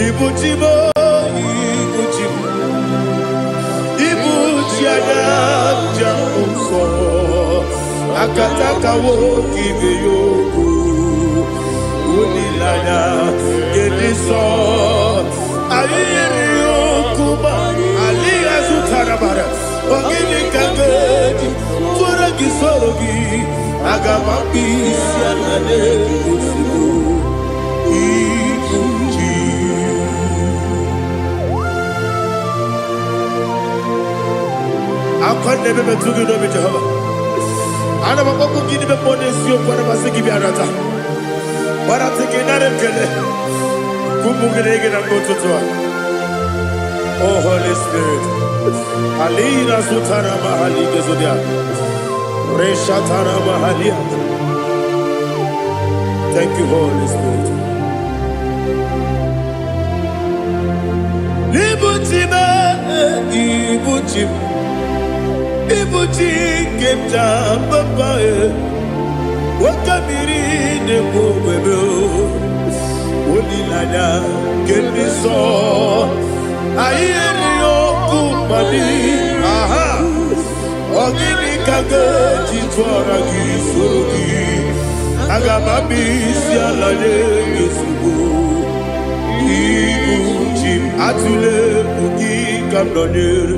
Ibu chi m, ibu chi m, ibu chi anya njem nsọ, akataka nwoke ibe ya okwu, olileanya nke ndị nsọ. Anyị nyere ya okwu ma alịghị azụtara mara. Ọ gịnị ka m ga-eji tụọrọ gị, soro gị? Aga m akpụ isi ala n'ozugbo. Ibu chi. Akwa na-ebe metụ gị n'obi, Jehova. Ana m akpọkụ gị n'ime mmụọ n'eziokwu. Ana m asị gị bịa nata gbarata gị, nara ekele ka ụmụ gị na-ege na mgbe ụtụtụ a. Oh, Holy Spirit. Alina sutara mahali gezodia. Reshatara mahalia. Thank you, Holy Spirit. Ibuchi m, ibuchi m, ibuchi nke m ji papa e. Oke mmiri na-ekwu ogbebe o. Olileanya nke ndị nsọ. Anyị erighị ọkụ mmadụ. Aha. Ọ gịnị ka ga-eji tụọra gị, soro gị? Aga m abịa isi ala nye gị ozugbo. Ibu chi m, atụla egwu, gị ka m nọnyere.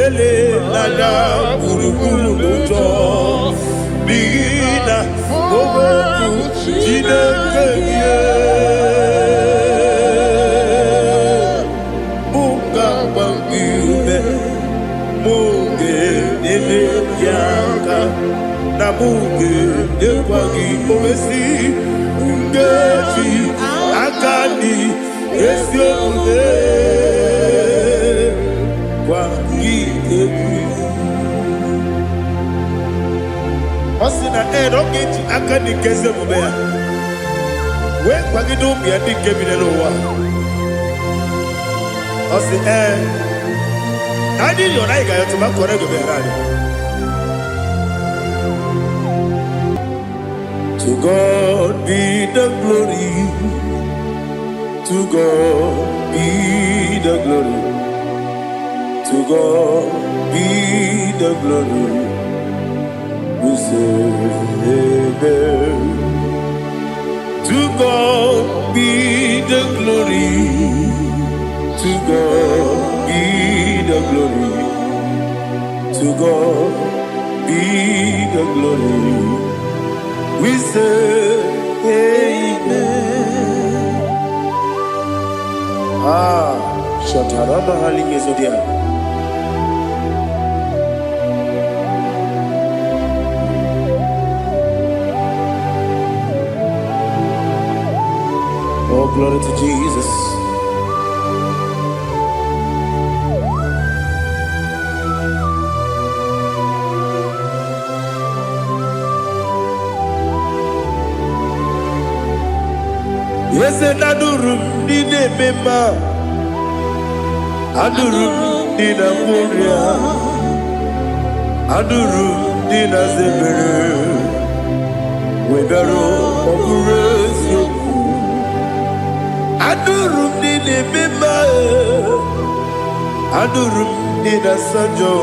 Elela gburugburu n'ụjọ, n'ihi na okwu Chineke gị mụ ga-agba gị ume, mụ ga-enyere gị aka, na mụ ga-enyekwa gị omesi nkeji aka dị ezi omume gwa gị egwu. Ọ sị na ee, na ọ ga-eji aka dị nke ezi omume ya wee kwagide ụmụ ya ndị nke bi n'ụwa. Ọ sị ee, na anyị yọrọ, anyị ga-ayọtụ ma kọrọ ego meghere anyị. To God be the glory, to God be the glory, to God be the glory. We say amen. To God be the glory, to God be the glory, to God be the glory. We say amen. Ah, Shatarama Hali. Oh, glory to Jesus. Eze, na-adụrụ m ndị na-eme mma, adụrụ m ndị na-agwọ ọrịa, adụrụ m ndị na-aza ebere, wee bịaruo, ọ bụrụ eziokwu. Adụrụ m ndị na-eme mma, adụrụ m ndị na-asa njọ,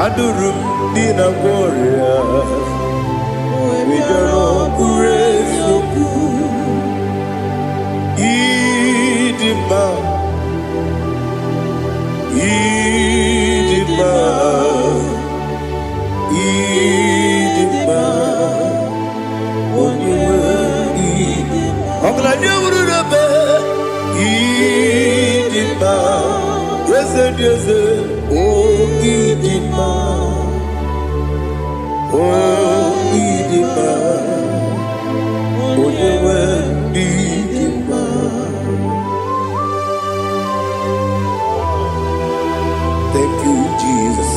adụrụ m ndị na-agwọ ọrịa, wee bịaruo, ọ bụrụ eziokwu. Ịdị mma, ịdị mma, ịdị mma, onye nwe ọgaranya wuru n'ebe. Ịdị mma, eze dị eze o, ịdị mma, o ịdị mma, onye nwe ịdị mma. Thank you, Jesus.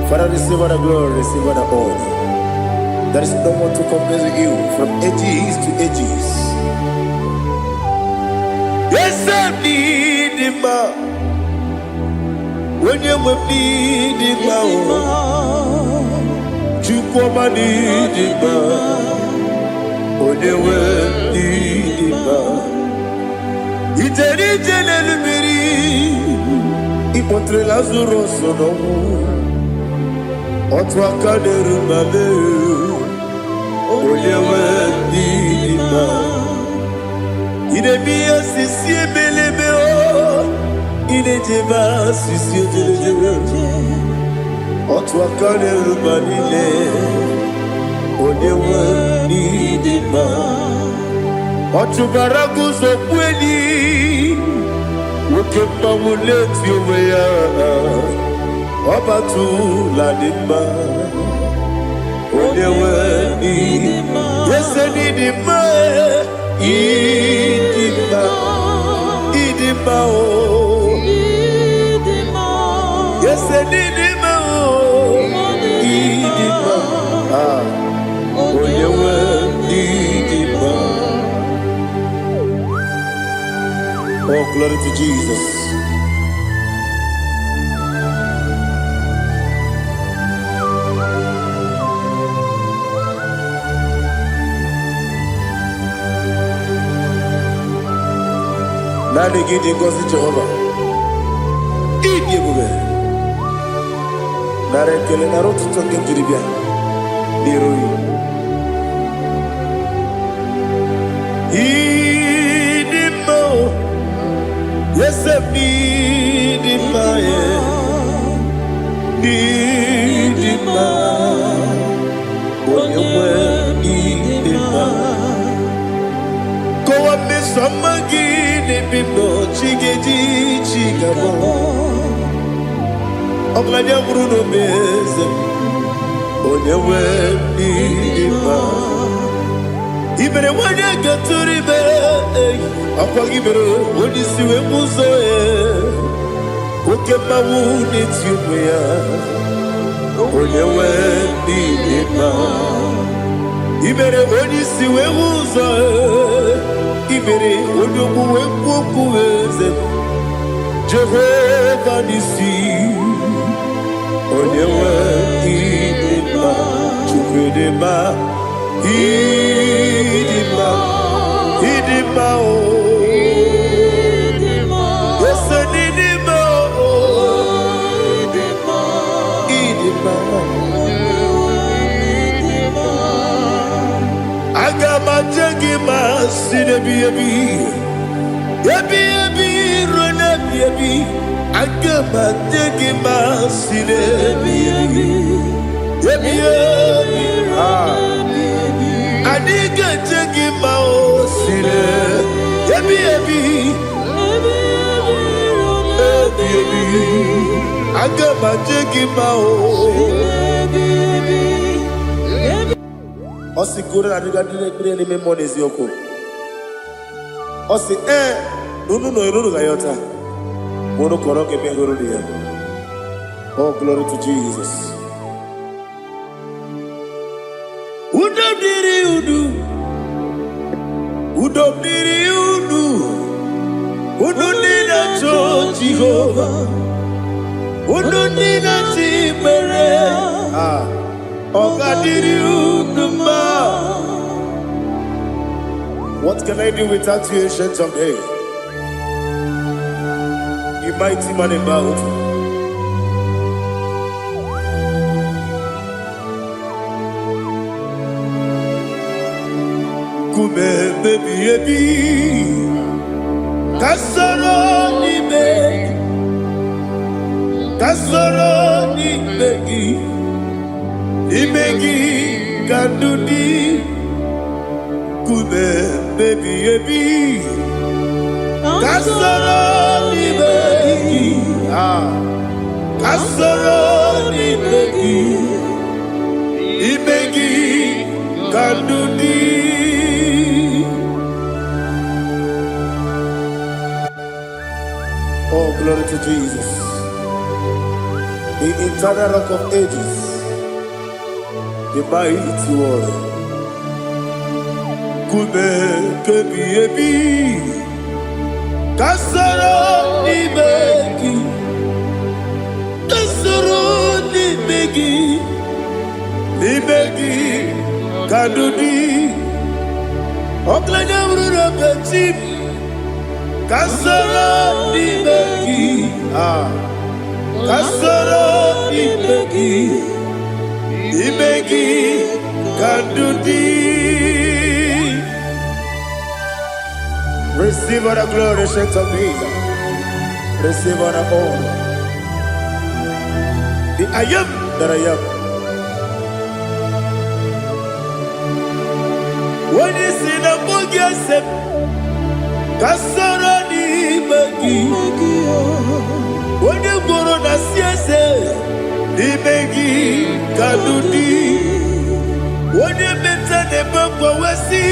Father, receive all the glory, receive all the honor. There is no one to compare with you from ages to ages. Eze dị mma, onye nwe m dị mma o, Chukwu ọma dị mma, onye nwe Ịkpọtere Lazarọs n'ọnwụ. Otu aka na-eru mba lee, onye nwe ndị dị mma. Ị na-eme ihe osisi ebelebe o, ị na-ejebe asịsị ejelejele. Otu aka na-eru mba niile, onye nwe ndị dị mma. Ọ chụbara guzo kweli, nwoke mmanwụ na-eti onwe ya, ọbatụla dị mma, onye nwe ndị ese dị mma, ịdị mma, ịdị mma o, ese dị mma o, ịdị mma, ah, onye nwe ndị dị mma. Oh, glory to Jesus. Naanị gị dị ngọzi, Jehova. Ịdị ebube. Nara ekele, nara ụtụtụ nke m jiri bịa n'iru gị. Ịdị mma o, eze m, ịdị mma, e. Ịdị mma, onye nwe, ịdị mma. Kọwa mmeso ọma gị n'ebe m nọ, chi ga-eji chi ga-abọ. Ọgaranya nwụrụ n'obe, eze m, onye nwe, ịdị mma. I mere nwanyị ga-atụrụ ime, ọkwa gị mere onye isi wee bụ ụzọ ya. Oke mmanwụ na-eti onwe ya, onye nwe, ịdị mma. I mere onye isi wee hụ ụzọ, i mere onye okwu wee kwuo okwu, eze m. Jehova n'isi, onye nwe, ịdị mma. Chukwu, ịdị mma, ịdị mma, ịdị mma o. Ese n'ịdị mma o, ịdị mma. Aga m aje gị ma si n'ebi ebi ebi ebi ruo n'ebi ebi. Aga m aje gị ma si n'ebi ebi ebi ebi. Ah. Anyị ga-eje gị ma o si n'ebi ebi ebi ebi. Aga m aje gị ma o. Ọ sị ka unu na-adịga ndị na-ekpere n'ime mmụọ na eziokwu. Ọ sị ee na unu nọ unu ga-ayọta ma unu kọrọ ga-eme hụrụ ya. Oh, glory to Jesus. Udo dịrị unu, udo dịrị unu, unu ndị na-achọ Jehova, unu ndị na-achọ ikpere. Ah, ọ ga-adịrị unu mma. What can I do without you, Ancient of Days? You mighty man in battle. Nkume ebi ebi, ka soro n'ime, ka soro n'ime gị, n'ime gị ka ndụ dị. Nkume ebi ebi, ka soro n'ime gị, ah, ka soro n'ime gị, n'ime gị ka ndụ dị. Oh, glory to Jesus, the eternal Rock of Ages, the mighty warrior. Nkume kebi ebi, ka soro n'ime gị, ka soro n'ime gị, n'ime gị ka ndụ dị. Ọgaranya bụrụ n'obechi m, ka soro n'ime gị, ah. Ka soro n'ime gị, n'ime gị ka ndụ dị. Receive all the glory, Saint of Jesus. Receive all the honor. The I am that I am. Onye si na mbụ gị ese m, ka soro n'ime gị. Onye gwụrụ na si eze, n'ime gị ka ndụ dị. Onye meta na-ebe mkpọwesị,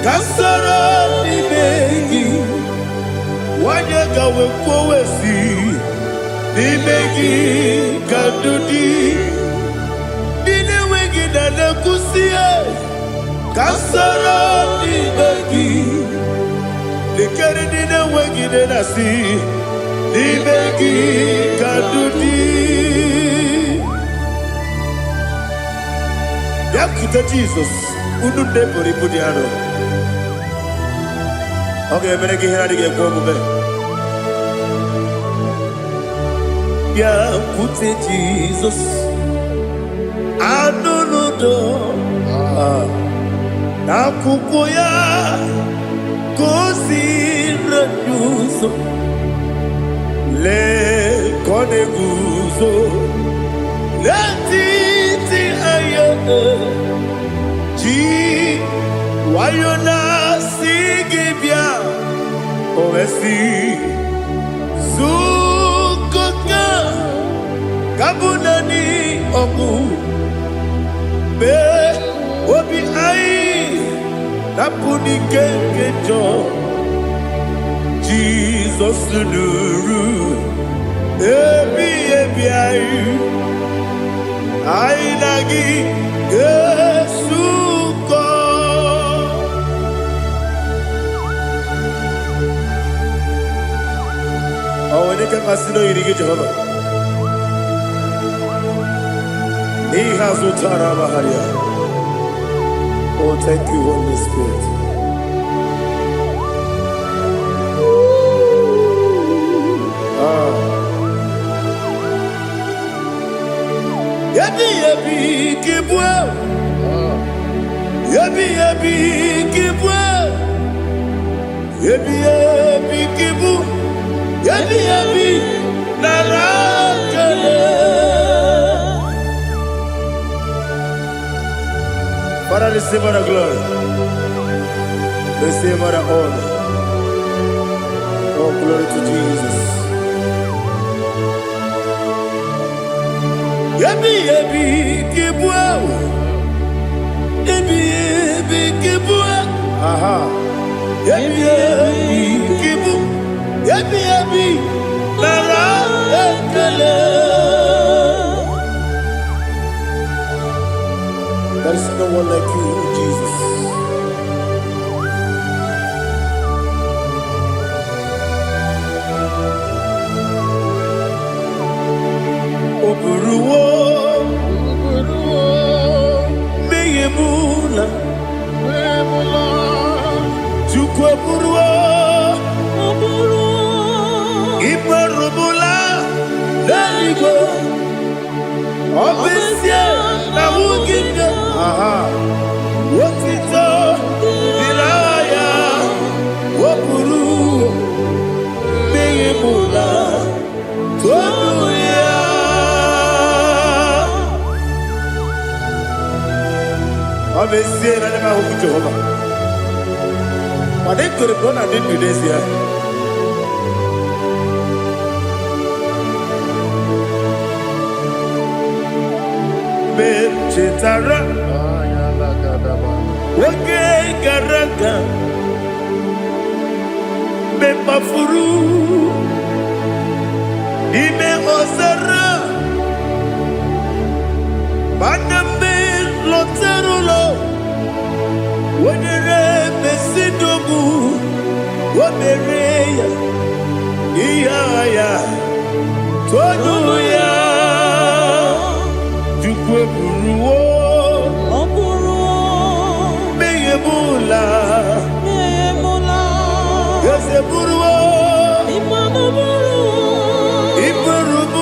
ka soro n'ime gị. Nwanyị ka wee kwuowesi, n'ime gị ka ndụ dị. Ndị na-enweghị na na-ekwusi, ka soro n'ime gị. Lekere ndị na-enweghị nne na-asị, n'ime gị ka ndụ dị. Bịakwute Jizọs, unu ndị buru ibu dị arọ. Ọ ga-emere gị ihe na-adịghị ekwe omume. Bịakwute Jizọs, anụ n'udo n'akwụkwọ ya ka o si anyị ụzọ. Lee ka ọ na-eguzo n'etiti anyị, ji nwayọ na-asị gị bịa. O wee sị, zukọta ka bụ naanị ọgwụ mee obi anyị napụ n'ike nke njọ. Jizọs nụrụ ebi ebi anyị, anyị na gị ga-esukọ. Ọ nwere ike mmasị na oyiri gị, Jehova, n'ihe azụ tara amagharịa. Oh, thank you, Holy Spirit. Ah. Ebi ebi kibue, ebi ebi kibue, ebi ebi kibu, ebi ebi nara kele. Father, receive all the glory. Receive all the honor. Oh, glory to Jesus. Ebi ebi kibue, ebi ebi kibue, aha. Ebi ebi kibu, ebi ebi nara ekele. There is no one like you, Jesus. O buruwo mmehie m na Chukwu eburuwo imerụmụla n'eluigwe. Ọ bụ ezie na ahụghị m gị, aha, otito dịrị aha ya. O buru mmehie m na tonu ya. Ọ bụ ezie na anya m ahụghị Jehova, mana ekwere m na ọ na-adị ndụ n'ezie. Mgbe m chetara oge gara aga, mgbe m kpafuru n'ime ọzara, mana mgbe m lọtara ụlọ, wenyere mesidogbu o mere ya ihe agha ya tonu ya. Chukwu eburuwo Ọ bụrụ mmehie m ụla. emula. Eze buruwo Ịmanụ bụrụ iburu m.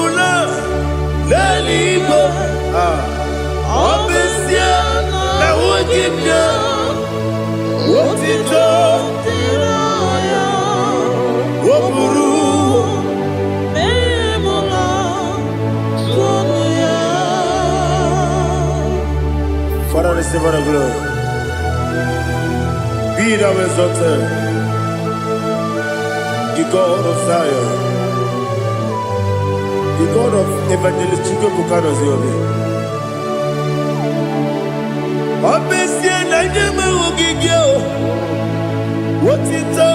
Receive all the glory. Be thou exalted, the God of Zion, the God of Evangelist Chukwuebuka Ziobi. Ọ bụ ezie na nye m ogige o, otito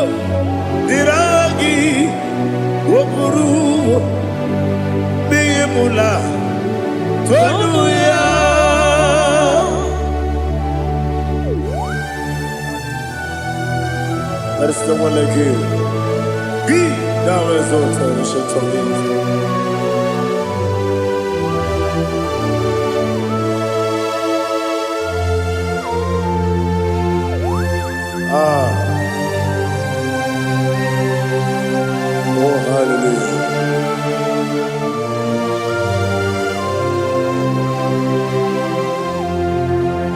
dịrị aha gị, o buru n'ihi mụla tonu ya. There is no one like you. Be thou exalted, ancient of days. Ah, oh hallelujah.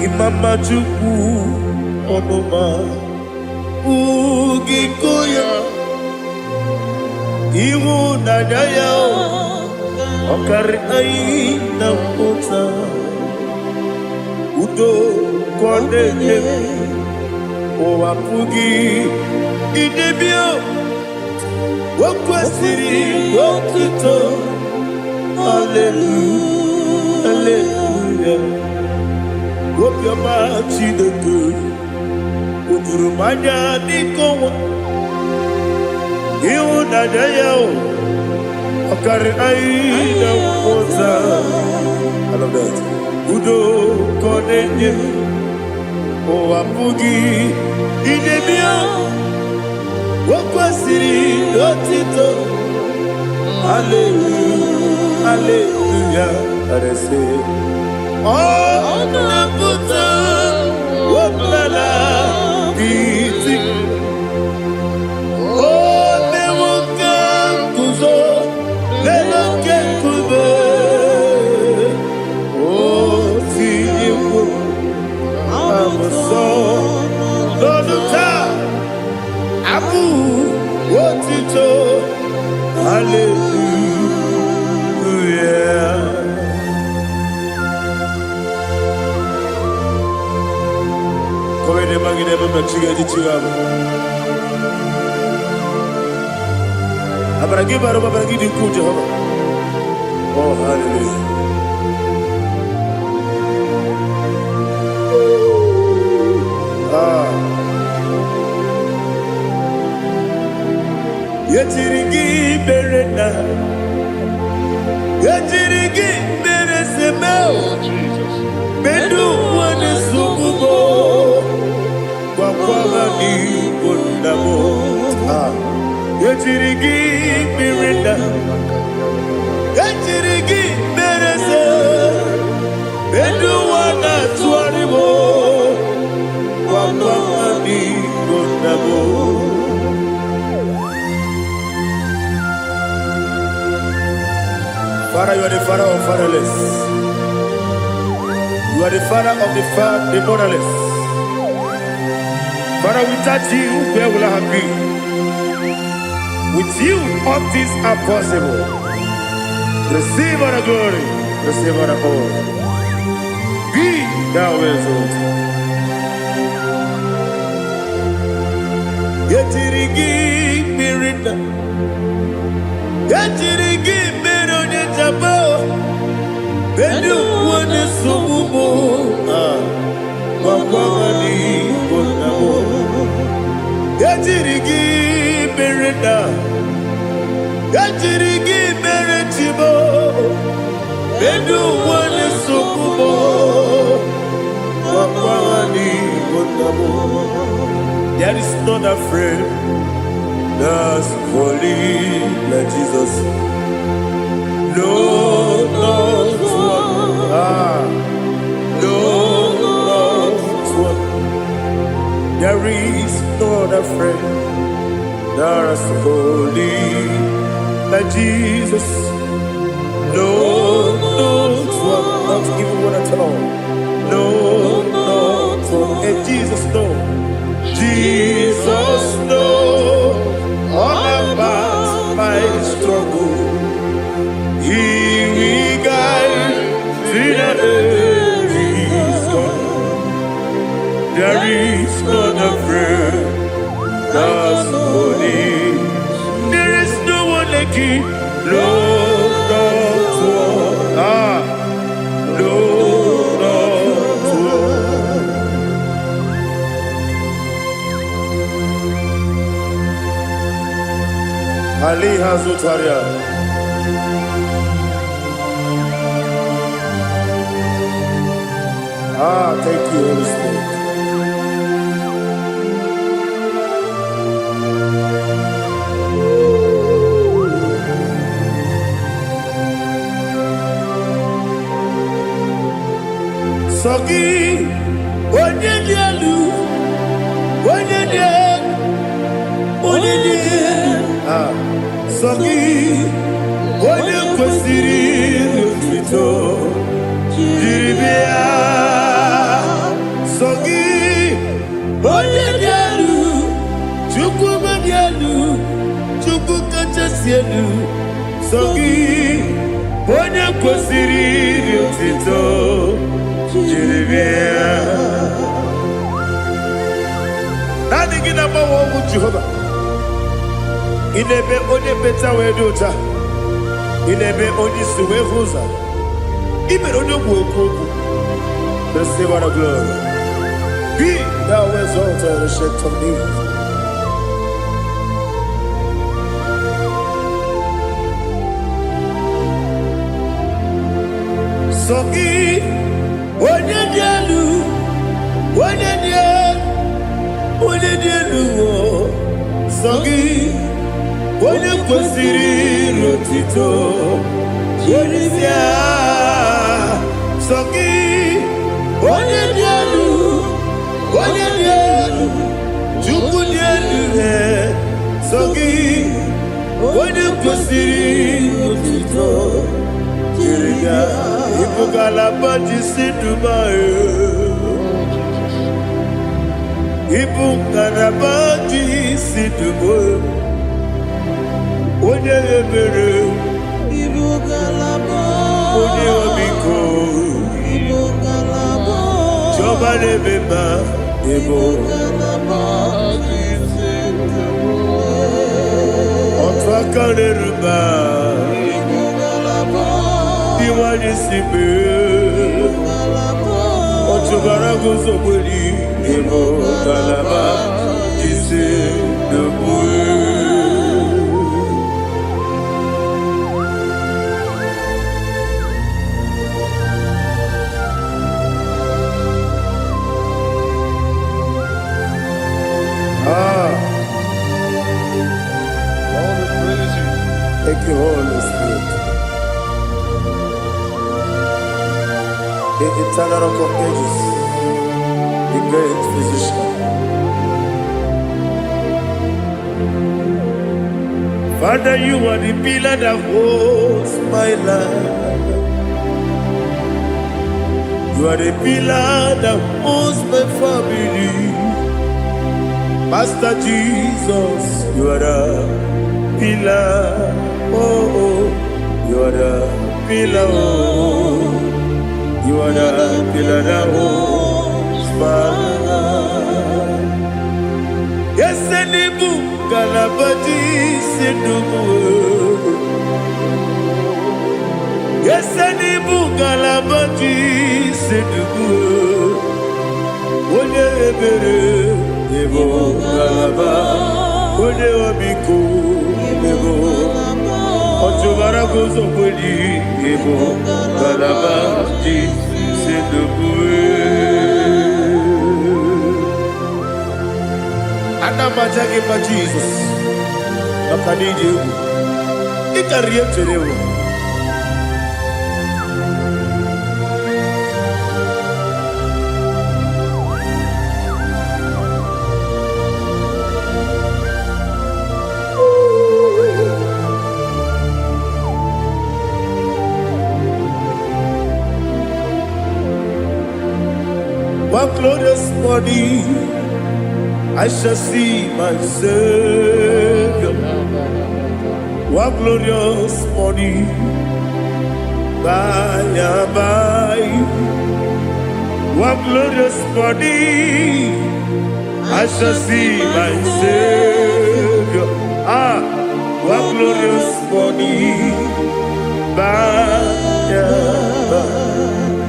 Imama Chukwu ọnụma ugiko ya, ịhụnanya ya ọ karị anyị na mmụta, udo ka ọ na-enye, ụwa pụghị idebe. O kwesịrị otuto. Hallelujah, hallelujah. Obiọma Chineke o juru m anya dịka ọnwa, ịhụnanya ya o ọ karị anyị na mmụta. I love that. Udo ka ọ na-enye, ụwa pụghị idebe. O kwesịrị otito. Hallelujah, hallelujah. Arese ọ na-apụta ọbụla iti o mewo ka nguzo n'elu oke nkume, o tinyewo abụsọ n'ọnụ taa abụ otito. Hallelujah. Kowede magide mama chiga ji chiga bụ. Amara gị bara ụba, amara gị dị ukwuu, Jehova. Oh, hallelujah. Ah. Ejiri gị mere na ejiri gị mere seme. Oh, Jesus. Medu ụwa na-esogbu m, gwakwa ha n'igbo nna m. Ah. Ejiri gị mere na ejiri gị mere se medu ụwa na-atụgharị m, gwakwa ha n'igbo nna m. Father, you are the father of fatherless. You are the father of the motherless. Father, without you, where will I have been? With you, all things are possible. Receive all the glory, receive all the honor. Be thou exalted. Ejiri gị mmiri na ejiri gị mere onye jaba ndị ụwa na-esogbu m. Ah, gwakwa ha n'igbo nna m. Ejiri gị mere na ejiri gị mere chibo ndị ụwa na-esogbu m, gwakwa ha n'igbo nna m. There is none afraid that's holy like Jesus. No, not one. Ah, no, not one. There is no other friend that's holy like Jesus. No, not one, not even one at all. No, not one. And Jesus, no. Jesus, no. All about my struggle. He will guide till the day is gone. Aliha Zutaria. Ah, thank you, Holy Spirit. Sọ gị, onye dị elu, onye dị elu, onye dị elu. Ah, sọ gị, onye kwesịrị otuto jiri bịa. Sọ gị, onye dị elu, Chukwu dị elu, Chukwu kachasị elu. Sọ gị, onye kwesịrị otuto jiri bịa. Naanị gị na-agbanwe ọnwụ Jehova. Ị na-eme onye mkpeta wee dị ụcha. Ị na-eme onye isi wee hụ ụzọ. Ị mere onye ogbu okwu okwu. Receive all the glory. Be thou exalted, ancient of days. Sọ gị, onye dị elu, onye dị elu, onye dị elu, o. Sọ gị, onye kwesịrị otito Jiri bịa. Sọ gị, onye dị elu, onye dị elu, Chukwu dị elu, eh. Sọ gị, onye kwesịrị otito jiri bịa. Ịbụ ngalaba ji si Dubai. Ịbụ ngalaba ji si Dubai. Onye ebere, Ibu ngalaba. Onye ọmịiko, Ibu ngalaba. Chiọma na-eme mma, ịbụ Ibu ngalaba ji otu aka na-eru mba, Ibu ngalaba. Iwanye si mee. Ngalaba. Ọchụbara guzogberi, ịbụ ngalaba ji si Dubai. Ah, Lord, we praise you. Thank you, Holy Spirit. The eternal rock of ages, the great physician. Father, you are the pillar that holds my life. You are the pillar that holds my family. Master Jesus, you are the pillar. Oh, oh, you are the pillar. Oh, you are the pillar that holds my life. Yes, Elibu, Galabadi, Sindubu. Yes, Elibu, Galabadi, Sindubu. Onye ebere, Ebo Galaba. Onye ọmịiko, Ebo. Ọchụbara guzogbeli, Ebo Galaba, Ji, Sindubu. Ana m aja gị mma Jizọs maka na ịdị egwu ị karịrị ihe m chere ewu. One glorious morning I shall see my Savior. One glorious morning by and by. One glorious morning I shall see my Savior. Ah, one glorious morning by and by.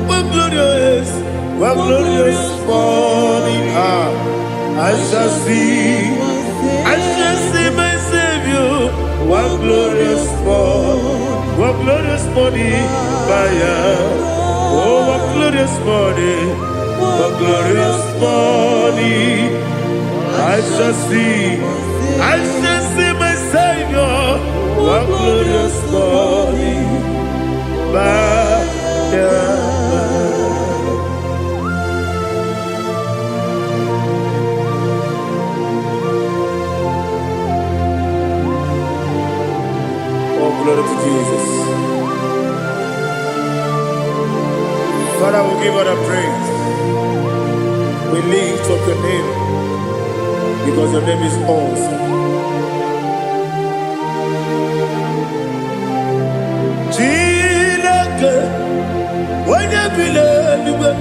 One glorious, one glorious morning. Ah, I shall see, I shall see my Savior. One glorious morning, what glorious morning by and. Oh, what glorious morning, what glorious morning. I shall see my Savior. What glorious morning by and. Oh, glory to Jesus. Father, we give all the praise. We lift up your name because your name is awesome. Chineke, onye bi n'eluigwe,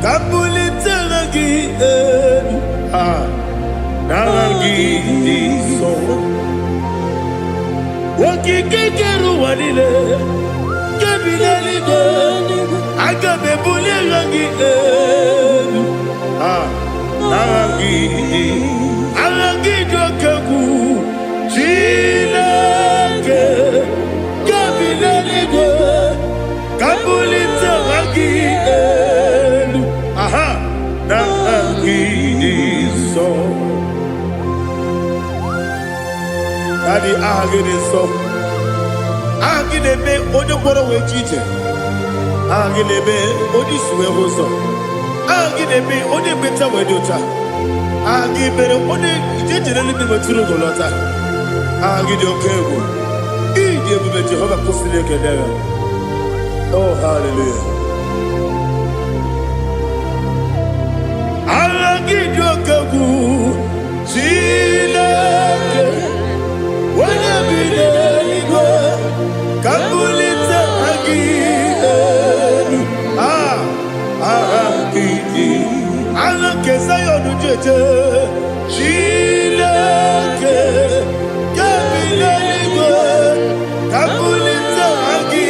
ka m bulite aha gị elu. Ah, n'aha gị dị nsọ. Okike kere ụwa niile, nke bi n'eluigwe, aga m ebuli aha gị elu. Ah, n'aha gị dị, aha gị dị oke egwu. Chineke, nke bi n'eluigwe, ka m bulite aha gị elu. Aha, n'aha gị dị nsọ. Daddy, aha gị dị nsọ. Aha gị na-eme onye ngwọrọ wee ji ije. Aha gị na-eme onye isi wee hụ ụzọ. Aha gị na-eme onye ekpenta wee dị ụcha. Aha gị mere onye ije jere eluigwe wetụrụ ugo lọta. Aha gị dị oke egwu. Ịdị ebube Jehova kwụsịrị ekele ya. Oh, hallelujah. Aha gị dị oke egwu. Chineke, onye bi n'eluigwe, ka m bulite aha gị elu. Ah, aha gị dị. Aha nke Zion jeje. Chineke, nke bi n'eluigwe, ka m bulite aha gị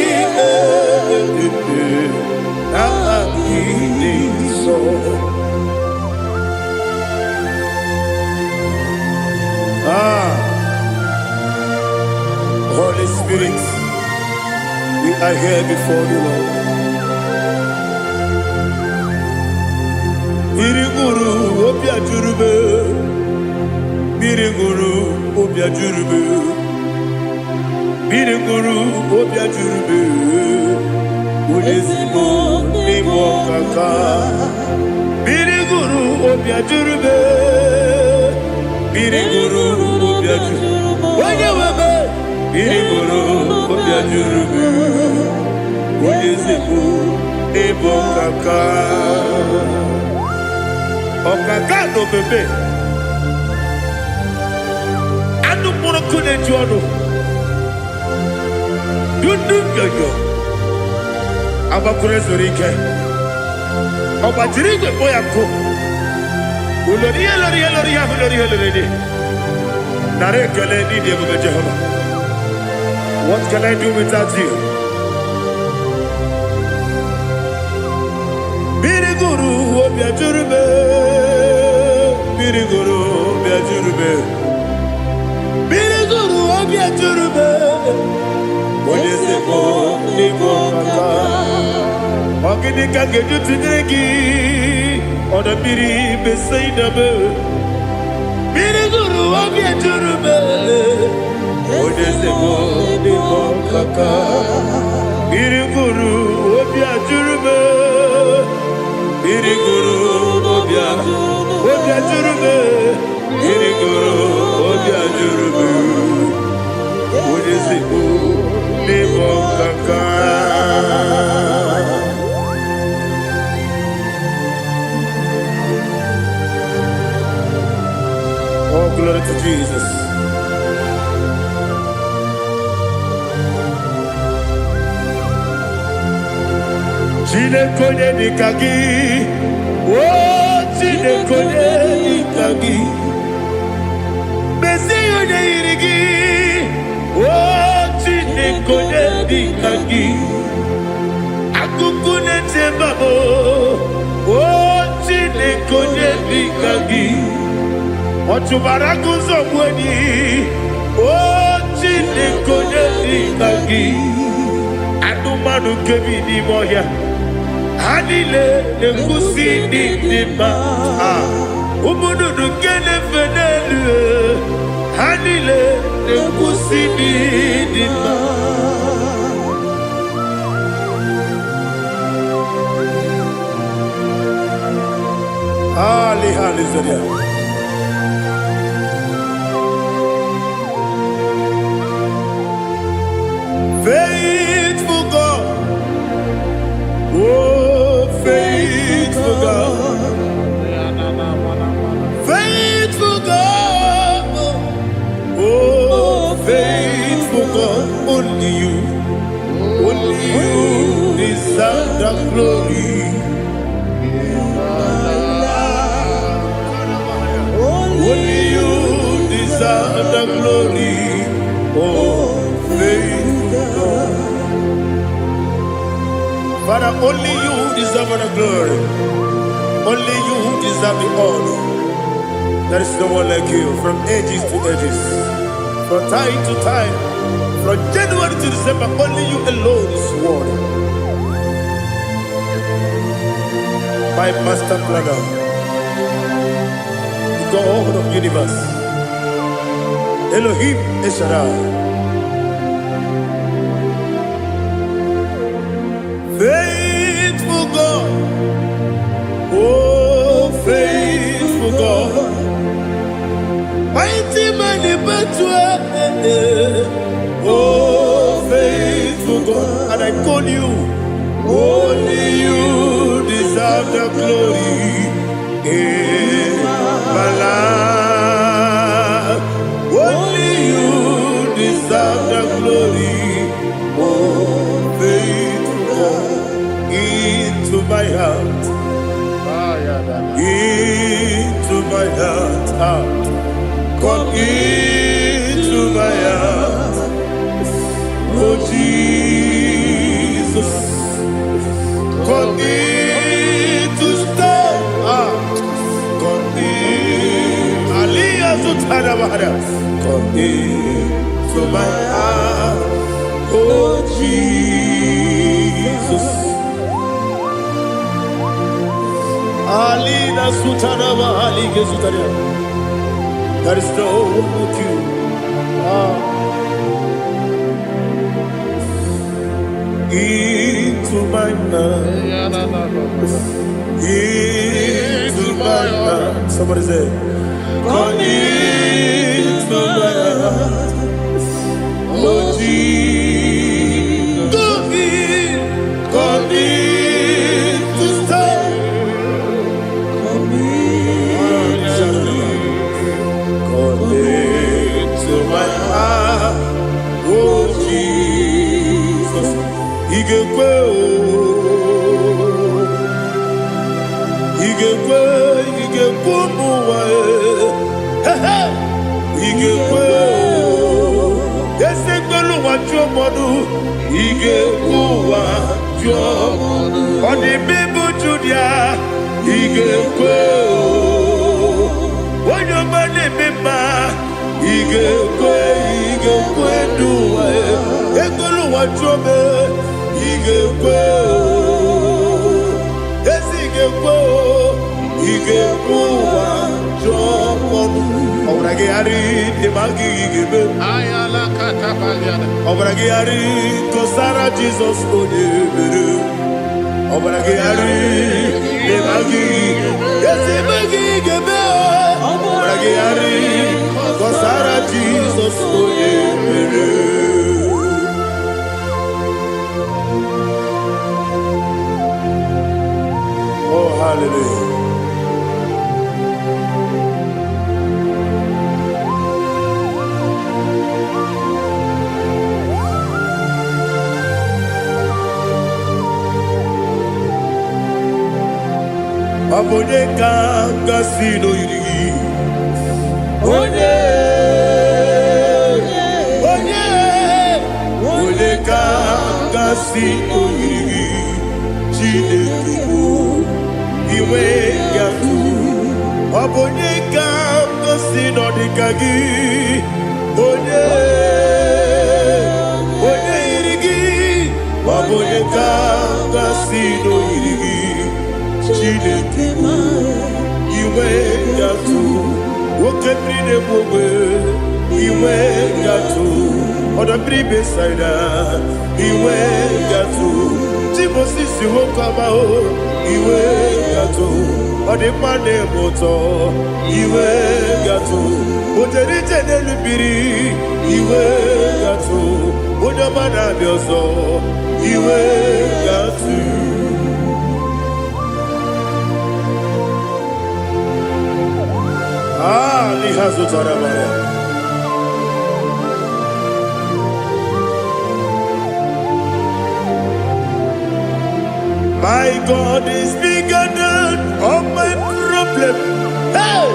elu. Aha gị dị nsọ. Ah, Holy Spirit, we are here before you, Lord. Mmiri ṅụrụ obi ajụrụ m. Mmiri ṅụrụ obi ajụrụ m. Mmiri ṅụrụ obi ajụrụ m. Onye ezigbo n'ime ọkaka. Mmiri ṅụrụ obi ajụrụ m. Mmiri ṅụrụ obi ajụrụ. Onye nwe m. Mmiri ṅụrụ obi ajụrụ m. Onye ezigbo n'ime ọkaka. Ọkaka na omeme. Anụ mkpụrụ nkụ na-eju ọnụ. Dundu nyonyo. Agbakwuru ezuru ike. Ọ gbajiri igwe kpọ ya nkụ. Ulori ihe lori ihe lori ihe ahụ lori ihe lori dị. Nara ekele n'ịdị ebube Jehova. What can I do without you? Mmiri gụrụ obi ajụrụ m. Mmiri gụrụ obi ajụrụ m. Mmiri gụrụ obi ajụrụ m. Onye ezigbo n'ịbụ ọkaka. Ọ gịnị ka m ga-eji tụnyere gị? Ọdọ mmiri Besaida m. Mmiri gụrụ obi ejuru m. Onye ezigbo n'ịbụ ọkaka. Mmiri gụrụ obi ajụrụ m. Mmiri gụrụ obi ajụrụ m. Mmiri gụrụ obi ajụrụ m. Onye ezigbo n'ịbụ ọkaka. Oh, glory to Jesus. Chineke onye dịka gị, o Chineke onye dịka gị, mezie onye yiri gị, o Chineke onye dịka gị, akụkụ na-eche mba m, o Chineke onye dịka gị, ọ chụbara agụ nzọgbu enyi, o. Chineke, onye dị ka gị? Anụmanụ nke bi n'ime ọhịa, ha niile na-ekwusi ndị dị mma. Ah, ụmụ nnụnụ nke na-efe n'elu, ha niile na-ekwusi ndị dị mma. Ali, hallelujah. Faithful God, oh, faithful God, faithful God, oh, faithful God, only you deserve the glory. Only you deserve the glory. Oh, faithful God. Father, only you deserve the glory. Only you deserve the honor. There is no one like you from ages to ages, from time to time, from January to December. Only you alone is worthy. My master planner, the God of universe, Elohim El Shaddai. Faithful God, oh, faithful God, mighty man in battle, oh, faithful God, and I call you, only you deserve the glory in my life. Only you deserve the glory, oh, faithful God, into my heart, into my heart, ah. Come into my heart, oh Jesus. Come in to stay. Ah, come in. Aliyah Zutana Bahada. Come in to my heart, oh Jesus. Alina Sutana Bahali Gezutana. There is no one like you. Ah. Into my heart, into my heart. Somebody say, come into my heart, oh Jesus. Come in to stay. Come in. Come into my heart, oh Jesus. Ị ga-ekwe o, ị ga-ekwe, ị ga-ekwe ụmụ ụwa e. He he! Ị ga-ekwe o, eze kwelu ụwa jụọ mmadụ, ị ga-ekwe ụwa jụọ. Ọ dị mma Judia, ị ga-ekwe o. Onye ọma na-eme mma, ị ga-ekwe, ị ga-ekwe n'ụwa e. Ekwelu ụwa jụọ m, ị ga-ekwe o. Ezi ị ga-ekwe o, ị ga-ekwe ụwa jụọ ọnụ. Ọbara gị ghara ịdị ma gị ga-eme. Ọbara gị ghara kọsara Jizọs onye mere. Ọbara gị ghara ịdị ma gị ezi ma gị ga-eme. Ọbara gị ghara kọsara Jizọs onye mere. Oh, hallelujah. Ọ bụ onye ka gasị n'oyiri gị? Onye, onye, onye ka gasị n'oyiri gị? Chineke bụ inwe ya tụ. Ọ bụ onye ka gasị n'ọdịka gị? Onye, Ọ bụ onye ka m ga-asị n'oyiri gị, Chineke? Inwe gatụ oke mmiri na-egbu ogbe, inwe gatụ ọdọ mmiri Besaida, inwe gatụ Timosisi nwoke ọma o, inwe gatụ ọdịmma na-eme ụtọ, inwe gatụ o jere ije n'elu mmiri, inwe gatụ onye ọma na-abịa ọzọ, inwe gatụ. Ah, n'ihe azụtara mara. My God is bigger than all my problem. Hey!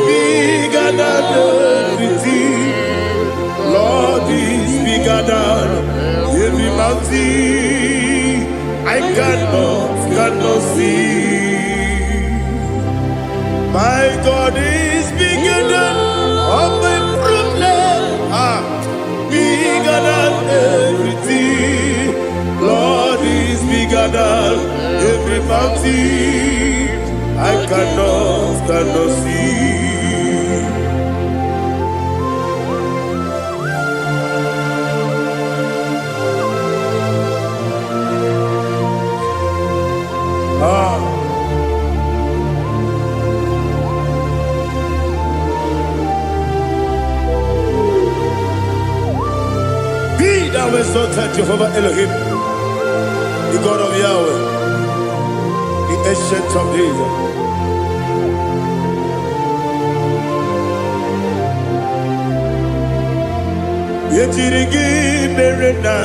Bigger than everything. Lord is bigger than every mountain I cannot see. My God is bigger than all my problems. Ah, bigger than everything. Lord is bigger than every mountain I cannot see. Ah, be thou exalted, Jehovah Elohim, the God of Yahweh, the Ancient of Days. Ejiri gị mere na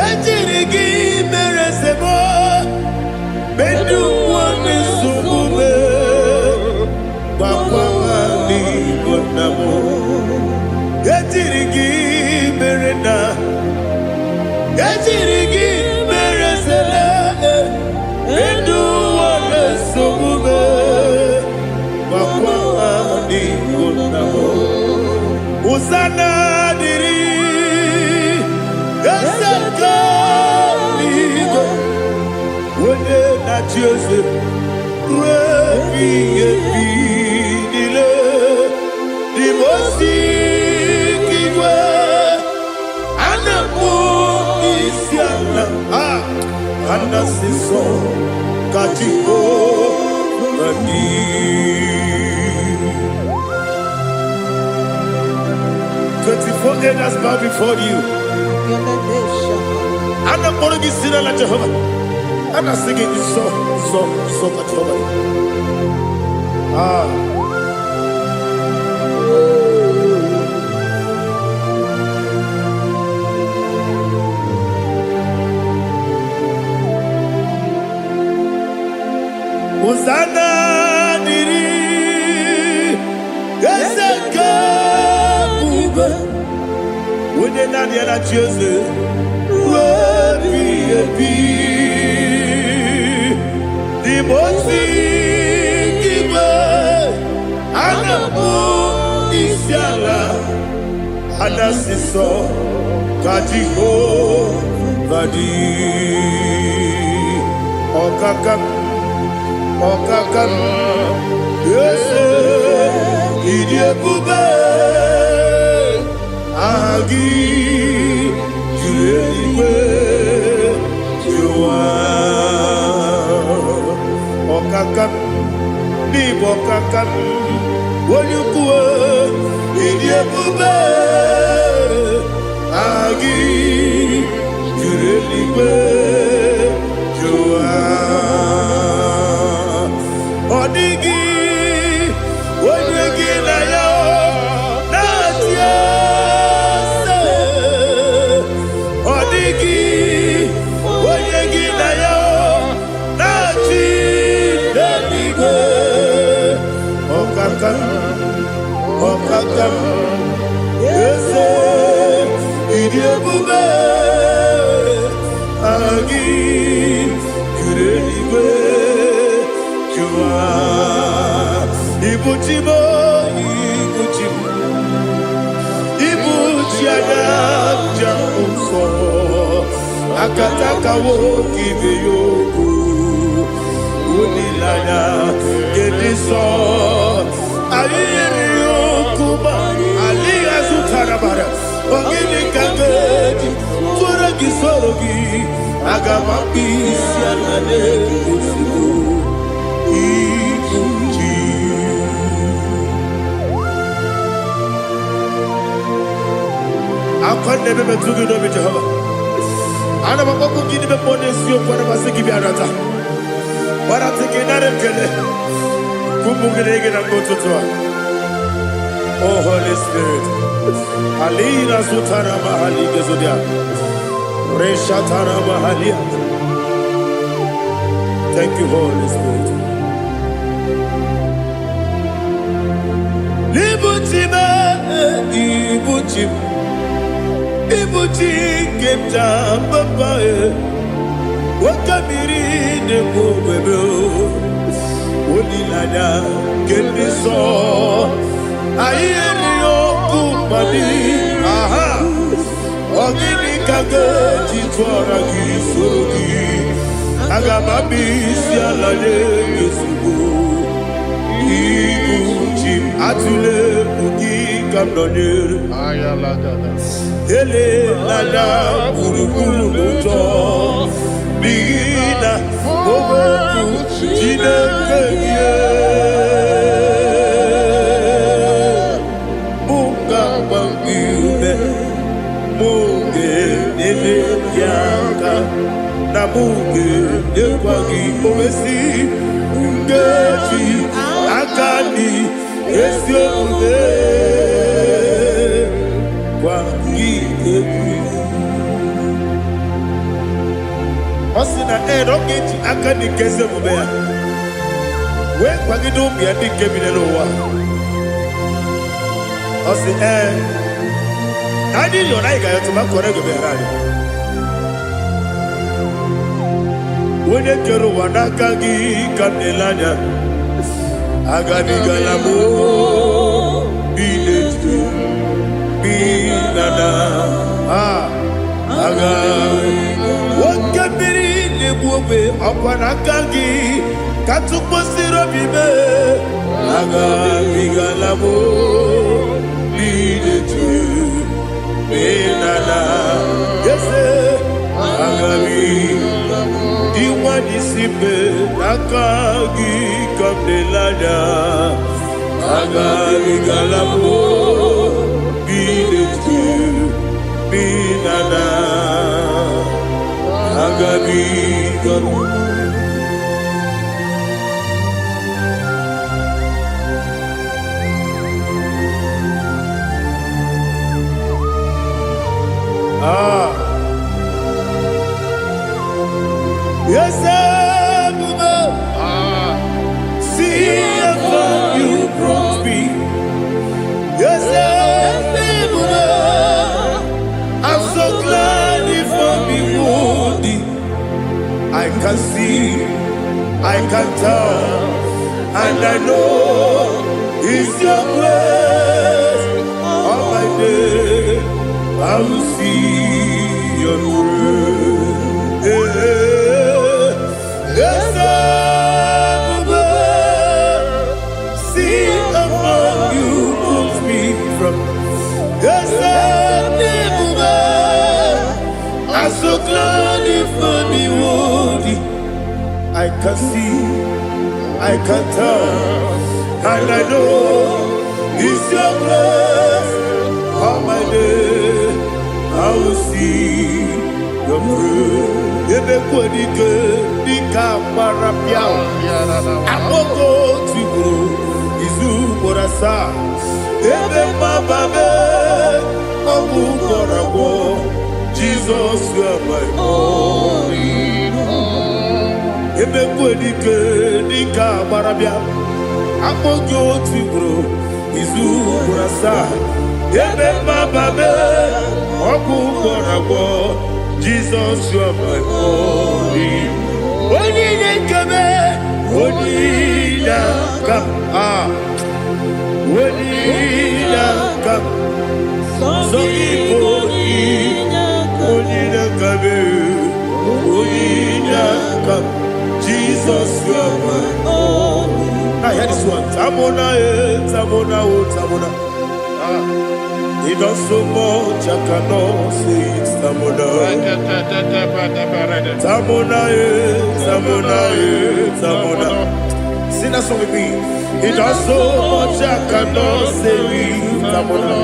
ejiri gị mere sebo ndị ụwa na-esogbu m gwakwa ha n'Igbo nna m. Ejiri gị mere na ejiri gị mere sele ndị ụwa na-esogbu m gwakwa ha n'Igbo nna m. Hosanna dịrị eze nke eluigwe, onye na-achị eze ruo ebighị ebi niile. Dị m osi igwe a na-akpọ isi ala, a ana-asị nsọ ka Jehova dị. 24 elders bow before you. A na-akpọrọ gị si n'ala Jehova. A na-asị gị nsọ, nsọ, nsọ ka Jehova dị. Ah. Hosanna dịrị eze nke ebube, onye naanị ya na-achị eze ruo ebighị ebi. N'ime ozi igwe a na-akpọ isi ala, a na-asị nsọ ka Jehova dị. Ọkaka, ọkaka, eze, ịdị ebube, aha gị juru eluigwe juru ụwa. Ọkaka, n'ịbụ ọkaka, onye ukwu, ịdị ebube, aha gị juru eluigwe juru ụwa. Ọ dịghị onye gị na ya na-achị eze. Ọ dịghị onye gị na ya na-achị n'eluigwe. Ọkaka, ọkaka, eze, ịdị ebube, aha gị juru eluigwe juru ụwa. Ibu chi m, ibu chi m, ibu chi anya njem nsọ. Akataka nwoke ibe ya okwu. Olileanya nke dị nsọ. Anyị nyere ya okwu ma alịghị azụtara bara. Ọ gịnị ka m ga-eji tụọrọ gị soro gị? Aga m akpụ isi ala n'ozugbo. Ibu ji. Akwa na-ebe metụ gị n'obi Jehova. Ana m akpọkwu gị n'ime mmụọ n'eziokwu, ana m asị gị bịa nata. Gbarata gị nara ekele. Kwupụ gị na gị na mgbe ụtụtụ a. Oh Holy Spirit. Alina zutara mahali gezodia. Reshatara mahalia. Thank you, Holy Spirit. Ibuchi m, ibuchi m, ibuchi nke m ji papa e. Nwoke mmiri na-ekwu ogbebe o. Olileanya nke ndị nsọ. Anyị erighị ọkụ mmadụ. Aha. Ọ gịnị ka m ga-eji tụọra gị soro gị? Aga m abịa isi ala nye gị ozugbo. Ibu chi m, atụla egwu, gị ka m nọnyere. Elela gburugburu n'ụjọ, n'ihi na okwu Chineke gị mụ ga-agba gị ume, mụ ga-enyere gị aka, na mụ ga-enyekwa gị owesi nkeji aka dị ezi omume gwa gị egwu. Ọ sị na ee, na ọ ga-eji aka dị nke ezi omume ya wee kwagide ụmụ ya ndị nke bi n'ụwa. Ọ sị ee, na anyị yọrọ, anyị ga-ayọtụ ma kọrọ ego bịara anyị. Onye kere ụwa, n'aka gị ka m na-ele anya. Agabigala m bi n'etu bi na na a aga. Oke mmiri na-egbu ogbe, ọkwa n'aka gị ka tụkwasịrị obi mee. Agabigala m bi n'etu bi na na eze agabi. Dị nwanyị si mbe, n'aka gị ka m na-ele anya. Agabigala m bi n'etu bi na na agabigala m. Ah. Yes, Ebube, see how far you brought me. Yes, Ebube, I'm so glad you found me worthy. I can see, I can tell, and I know it's your grace. All my day, I will see your grace. Yes, Ebube, see how far you brought me from. Yes, Ebube, I'm so glad you found me worthy. I can see, I can tell, and I know it's your grace. All my day, I will see your grace. Ebe kwenike dịka gbara pịa akpọkọ tigburu izu ugboro asaa, ebe mgbaba mee ọgwụ gwọrọ agwọ. Jizọs, you are my all. Ebe kwenike dịka gbara bịa akpọ gị otu ugboro izu ugboro asaa, ebe mgbaba mee ọgwụ gwọrọ agwọ. Jizọs, you are my all. Onye na-ekebe, onye na-aka a, onye na-aka sọ gị bụ onye na-akabe. aka. Jesus, you are my. Only Now hear this one. Tamona, eh, Tamona, oh, Tamona. Ah. He does so much, I cannot say it. Tamona. Tamona, eh, Tamona, eh, Tamona. Sing that song with me. He does so much, I cannot say it. Tamona.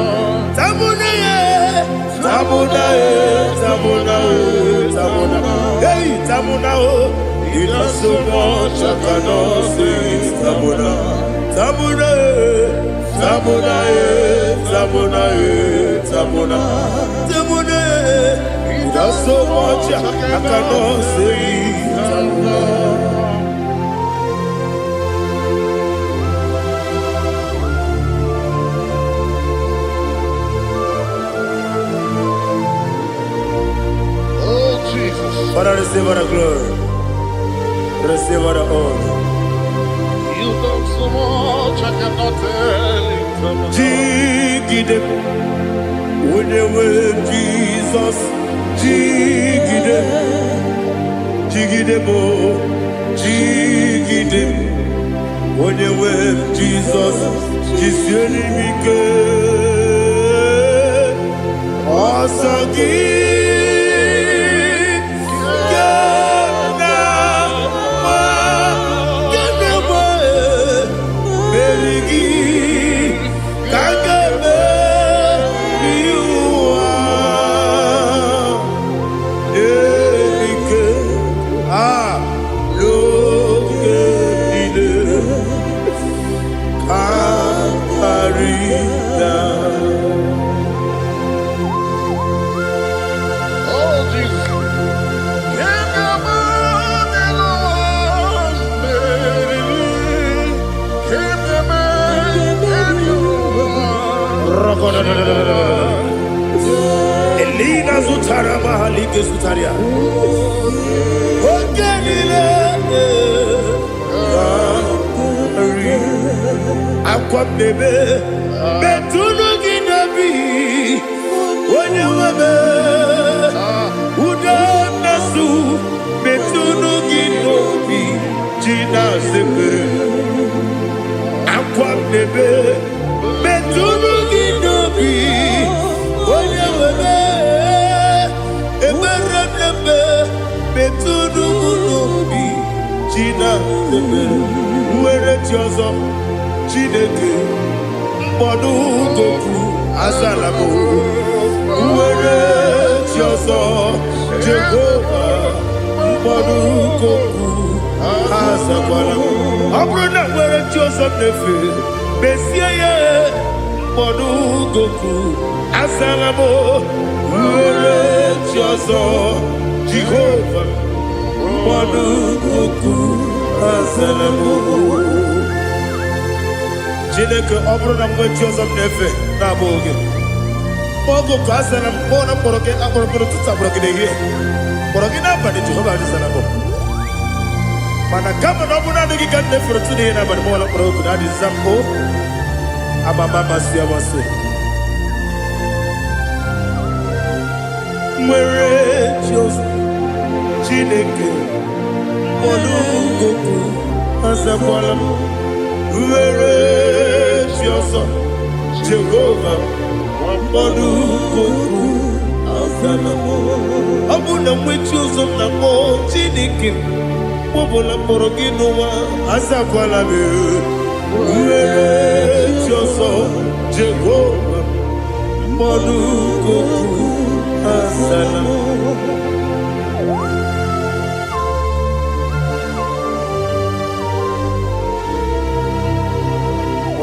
Tamona, eh, Tamona, eh, Tamona, eh, Tamona. Hey, Tamona, oh. He does so much, I cannot say it. Tamona. Tamona, eh, Tamona, eh, Tamona, eh, Tamona. Tamona, eh. He does so much, I cannot say it. Tamona. Oh, Jesus. Father, receive all the glory. Receive all the honor. You done so much, I cannot tell it. Jigide, onye Jesus, jigide, jigide mo, jigide, onye nwe Jesus, jisie m ike, ọsọ gị ka m na-agba, ka m na-agba, meri gị ka m ga-emeri ụwa ike a n'oge niile ka karịa. Oh, Jesus. Can come on and on, baby. Can come and you. Elina zụtara mahalike zụtara ya oge niile ka akwa m na-ebe metụnụ gị n'obi onye nwe m ude na-asụ metụnụ gị n'obi ji na-asepere akwa m na-ebe metụnụ gị n'obi onye nwe m ekpere m na-ebe metụnụ m n'obi ji na-asepere nwere chi ọzọ Chineke mkpọdụ goku azala m nwere chi ọzọ Jehova mkpọdụ goku azakwala m ọ bụrụ na nwere chi ọzọ m na-efe mesie ya mkpọdụ goku azala m nwere chi ọzọ Jehova mkpọdụ goku azala m. Chineke, ọ bụrụ na mgbe chi ọzọ m na-efe na-abụghị gị oge ka a sara m kpọọ na mkpọrọ gị akpọrọ mkpọrọ ụtụtụ akpọrọ gị n'ehihie kpọrọ gị n'abalị Jehova adịzara m mana kama na ọ bụrụ naanị gị ka m na-efere ụtụtụ n'ehihie n'abalị mọla mkpọrọ oku na adịza m o amama amasị amasị nwere chi ọzọ Chineke mkpọrọ goku azakwala m nwere chi ọzọ Jehova mkpọrọ goku azala m ọ bụ na mgbe chi ọzọ m na-akpọ Chineke mkpọbụla mkpọrọ gị n'ụwa azakwala m nwere chi ọzọ Jehova mkpọrọ goku azala m.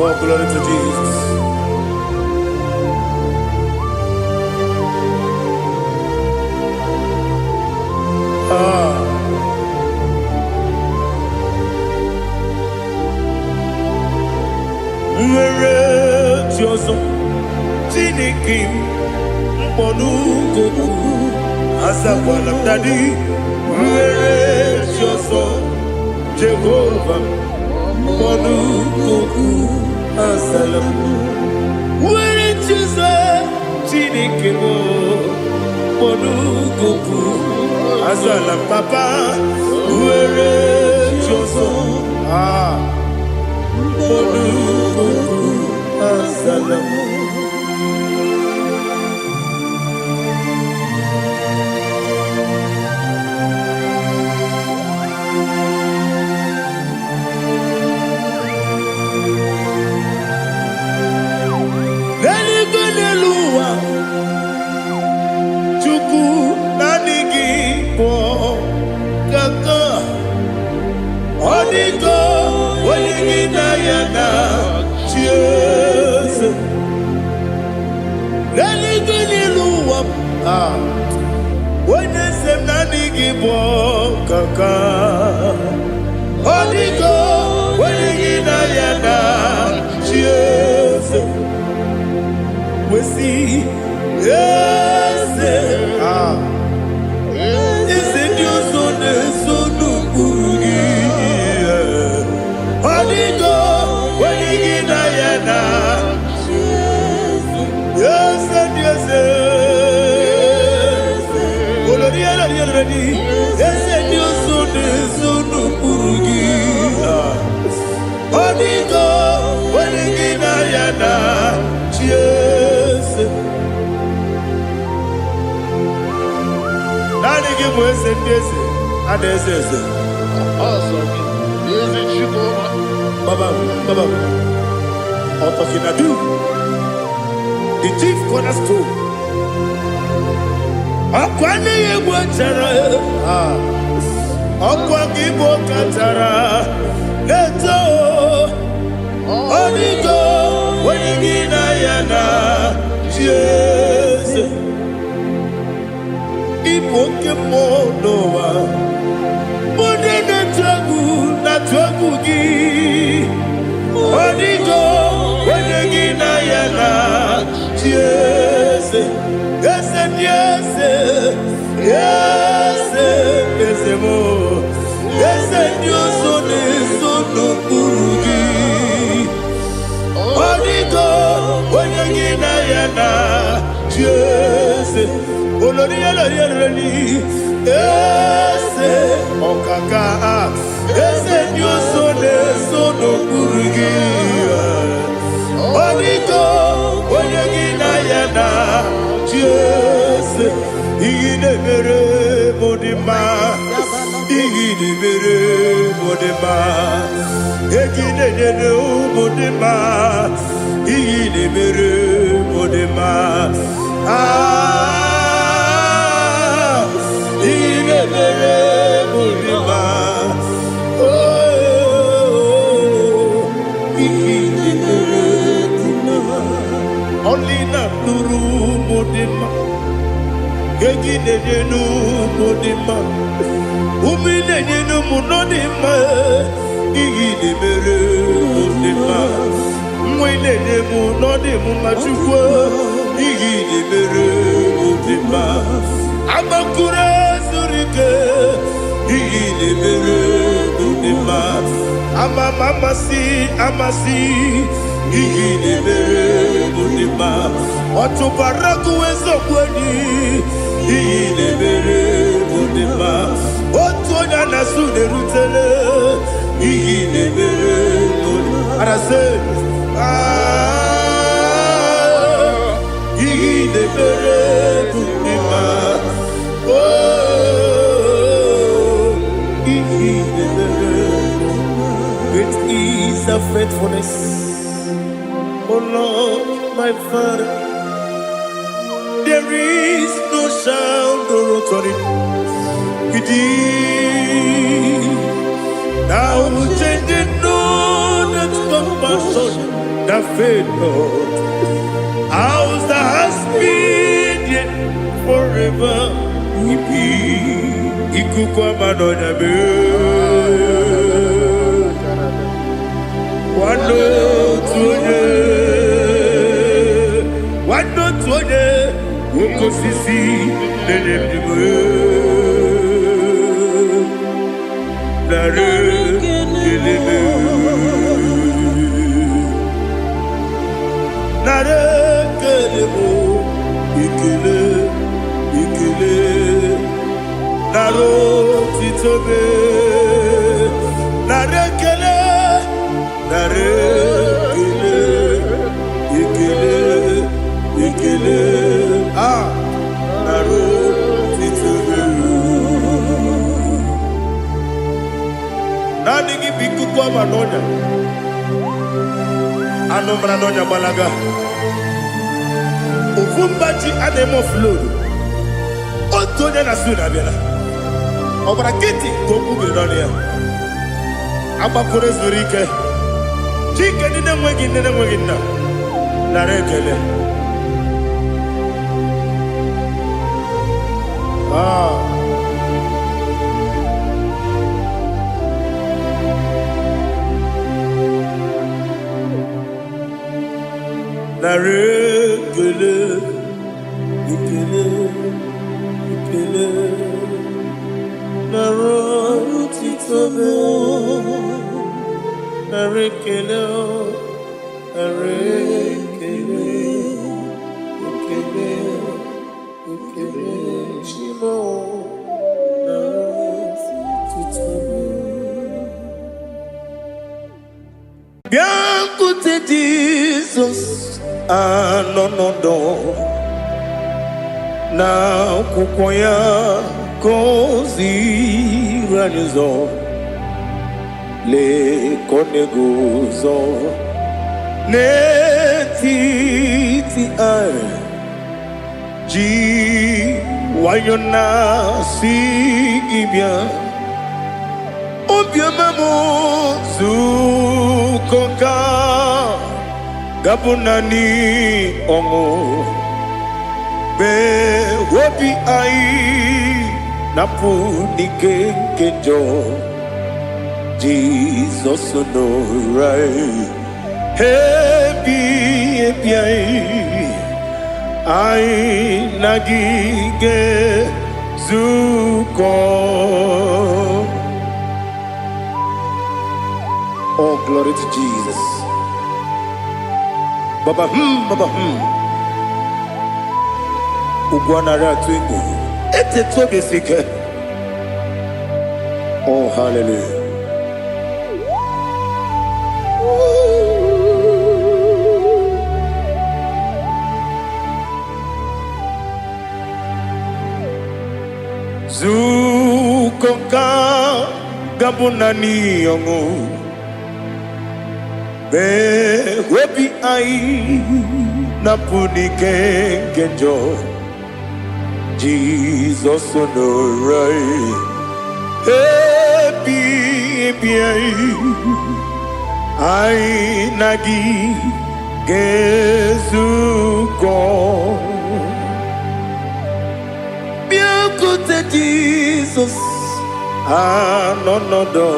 Oh, glory to Jesus. Ah. Nwere chi ọzọ Chineke m mkpọnụgoku azakwala m daddy nwere chi ọzọ Jehova mkpọnụgoku azala m nwere chi ọzọ Chineke m mkpọnụgoku azala m papa nwere Ah, olukuku azala m. N'eluigwe n'elu ụwa, Chukwu naanị gị bụ ọkaka. Ọ dịgo onye gị na ya na chi eze. N'eluigwe n'elu ụwa, ah, onye eze m naanị gị bụ ọkaka. Ọ dịgo onye gị na ya na chi eze. Wesi eze, ah, eze ndị ọzọ na-eso n'ụkpụrụ gị. Ọ dịgo onye gị na ya na eze ndị eze. Olori elori elori, eze ndị ọzọ na-eso n'ụkpụrụ gị. Ọ dịgo onye gị na ya na chi eze. Naanị gị bụ eze ndị eze, a na-eze eze. Ọsọ gị, ezi Chukwuma. Baba, Baba, Otokinadu, the chief cornerstone. Ọkwa n'ihi egwu chara, ah, ọkwa gị bụ kachara na-eto. Ọ dịgo onye gị na ya na chi eze. Ịbụ oke mmụọ n'ụwa, onye na-etu egwu na-atụ egwu gị. Ọ dịgo onye gị na ya na chi eze. Eze ndị eze, eze eze m, eze ndị ọzọ na-eso n'okpuru gị. Ọ dịgo onye gị na ya na chi eze. Olori olori olori, eze ọkaka, eze ndị ọzọ na-eso n'okpuru gị. Ọ dịgo onye gị na ya na chi eze. Ihe na-emere m dị mma, ihe na-emere m dị mma, ego ị na-enyere m dị mma, ihe na-emere m dị mma. Ah, ihe na-emere m dị mma. Oh, ihe na-emere m dị mma. Ọlị na-atụrụ m dị mma. Ego ị na-enye n'ụmụ dị mma, ume ị na-enye n'ụmụ nọ dị mma, ihe ị na-emere mụ dị mma, nwa ị na-enye m nọ dị m mma. Chukwu, ihe ị na-emere mụ dị mma. Agbakụrụ zuru ike, ihe ị na-emere mụ dị mma. Ama m amasị amasị, ihe ị na-emere mụ dị mma. Ọchụbara gụwa eziokwu enyi, ihe ị na-emere mụ dị mma. Otu onye a na-asụ na-erutele, ihe ị na-emere mụ dị mma. Arasị, ah, ihe ị na-emere mụ dị mma. Oh, ihe ị na-emere. Great is thy faithfulness, O Lord, my Father. There is no sound or authority with thee. Thou changing not that compassion that fail not. House that has been yet forever we be. Ikuku ama n'ọnya mee. Nwanne otu onye, nwanne otu onye, nwoke osisi na-enye ndụ m. Narị ekele m. Narị ekele m, ekele, ekele. Narị otito m. Narị ekele. Anụ mara n'ọnya gbalaga. Ofu mba ji a na-eme offload. Otu onye na su na-abịala. Ọ gbara nkịtị ka okwu biri n'ọnụ ya. Agbakọrọ zuru ike. Chike ndị na-enweghị nne na-enweghị nna. Nara ekele. Ah. Nara ekele, ekele, ekele. Nara otito m. Nara ekele, nara ekele, ekele, ekele. Chi m o, nara otito m. Bịakwute Jizọs anọ n'ọdọ na akwụkwọ ya ka o ziri anyị ụzọ. Lee ka ọ na-eguzo n'etiti anyị ji nwayọ na-asị gị bịa. Obiọma m, zukọ ka gabụ naanị ọṅụ mgbe obi anyị na-apụ n'ike nke njọ. Jizọs nọrọ anyị ebi ebi anyị, anyị na gị ga-ezukọ. Oh, glory to Jesus. Baba baba. Ugwu anaghị atụ egwu. Etetu obi esi ike. Oh, hallelujah. Zukọ ka gabụ naanị ọṅụ mgbe obi anyị na-apụ n'ike nke njọ. Jizọs nọrọ anyị ebi ebi anyị, anyị na gị ga-ezukọ. Bịakwute Jizọs anọ n'ọdọ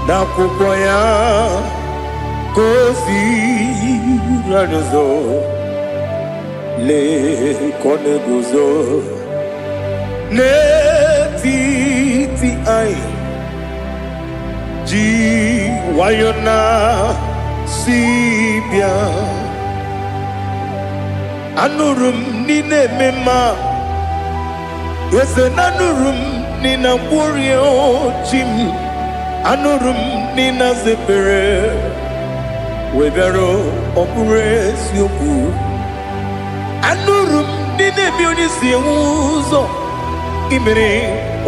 n'akwụkwọ ya ka o ziri anyị ụzọ. Lee ka ọ na-eguzo n'etiti anyị ji nwayọ na si bịa. Anụrụ m n'ị na-eme mma, eze na anụrụ m n'ị na-agwọrịa chi m. Anụrụ m n'ị na-aza ekpere wee bịara. Ọ bụrụ eziokwu, anụrụ m n'ị na-eme onye si enwe ụzọ imere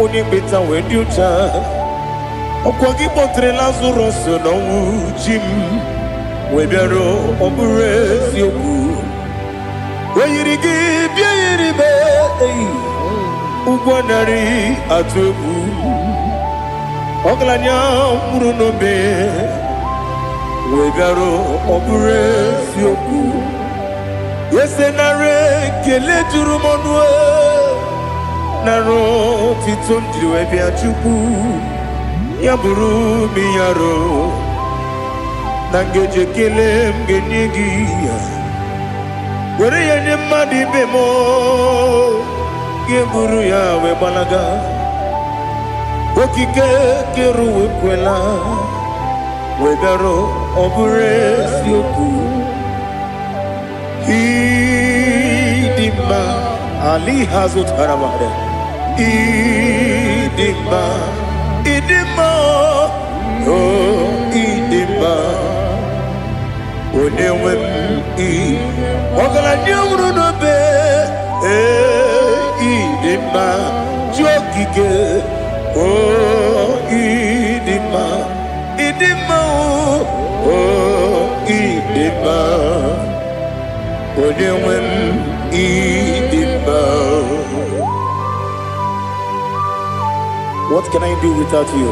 onye mkpeta wee dị ụcha. Ọkwa gị kpọtere Lazarọs n'ọnwụ, chi m, wee bịara. Ọ bụrụ eziokwu, o yiri gị bịa yiri be eyi ụgwọ narị atụ egwu. Ọgaranya nwụrụ n'obe wee bịara. Ọ bụrụ eziokwu, eze, nara ekele juru m ọnụ, nara otito m jiri wee bịa. Chukwu ya bụrụ m yaro na ngeji ekele m ga-enye gị ya, were ya nye mmadụ ibe m, ga-eburu ya wee gbalaga. Okike kere ụwa ekwela wee bịarụ. Ọ bụrụ eziokwu, ịdị mma ali ha zụtara mmadụ. Ịdị mma, ịdị mma, o ịdị mma, onye nwe m. Ị ọgaranya nwụrụ n'obe, ee, ịdị mma, chi okike, o ịdị mma, ịdị. Ịdị mma o, ịdị mma. Onye nwe m, ịdị mma. What can I do without you?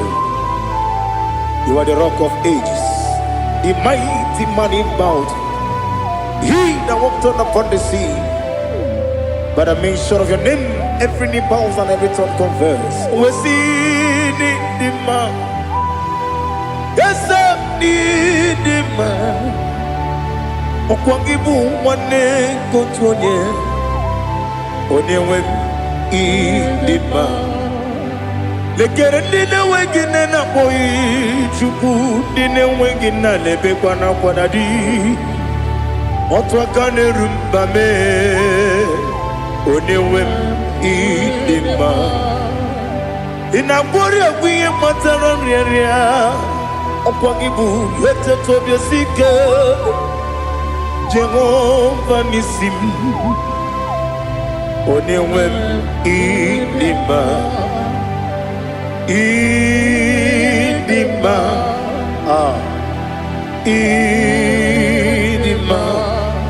You are the Rock of Ages, the mighty man in battle, he that walked on upon the sea. By the mention of your name, every knee bows and every tongue confess. We see the man. Yes, ịdị mma. Ọkwa gị bụ nwanne nke otu onye. Onye nwe m, ịdị mma. Lekere ndị na-enweghị nne na-akpọghị Chukwu, ndị na-enweghị nna na-ebekwa n'akwa na di. Otu aka na-eru mba mee, onye nwe m, ịdị mma. Ị na-agwọrị ọgwụ ihe kpatara nrịanrịa. Ọkwa gị bụ eteta obi esi ike, Jehova n'isi m. Onye nwe m, ịdị mma, ịdị mma. Ah, ịdị mma,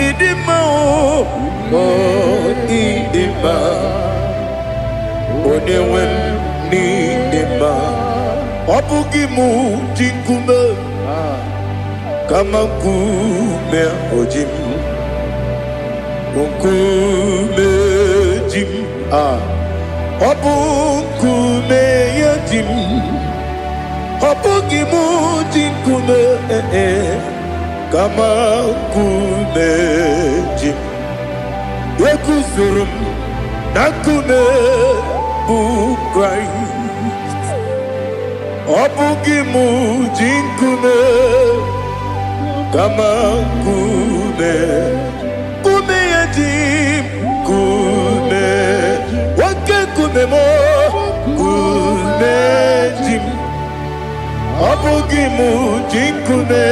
ịdị mma o, oh, ịdị mma. Onye nwe m, n'ịdị mma. Ọ bụghị mụ ji nkume, kama nkume oji m, nkume ji m. Ah, ọ bụ nkume ya ji m. Ọ bụghị mụ ji nkume, eh, eh, kama nkume ji m. Eguzoro m na nkume bụ Kraịst. Ọ bụghị mụ ji nkume, kama nkume, nkume ya ji m. Nkume, oke nkume m, nkume ji m. Ọ bụghị mụ ji nkume,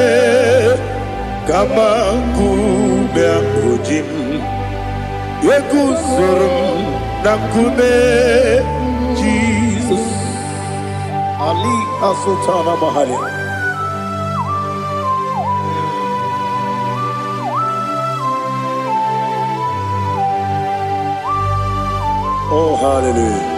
kama nkume ahụ ji m. Eguzoro m na nkume Jizọs. Ali Asultana Mahali. Oh, hallelujah.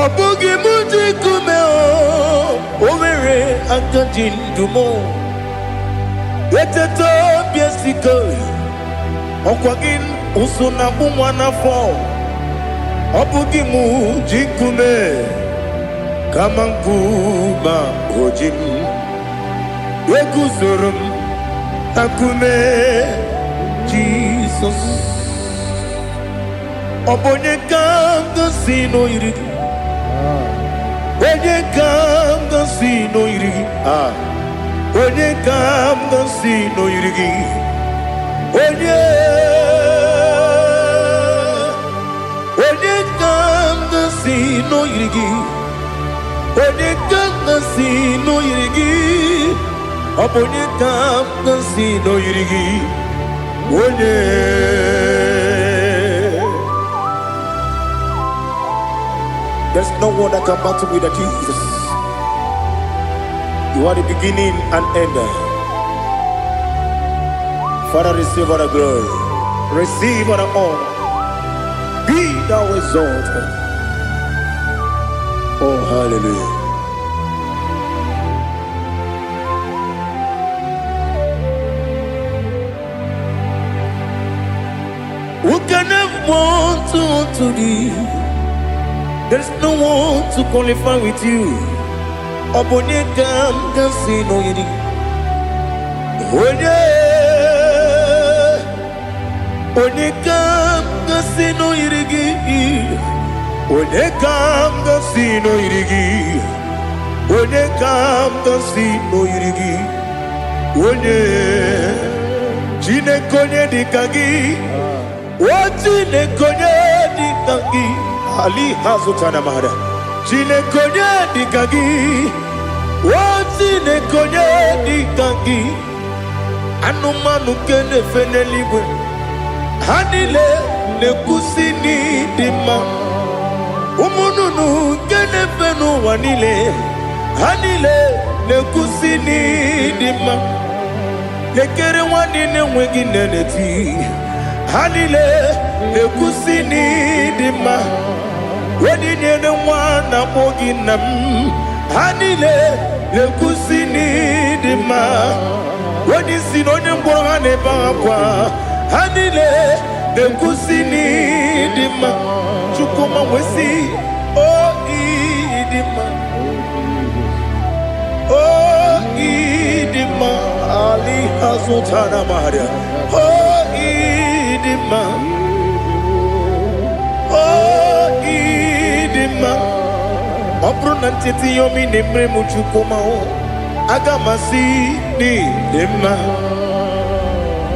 Ọ bụghị mụ ji nkume o, o nwere aka ji ndụ m. Eteta obi esike, ọkwa gị ụsụ na agbụ nwa n'afọ. Ọ bụghị mụ ji nkume, kama nkume o ji m. Eguzoro m na nkume Jizọs. Ọ bụ onye ka m gosi n'oyiri gị? Onye ka m gosi n'oyiri gị? Ah, onye ka m gosi n'oyiri gị? Onye, onye ka m gosi n'oyiri gị? Onye ka m gosi n'oyiri gị? Ọ bụ onye ka m gosi n'oyiri gị? Onye. There's no one that can battle with the Jesus. You are the beginning and end. Father, receive all the glory. Receive all the honor. Be thou exalted. Oh, hallelujah. Who can have one to thee? There's no one to qualify with you. Ọ bụ onye ka m ga-asị n'oyiri? Onye, onye ka m ga-asị n'oyiri gị? Onye ka m ga-asị n'oyiri gị? Onye ka m ga-asị n'oyiri gị? Onye, Chineke, onye dị ka gị? O Chineke, onye dị ka gị? Ali ha zụtara mara. Chineke, onye dị ka gị? O Chineke, onye dị ka gị? Anụmanụ nke na-efe n'eluigwe, ha niile na-ekwusi n'ịdị mma. Ụmụ nnụnụ nke na-efe n'ụwa niile, ha niile na-ekwusi n'ịdị mma. Lekere nwanne na-enweghị nne na-eti, ha niile na-ekwusi n'ịdị mma. Onye nyere nwa na-akpọ gị nna m, ha niile na-ekwusi n'ịdị mma. Onye isi na onye ngwọrọ, ha na-ebe akwa, ha niile na-ekwusi n'ịdị mma. Chukwuma wesi o, ịdị mma, o ịdị mma. Ali azụtara maria, o ịdị mma, o ịdị mma. Ọ bụrụ na ncheta ihe omi na-emere m, Chukwuma o, aga m asị n'ịdị mma.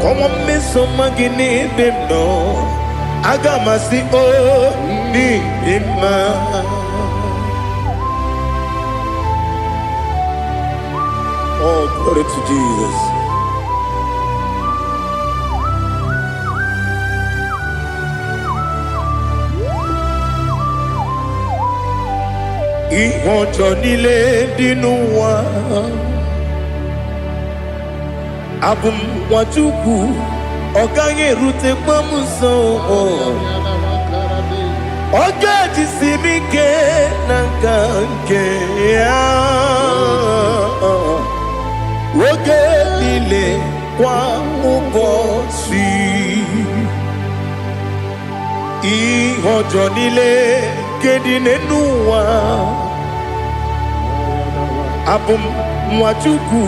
Kọnwa mmeso ọma gị n'ebe m nọ, aga m asị o n'ịdị mma. Oh, glory to Jesus. Ihe ọjọọ niile dị n'ụwa, abụ m nwa Chukwu, ọ gaghị erutekwa m nso. Ọ ga-ejisi m ike na nka nke ya oge niile, kwa ụbọchị. Ihe ọjọọ niile nke dị n'ụwa, abụ m nwa Chukwu,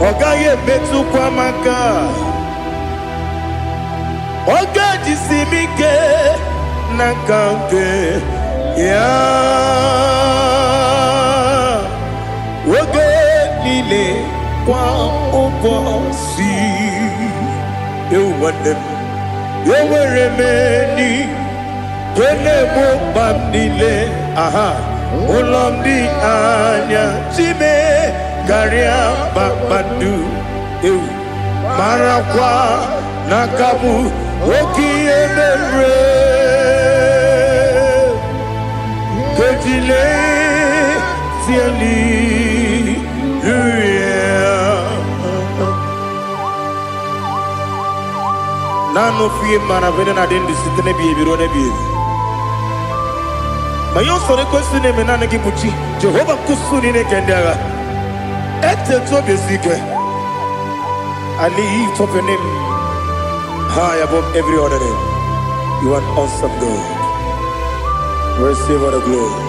ọ gaghị emetụkwa m aka. Ọ ga-ejisi m ike na nka nke ya oge niile, kwa ụbọchị. Ewu nwanne m, enwere m enyi nke na-egbo mkpa m niile. Aha ụlọ m dị anya chime karịa kpakpando. Ewu, marakwa na aka bụ oke ihe mere kejile hallelujah. Naanị ofu ihe mara bụ na adị ndụ site n'ebighị ebi ruo n'ebighị ebi. Ma ihe usoro ekwesị na-eme, naanị gị bụ chi Jehova nkusu niile nke ndị agha. Etetu obi esi ike. I lift up your name high above every other name. You are an awesome God. Receive all the glory.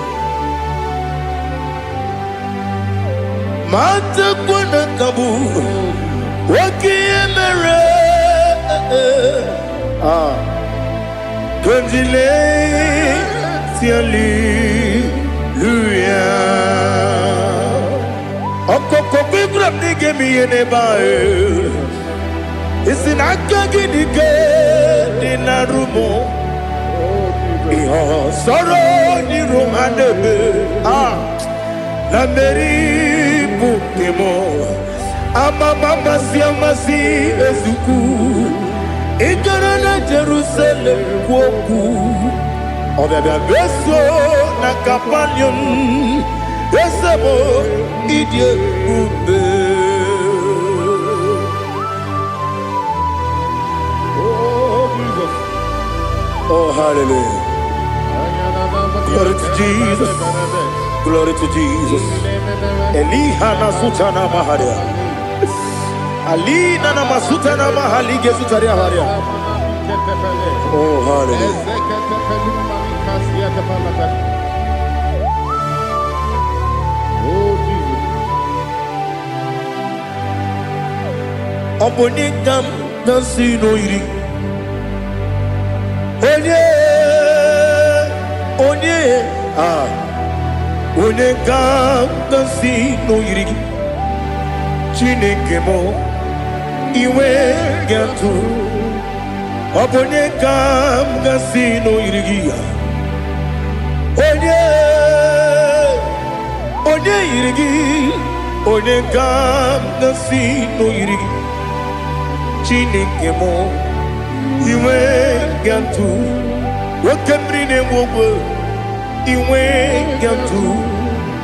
Matakwa na ka bụ oke ihe mere. Ah, Kondile hallelujah. Ọkọkọ gbígbà m n'ige m ihe n'ebe ahụ. Isi na aka gị dị ike dị na rumo. Ihe sọ̀rọ̀ n'iru ha na-eme. Ah, na mmeri bụ nke m. Amama amasị amasị ezukwu. Ị gara na Jerusalem kwuo okwu. Ọbịabịa meso na Kapanium. Eze m, ịdị ebube. Oh, Jesus. Oh, hallelujah. Glory to Jesus. Glory to Jesus. Eliha na sutana maharia. Alina na masutana mahalige sutaria haria. Oh, hallelujah. Oh, Jesus. Ọ bụ onye ka m na-asị n'oyiri? Onye, onye, ah, onye ka m na-asị n'oyiri gị? Chineke m, iwe ga-atụ. Ọ bụ onye ka m ga-asị n'oyiri gị? Onye, onye yiri gị? Onye ka m ga-asị n'oyiri gị? Chineke m, inwe gatụ. Oke mmiri na-egbu ogwe, inwe gatụ.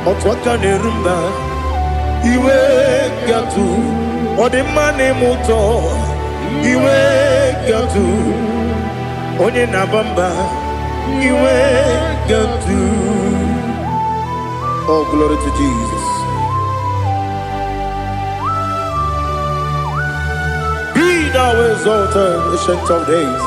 Otu aka na-eru mba, iwe gatụ. Ọ dị mma na-eme ụtọ, iwe gatụ. Onye na-aba mba, iwe gatụ. Oh, glory to Jesus. Be thou exalted, Ancient of Days.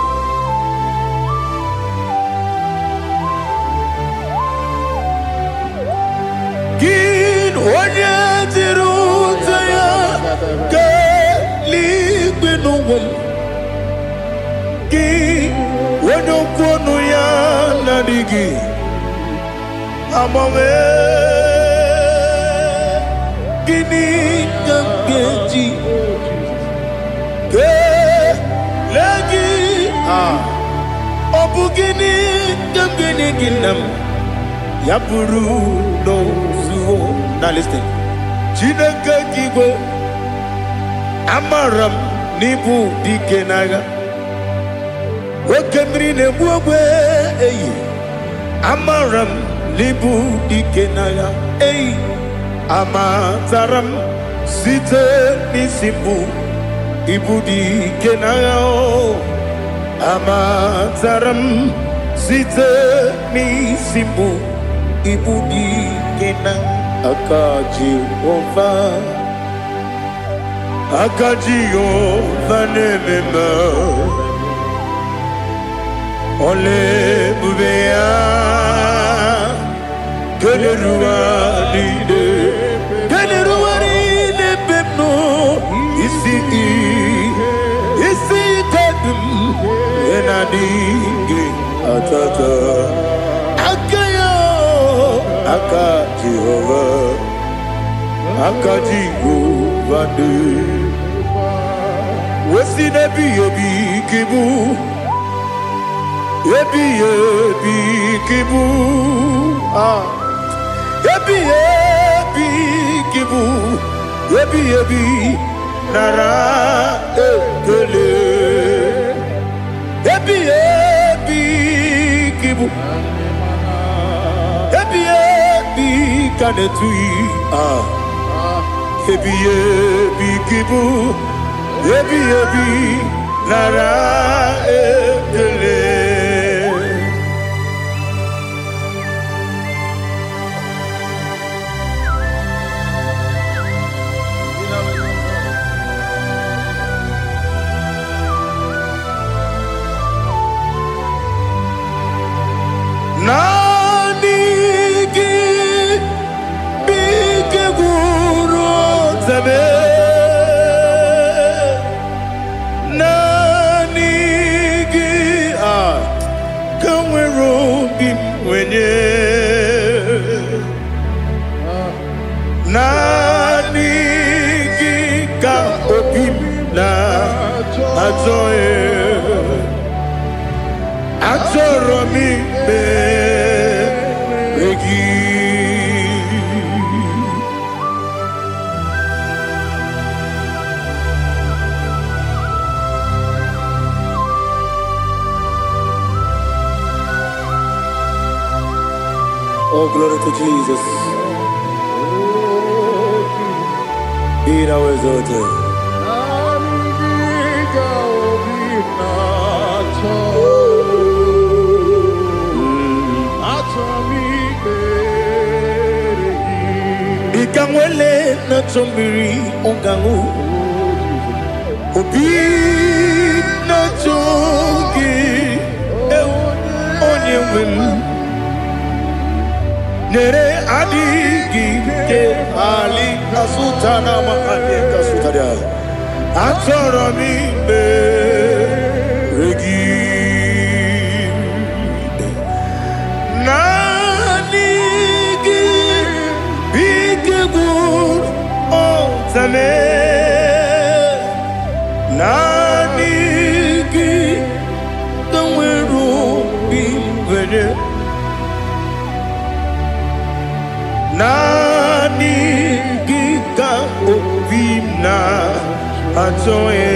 Gị onye jiri ụta ya kelee n'ụwa m, gị onye okwu ọnụ ya na-adịghị agbanwe, gịnị ka m ga-eji kelee gị? Ah, ọ bụ gịnị ka m ga-enye gị, nna m, ya bụrụ n'ozuo? Now listen. Chineke gị igwe, amara m n'ịbụ dike n'agha. Oke mmiri na-egbu ogbe eyi, amara m n'ịbụ dike n'agha eyi. Amatara m site n'isi mbụ, ịbụ dike n'agha o. Amatara m site n'isi mbụ, ịbụ dike na aka Jehova, aka Jehova na-eme mma. Ọla ebube ya kelere ụwa niile, kelere ụwa niile ebe m nọ. Isi isi ike dị m ihe na-adịghị atata aka ya. Aka Jehova, aka Jehova dị wesi n'ebighị ebi ka ịbụ, ebighị ebi ka ịbụ. Ah, ebighị ebi ka ịbụ, ebighị ebi, nara ekele. Ebighị ebi ka ịbụ, ebighị ebi ka na-etughị. Ah, ebighị ebi ka ịbụ, ebighị ebi, nara ekele. Naanị gị bụ ike gwụrụ ọtabe. Naanị gị a ka nwere obi m nwenye. Naanị gị ka obi m na-achọ. Achọrọ m ikpe gị. Oh, glory to Jesus. Be thou exalted. Naanị gị ka obi na-achọ. Achọ m ikpere gị. Dịka nwele na-achọ mmiri ọ ga-aṅụ, obi na-achọ gị, ewu, onye nwe m. Nyere adịghị ike ali kasuta na ma adị kasuta dị. Achọrọ m ikpere gị. Naanị gị bụ ike gwụrụ ọtame. Naanị gị ka nwere obi nwere. Naanị gị ka Achọghị,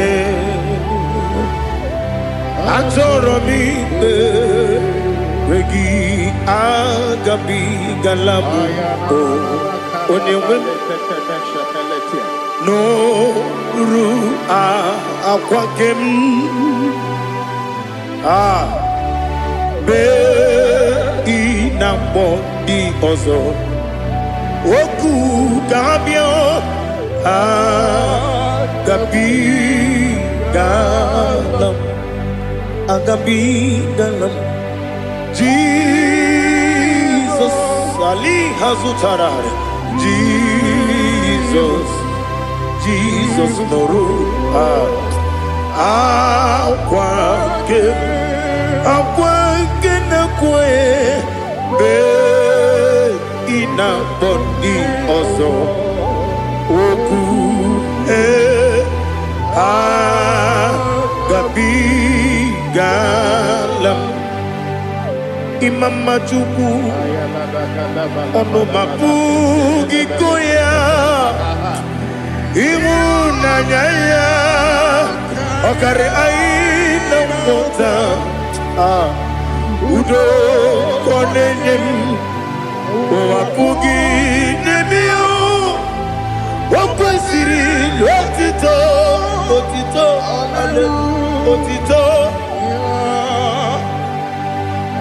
achọrọ m ikpere gị, agabigala m o onye nwe m n'oru akwa gị m a bee ị na-akpọ ndị ọzọ okwu ka ha bịa. Agabigala m, agabigala m. Jizọs ali ha zụtara. Jizọs, Jizọs, nụrụ akwa nke akwa nke na-ekwe mgbe ị na-akpọ ndị ọzọ okwu ee agabigala m. Ịma mma Chukwu, ọnụ ma pụghị ịkọ ya. Ịhụnanya ya ọkarị anyị na nghọta. Ah, udo ka ọ na-enye m, ụwa pụghị n'ebe ya. O kwesịrị otito, otito, otito.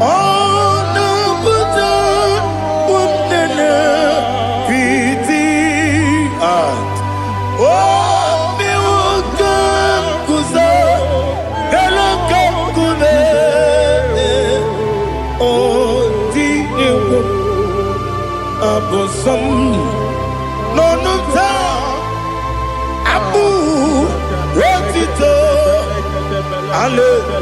Ọ na-apụta nne piti. Ah, o mewo ka m guzo elu ka nkume. O tinyewo abụ nsọ m n'ọnụ m taa, abụ otito, hallelujah.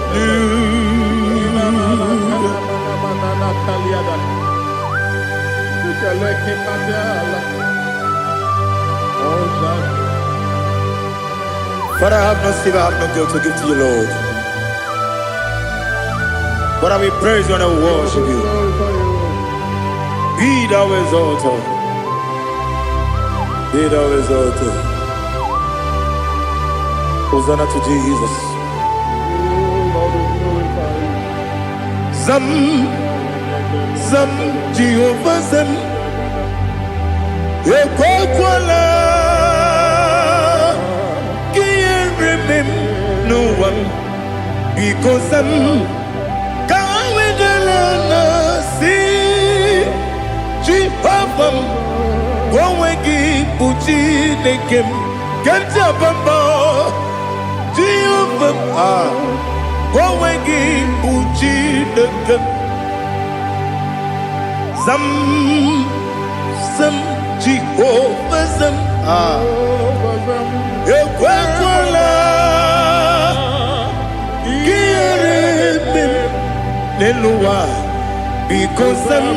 Father, I have no silver, I have no gold to give to you, Lord. But I will praise you and I will worship you. Be thou exalted. Be thou exalted. Hosanna to Jesus. Lord, we glorify you. Zam, Zam, Jehovah Zam. Ekwekwala ka ihere mee m n'ụwa m. Biko zam, ka wedala na si Jehova m, ka onwe gị bụ Chineke m, nke m ji aba mba. Jehova m, ah, ka onwe gị bụ Chineke m. Zam, zam, Jehova zam, ah, ekwekwala ka ihere mee m n'elu ụwa. Biko zam,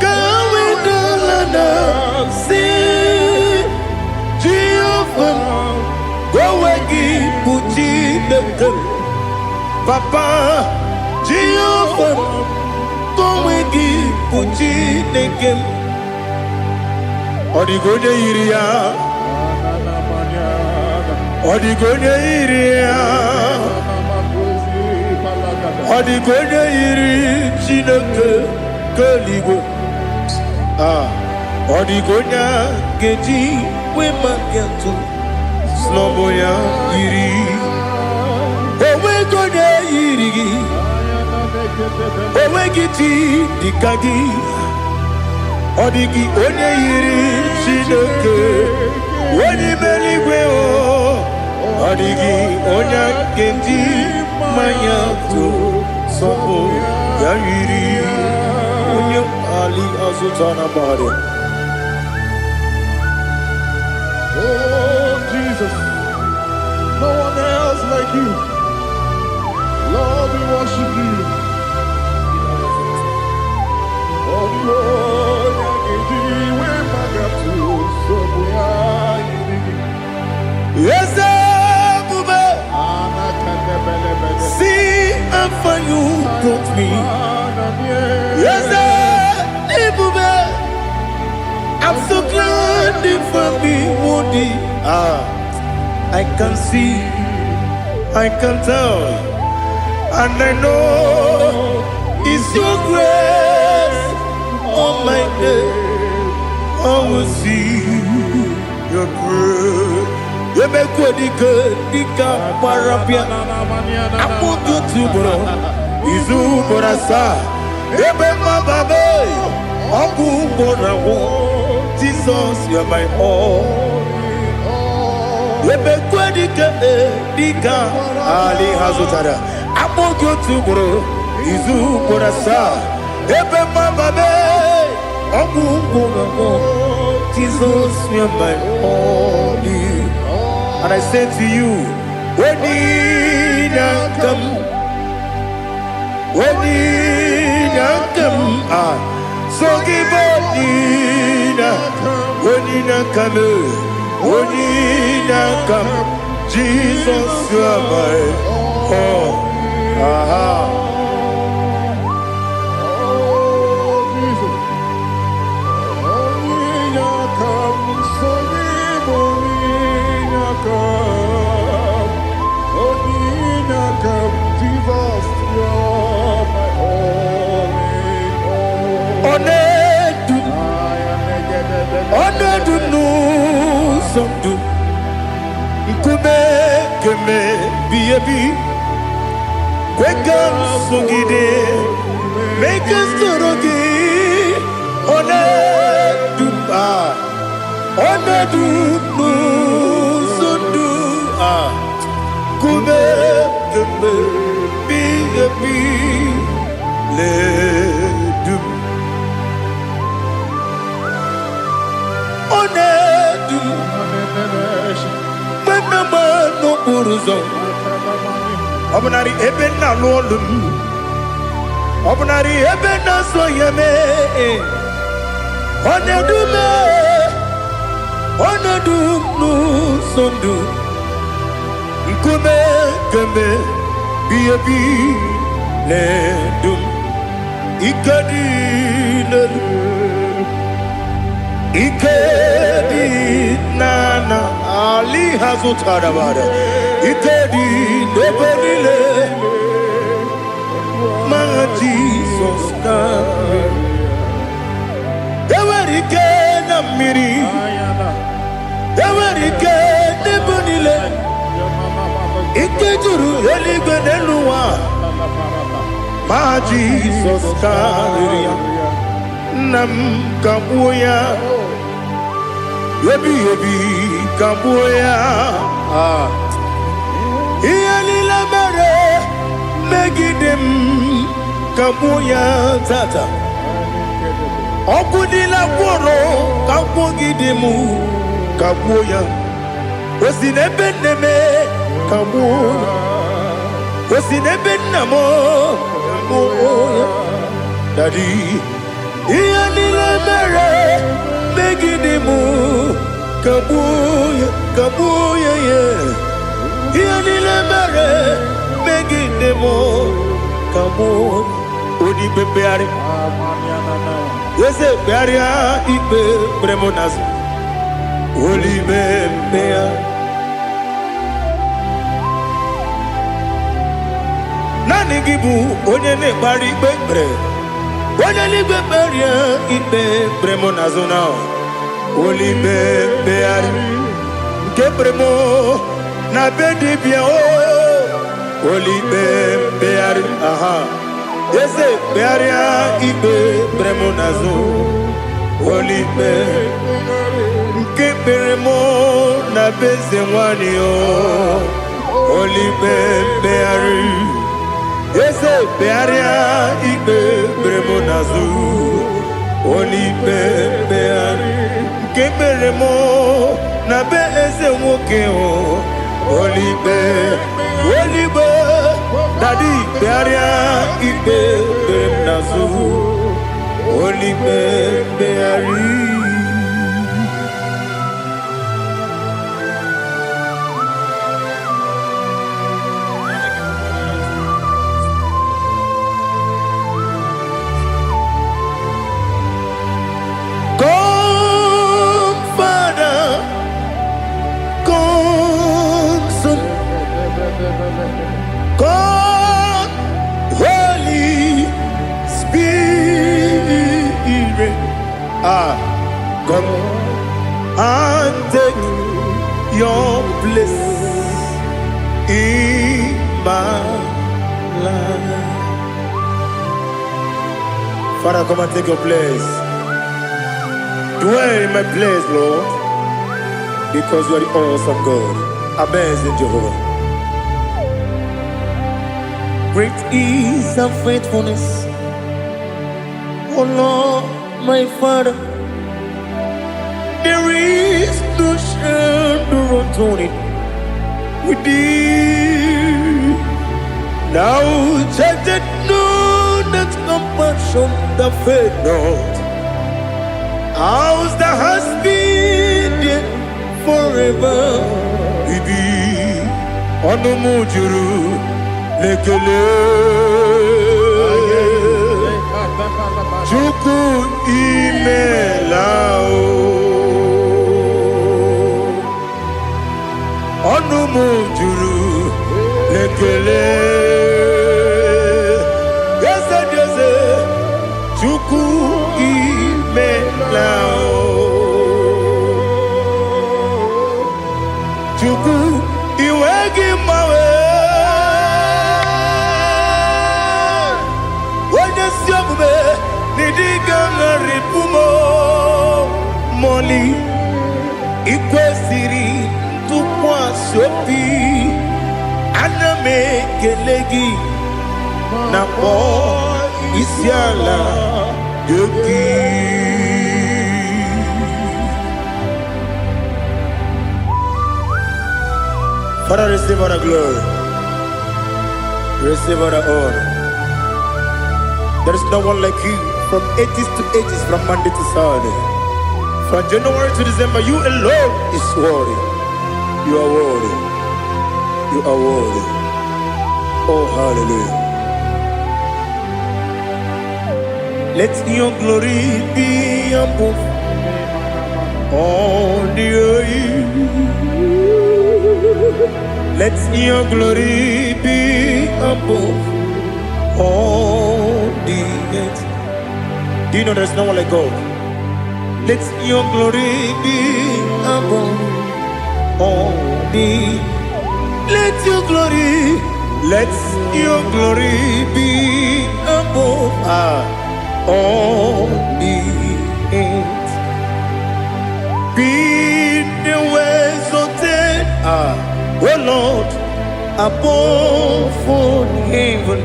ka wedala na si Jehova m, ka onwe gị bụ Chineke m. Papa, Jehova m, ka onwe gị bụ Chineke m. Ọ dịghị onye yiri ya, ọ dịghị onye yiri ya, ọ dịghị onye yiri Chineke nke eluigwe. Ah, ọ dịghị onye a ga-eji wee maka atụ snọbụ ya yiri. Onweghị onye yiri gị, onweghị chi dịka gị. Ọ dịghị onye yiri Chineke onye ime eluigwe o. Ọ dịghị onye a ga-eji mmanya tụ sọpụ ya yiri onye ali azụta na gbara. Oh, Jesus, no one else like you. Lord, we worship you. Oh, the onye ga-eji wee magatu nsogbu ya yiri gị. Eze ebube, Anakadebelebele. see how far you brought me. Eze ebube, I'm so glad you found me worthy. Ah. I can see, I can tell, and I know it's your grace on my day. I will see your grace. Emekwe dike dike gbara bịa akpụkpọ otu ugboro izu ugboro asaa ebe mmababe ọgwụ ugboro agwụ. Jesus, you're my all. Emekwe dike dike ali ha zụtara akpụkpọ otu ugboro izu ugboro asaa ebe mmababe ọgwụ ugboro agwụ. Jesus, you're my all. And I say to you, when come, when come, ah, so give when come, when come, Jesus, you are my all. Aha. Oh, Jesus. Onye aka m, so gị bụ onye aka m. Onye aka m, Jesus, you're my all in all. Ọ na-edu m, ọ na-edu m n'ụzọ ndụ nkume keme bi ebi kwe ka m sogide mee ka m soro gị. Ọ na-edu m, ah, ọ na-edu m n'ụzọ ndụ a nkume keme bi ebi na-edu m. Ọ na-edu m mgbe m na-agba n'okporo ụzọ ọ bụnarị ebe m na-alụ ọlụ m ọ bụnarị ebe m na-azụ ya mee ọ na-edu m, ọ na-edu m n'ụzọ ndụ nkume kemgbe bi ebi na-edu m. Ike dị n'elu ike dị n'ana ali ha zụtara bara ike dị n'ebe niile ma Jizọs ka enwere ike na mmiri enwere ike n'ebe niile ike juru eluigwe n'elu ụwa ma Jizọs karịrị ya. Nna m kagbuo ya ebighị ebi kagbuo ya. Ah. Ihe niile mere megide m kagbuo ya tata ọgwụ niile gwụrụ kagbuogide m kagbuo ya o si n'ebe nne m kagbuo ya o si n'ebe nna m kagbuo ya. Daddy, ihe niile mere megide m kagbuo ya kagbuo ya ya ihe niile mere megide m kagbuo. Onye ikpe mkpegharị eze kpegharịa ikpe kpere m n'azụ olibe mkpegharị naanị gị bụ onye na-ekpegharị ikpe kpere onye n'igwe kpegharịa ikpe kpere m n'azụ na olibe mkpegharị nke kpere m na be dibịa o olibe mkpegharị aha eze kpegharịa ikpe kpere m n'azụ olibe nke kpere m na be eze nwanyị o olibe mkpegharị eze kpegharịa ikpe kpere m n'azụ olibe mkpegharị nke kpere m na be eze nwoke o olibe olibe. Daddy, kpegharịa ikpe kpere m n'azụ olibe mkpegharị. Come, Father, Come and take your place in my life. Father, come and take your place. Dwell in my place, Lord, because you are the awesome God, amazing Jehovah. Great is thy faithfulness, O Lord, my Father. There is no shadow of turning with thee. Thou changest not thy compassions, they fail not. As thou hast been there forever, be. Ọnụ m juru n'ekele. Chukwu, imela o. Ọnụ m juru n'ekele. Eze dị eze, Chukwu, imela o. Chukwu, iwe gị mgbanwe. Onye ezi omume n'ịdị ga-agharịpụ m mọli. Ikwesịrị ntụkwasị obi, ana m ekele gị na kpọọ isi ala nye gị. Father, receive all the glory. Receive all the honor. There is no one like you from ages to ages, from Monday to Saturday. From January to December, you alone is worthy. You are worthy. You are worthy. Oh, hallelujah. Let your glory be above all the earth. Let your glory be above all the earth. Do you know there's no one like God? Let your glory be above all the. Let your glory, let your glory be above all the earth. Be thou exalted, O Lord, above all heaven.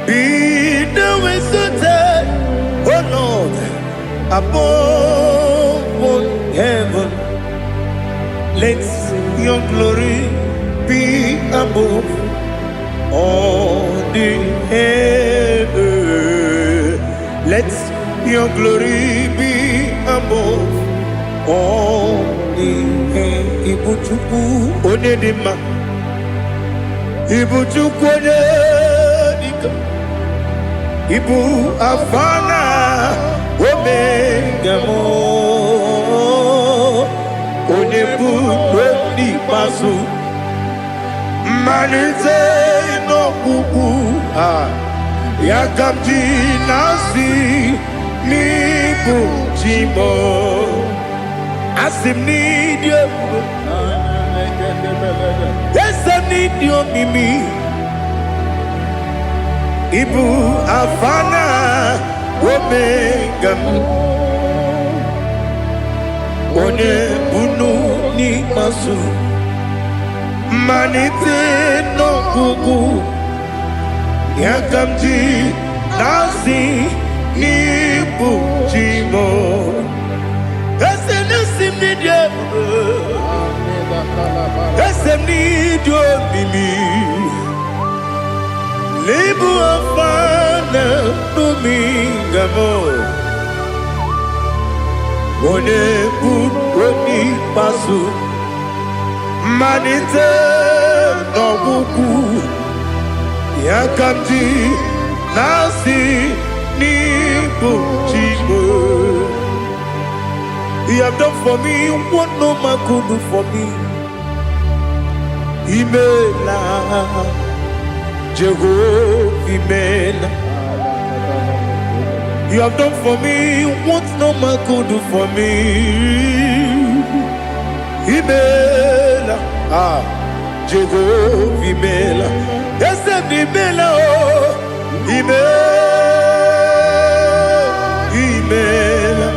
Be thou exalted, O Lord, above all heaven. Let your glory be above all the heaven. Let your glory be above all the heaven. Ibu Chukwu onye dị mma. Ibu Chukwu onye dịka. Ibu Alfa na Omega m. Onye bụ n'ikpeazụ. Mmalite n'ọgwụgwụ a ya ka m ji na-asị n'ịbụ chi m. Asị m n'ịdị ebube, eze m, n'ịdị omimi. Ịbụ Alfa na Omega m, onye bunu n'ikpeazụ, mmalite n'ọgwụgwụ ya ka m ji na-asị n'ịbụ chi m. Eze na-esi m n'ịdị ebube, eze m, n'ịdị omimi. N'ịbụ Alfa na Omega m, onye bụ onye ikpeazụ, mmalite n'ọgwụgwụ ya ka m ji na-asị n'ịbụ chi m. You have done for me what no man could do for me. Imela, Jehovah, imela. You have done for me what no man could do for me. Imela, ah, Jehovah imela. Eze m imela o, imela, imela.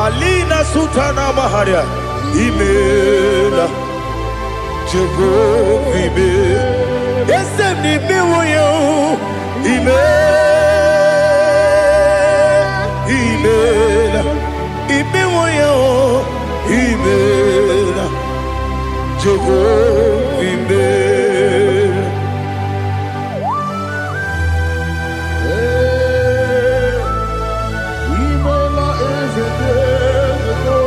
Alina Sultana Maharia, imela, Jehovah imela. Eze m imewo ya o, imela, imela, imewo ya o, imela, Jehovah imela. Imela eze dị eze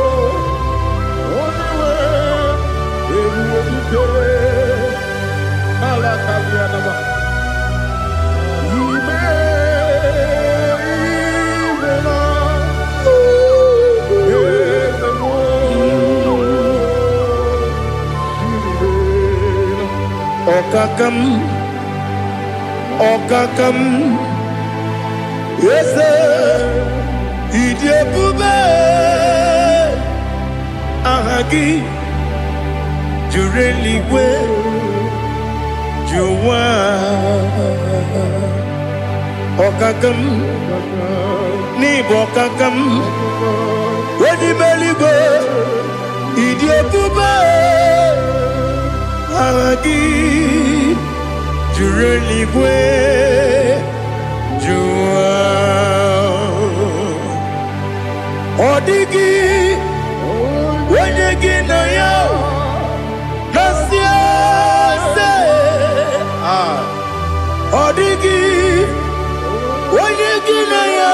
onye nwe ebube dike ala kalianama. Ime imela eze mụ imela. Ọkaka m, ọkaka m, eze, ịdị ebube, aha gị juru eluigwe ju ụwa. Ọkaka m, n'ịbụ ọkaka m, onye ime eluigwe, ịdị ebube, aha gị juru eluigwe ju ụwa. Ọ dịghị onye gị na ya na-asị eze. Ah, ọ dịghị onye gị na ya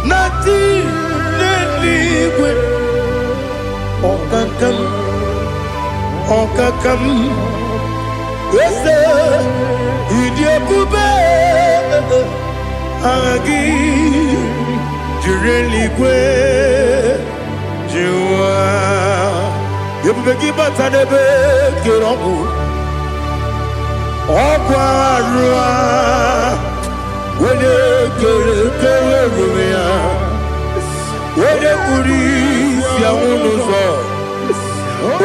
na-atị n'eluigwe. Ọkaka m, ọkaka m, eze, ịdị ebube, aha gị juru eluigwe ju ụwa. Ebube gị bata n'ebe kere ọgwụ ọgwụ arụ a, onye kere kere ebube ya, onye kpuru isi anwụ n'ụzọ,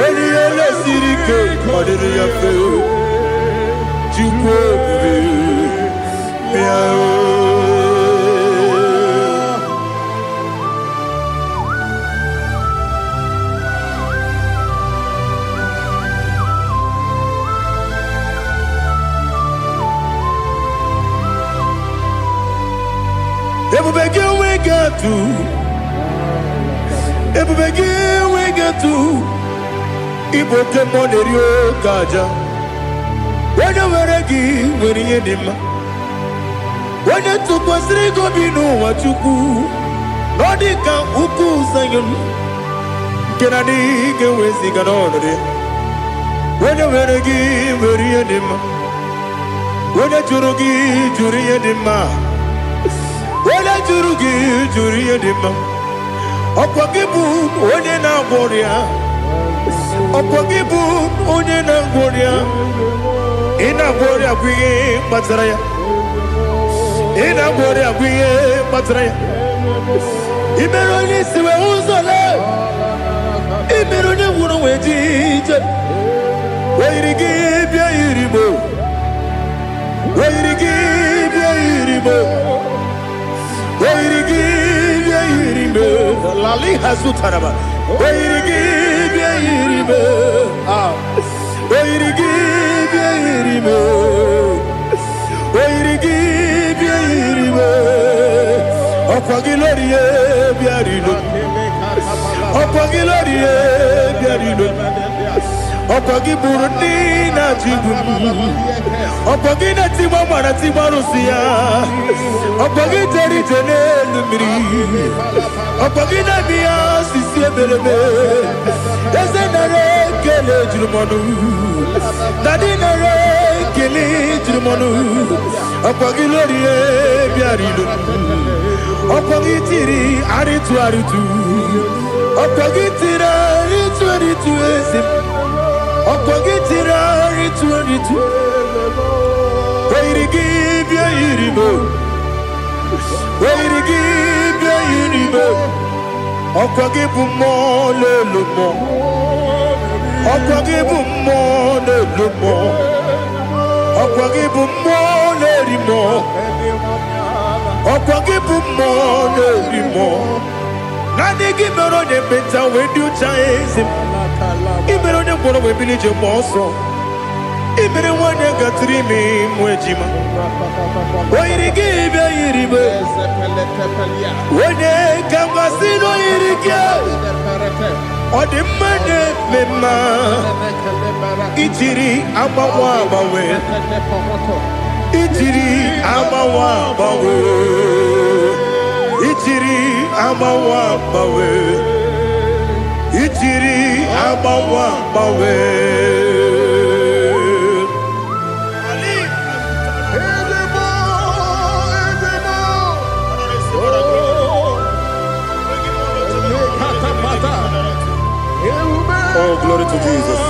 onye ihe na-esiri ike ọ dịrị ya mfe. Chukwu ebube, bịa o. Ebube gị enweghị atụ, ebube gị enweghị atụ. Ịbụ oke mmụọ na-eri oke aja. Onye nwere gị nwere ihe dị mma. Onye tụkwasịrị gị obi n'ụwa, Chukwu, na ọ dị ka ugwu Zayọn nke na adịghị ga-eweziga n'ọnọdụ ya. Onye nwere gị nwere ihe dị mma. Onye jụrụ gị jụrụ ihe dị mma. Onye jụrụ gị jụrụ ihe dị mma. Ọkwa gị bụ onye na-agwọ ọrịa, ọkwa gị bụ onye na-agwọ ọrịa. Ị na-agwọ ọrịa bụ ihe kpatara ya. Ị na-agwọ ọrịa bụ ihe kpatara ya. Ị mere onye isi wee ụzọ lee, ị mere onye nwụrụ wee ji ije. Oyiri gị bịa yiri mo, oyiri gị bịa yiri mo, oyiri gị bịa yiri mo. Lali hazutaraba. Oyiri gị bịa yiri mo. Ah, oyiri gị bịa yiri mo, oyiri gị bịa yiri mo. Ọkwa gị lórí ye bịa rilo, ọkwa gị lórí ye bịa rilo, ọkwa gị gburu ndị na-achị igbu m, ọkwa gị na-etigba mara tigba arụsị ya, ọkwa gị jere ije n'elu mmiri, ọkwa gị na-eme ya osisi emereme. Eze, nara ekele juru m ọnụ. Daddy, nara ekele juru m ọnụ. Ọkwa gị lórí bịara ilo, ọkwa gị tiri arịtụ arịtụ, ọkwa gị tiri arịtụ arịtụ. Eze m, ọkwa gị tiri arịtụ arịtụ. Oyiri gị bịa yiri m. O yiri gị bịa yiri ibe. Ọkwa gị bụ mmụọ na-elu mmụọ. Ọkwa gị bụ mmụọ na-elu mmụọ. Ọkwa gị bụ mmụọ na-eri mmụọ. Ọkwa gị bụ mmụọ na-eri mmụọ. Naanị gị mere onye ekpenta wee dị ụcha, eze m. Ị mere onye ngwọrọ wee bili ije gba ọsọ. Ị mere nwanyị gatụrụ ime ịmụ ejima. O yiri gị bịa yiri ibe. Onye ka mmasị na o yiri gị. Ọ dị mma na-eme mma. Ijiri agbanwe agbanwe. Ijiri agbanwe agbanwe. Ijiri agbanwe agbanwe. Ijiri agbanwe agbanwe. Ezemo, Ezemo. Oh, Lekatapata. Oh, glory to Jesus.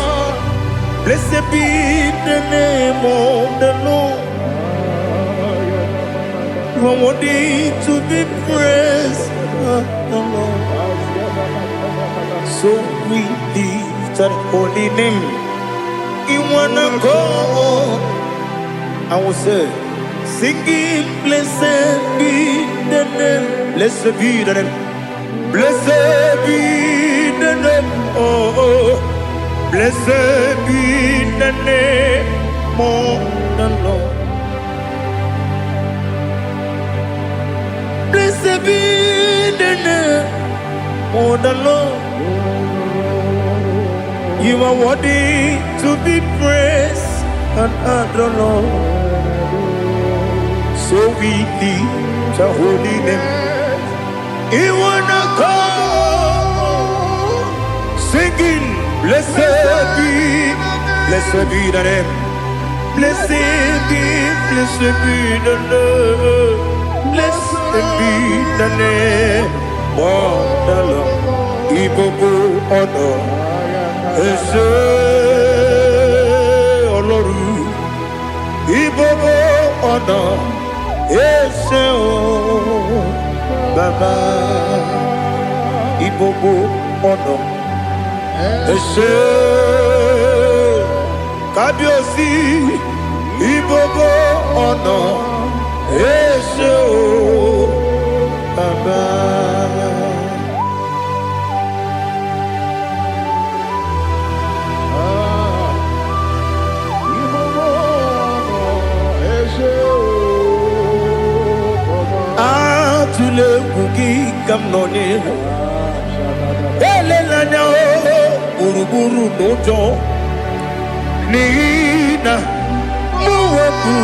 Blessed be the name of the Lord. You are worthy to be praised, the Lord. So we lift that holy name. In one accord, I will say, singing, blessed be the name, blessed be the name, blessed be the name, oh, blessed be the name of the Lord. Blessed be the name of the Lord. You are worthy to be praised and adored, Lord. So we lift the holy name. You wanna come singing, blessed be the name. Blessed be the name. Blessed be the name of the Lord. Ìgbogbo ọ̀nà ẹ ṣé Ọlọ́run. Ìgbogbo ọ̀nà ẹ ṣé o Bàbá. Ìgbogbo ọ̀nà ẹ ṣé Kábíyèsí. Ìgbogbo ọ̀nà ẹ ṣé o Bàbá. Ah, ìgbogbo ọ̀nà ẹ ṣé o, Bàbá. Atụla egwu, gị ka m nọ n'ihu. Elela anya o gburugburu n'ụjọ, n'ihi na mụ wepụ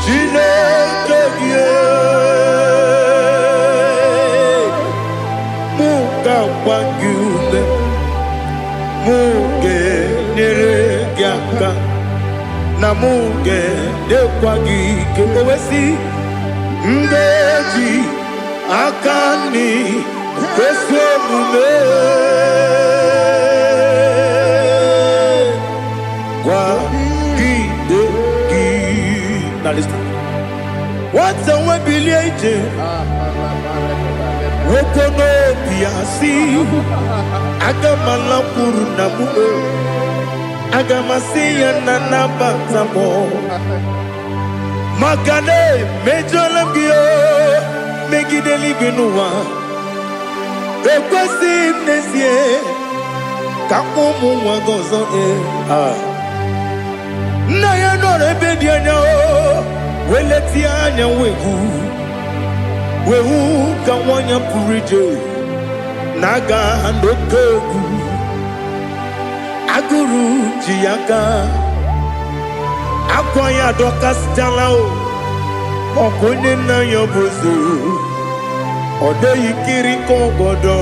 Chineke gị, mụ ga-agba gị ume, mụ ga-enyere gị aka, na mụ ga-enyekwa gị ike. O wee sị, m ga-eji aka nri ezi omume kwagide gị. Now listen. Nwata nwe bilie ije, nwoke n'obi ya si, aga m alakwuru nna m o. Aga m asị ya na nabata m, maka na emejọla m gị o megide eluigwe n'ụwa. Ekwesịghị m n'ezie ka ụmụ nwa gị ọzọ. Ee. Ah. Nna ya nọrọ ebe dị anya o wee letie anya wee hụ ka nwa ya pụrụ ije na-aga n'oke egwu. Agụrụ ji ya aka, akwa ya adọkasịchala o. Ọkụ onye nna ya bụ eze, ọ dịghị kiri ka ọgọdọ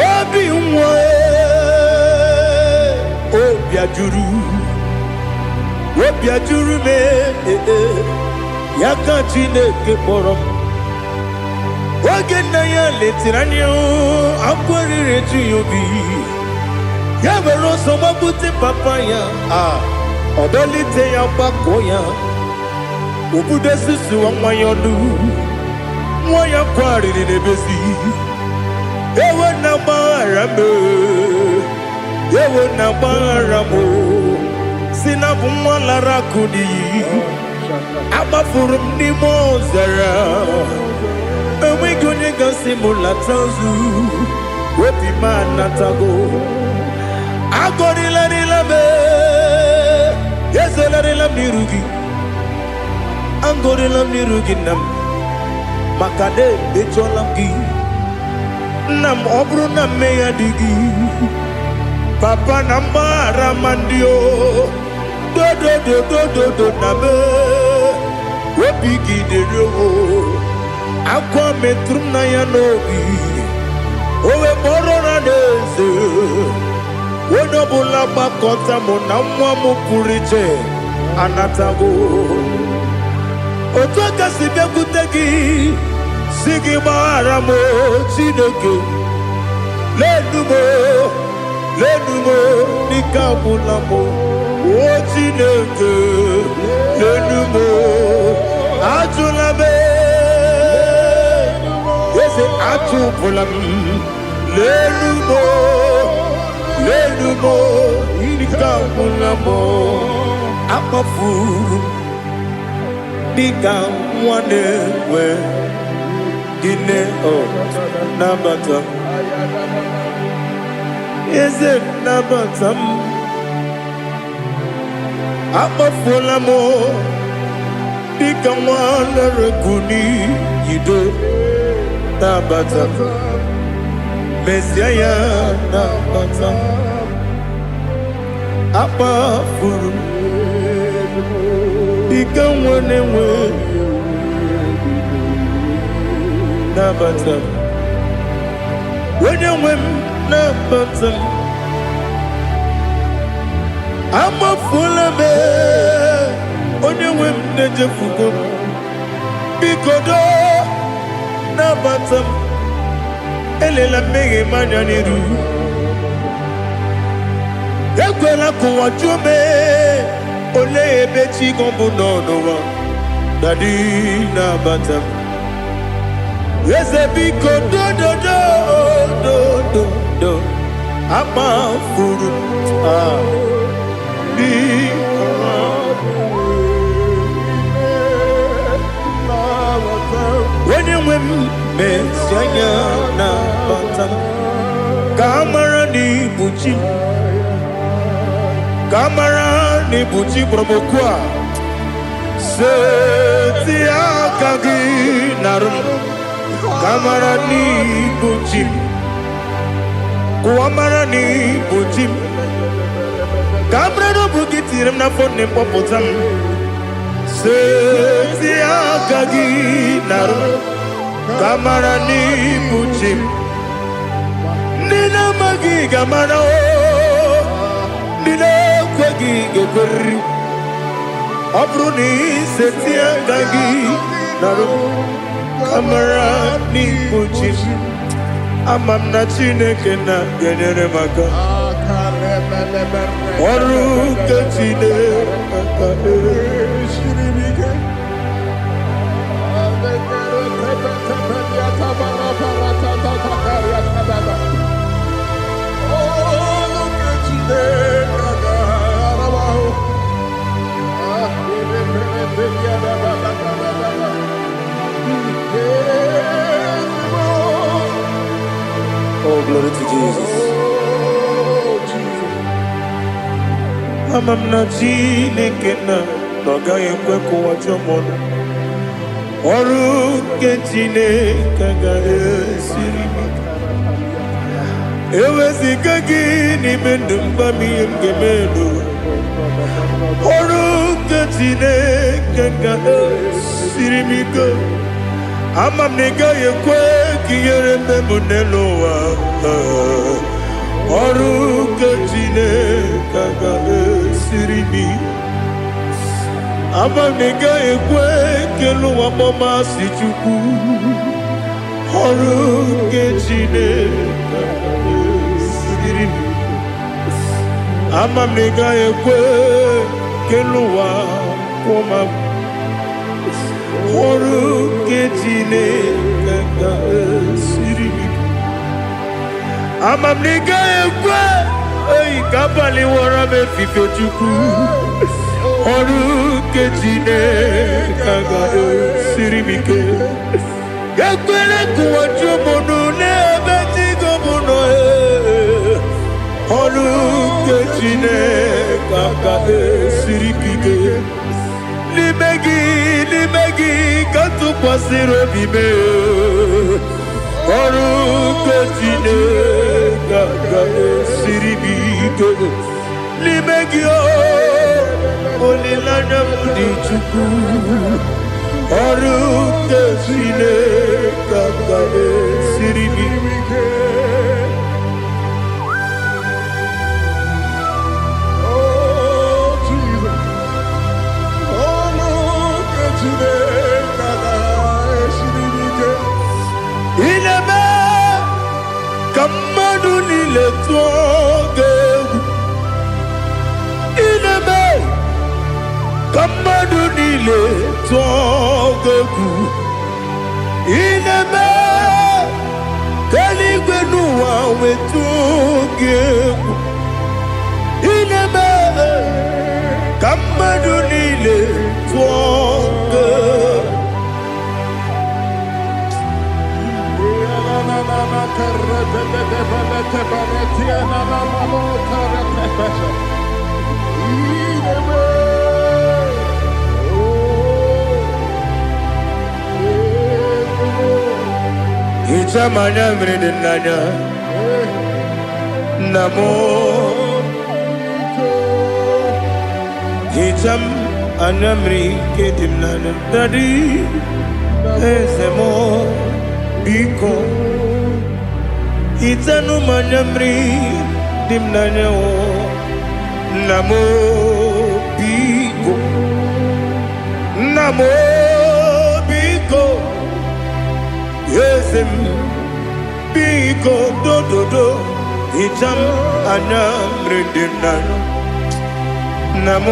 obi nwa. Obi ajụrụ, obi ajụrụ m. Ee, ya ka Chineke kpọrọ m. Oge nna ya letiri anya, akwa riri eju ya obi. Ya were ọsọ gbapute papa ya, a ọ dọlite ya, gbakọ ya. Obodo susuwa nwa ya ọnụ, nwa ya kwarịrị n'ebezi. Ewo na gbaghara m, ewo na gbaghara m, si na bụ nwa lara akụ n'iyi. Agbafuru m n'ime ọzara, enweghị onye gasị m lata ozu. Obi m anatago. Agọrịlarịla m, ezelarịla m n'iru gị. Agọrịla m n'iru gị, nna m, maka na emejọla m gị, nna m. Ọ bụrụ na mmehie dị gị, papa, na mgbaghara ma ndị o dodododododo na m obi gị dịrị o. Akwa metụrụ m na ya n'obi, o wee kpọrọ na n'eze onye ọbụla gbakọta mụ na nwa m pụrụ iche anatago. Otu aka si bịakwute gị, si gị gbaghara m, Chineke. Lenu m, lenu m, n'ike agwụla m. O Chineke, lenu m, ajụla m. Eze, achụpụla m. Lenu m, lenu m, n'ike agwụla m. Akpafuru m dịka nwa na-enwe gịnị. Ọ nabata m, eze, nabata m. Akpafuola m dịka nwa lere n'iyido. Nabata m, mezie ya, nabata m. Akpafuru m dịka nwa na-enwe, nabata m. Onye nwe m, nabata m. Amafuola m, onye nwe m, na-ejefugo m. Biko doo, nabata m. Elela mmehie m anya n'iru. Ekwela ka ụwa jụọ m, olee ebe chi gị bụ nọ n'ụwa. Daddy, nabata m. Eze, biko, dododo dododo. Akpafuru m, ah, biko. Onye nwe m, mezi anya, nabata m, ka a mara na ibu chi m, ka a mara na ibu chi kpọrọ m okwu a. Seti aka gị narụ m, ka a mara na ibu chi m. Kụwa mara na ibu chi m, ka a mara na ọ bụ gị tinyere m n'afọ nne m, kpọpụta m. Seti aka gị narụ m, ka a mara na ibu chi m. Ndị na-amaghị ga-amara o, ndị na-ekweghị ga-ekweriri. Ọ bụrụ na iseti aka gị narụ m, ka mara n'ibu chi m. Ama m na Chineke na ga-enyere m aka. Ọrụ nke Chineke. Oh, glory to Jesus. Ama m na Chineke na ọ gaghị ekwe ka ụwa jụọ m ọnụ. Ọrụ nke Chineke agaghị esiri m ike. Eweziga gị n'ime ndụ m, gwa m ihe m ga-eme n'ụwa. Ọrụ nke Chineke ga-esiri m ike. Ama m na ị gaghị ekwe ka ihere mme m n'elu ụwa. Ọrụ nke Chineke ga-esiri m ike. Ama m na ị gaghị ekwe ka elu ụwa kpọmasị Chukwu. Ọrụ nke Chineke ga-esiri m ike. Ama m na ị gaghị ekwe ka elu ụwa kwụọ m. Ọrụ nke Chineke ga-esiri m ike. Ama m na ị gaghị ekwe oyi ka abalị wọrọ m efife. Chukwu, ọrụ nke Chineke ga-esiri m ike. Ekwele ka ụwa jụọ m ọnụ n'ebe chi gị bụ nọ. Ee. Ọrụ nke Chineke ga-esiri m ike. N'ime gị, n'ime gị ka m tụkwasịrị obi m. Ee. Ọrụ nke Chineke ga-esiri m ike. N'ime gị o, olileanya m dị. Chukwu, ọrụ nke Chineke ga-esiri m ike. Oh, Jesus. Oh, look at Chineke ga-esiri m ike. Ị na-eme ka mmadụ niile tụọ gị egwu. Ị na-eme ka mmadụ niile tụọ gị egwu. Ị na-eme ka eluigwe n'ụwa wee tụọ gị egwu. Ị na-eme ka mmadụ niile tụọ gị egwu. Hichaa m anya mmiri dị n'anya, nna m. Hichaa m anya mmiri nke dị m n'anya. Daddy, eze m, biko hichanụ m anya mmiri dị m n'anya o. Nna m, biko. Nna m, biko. Eze m, biko, dododo, hichaa m anya mmiri dị m n'anya. Nna m,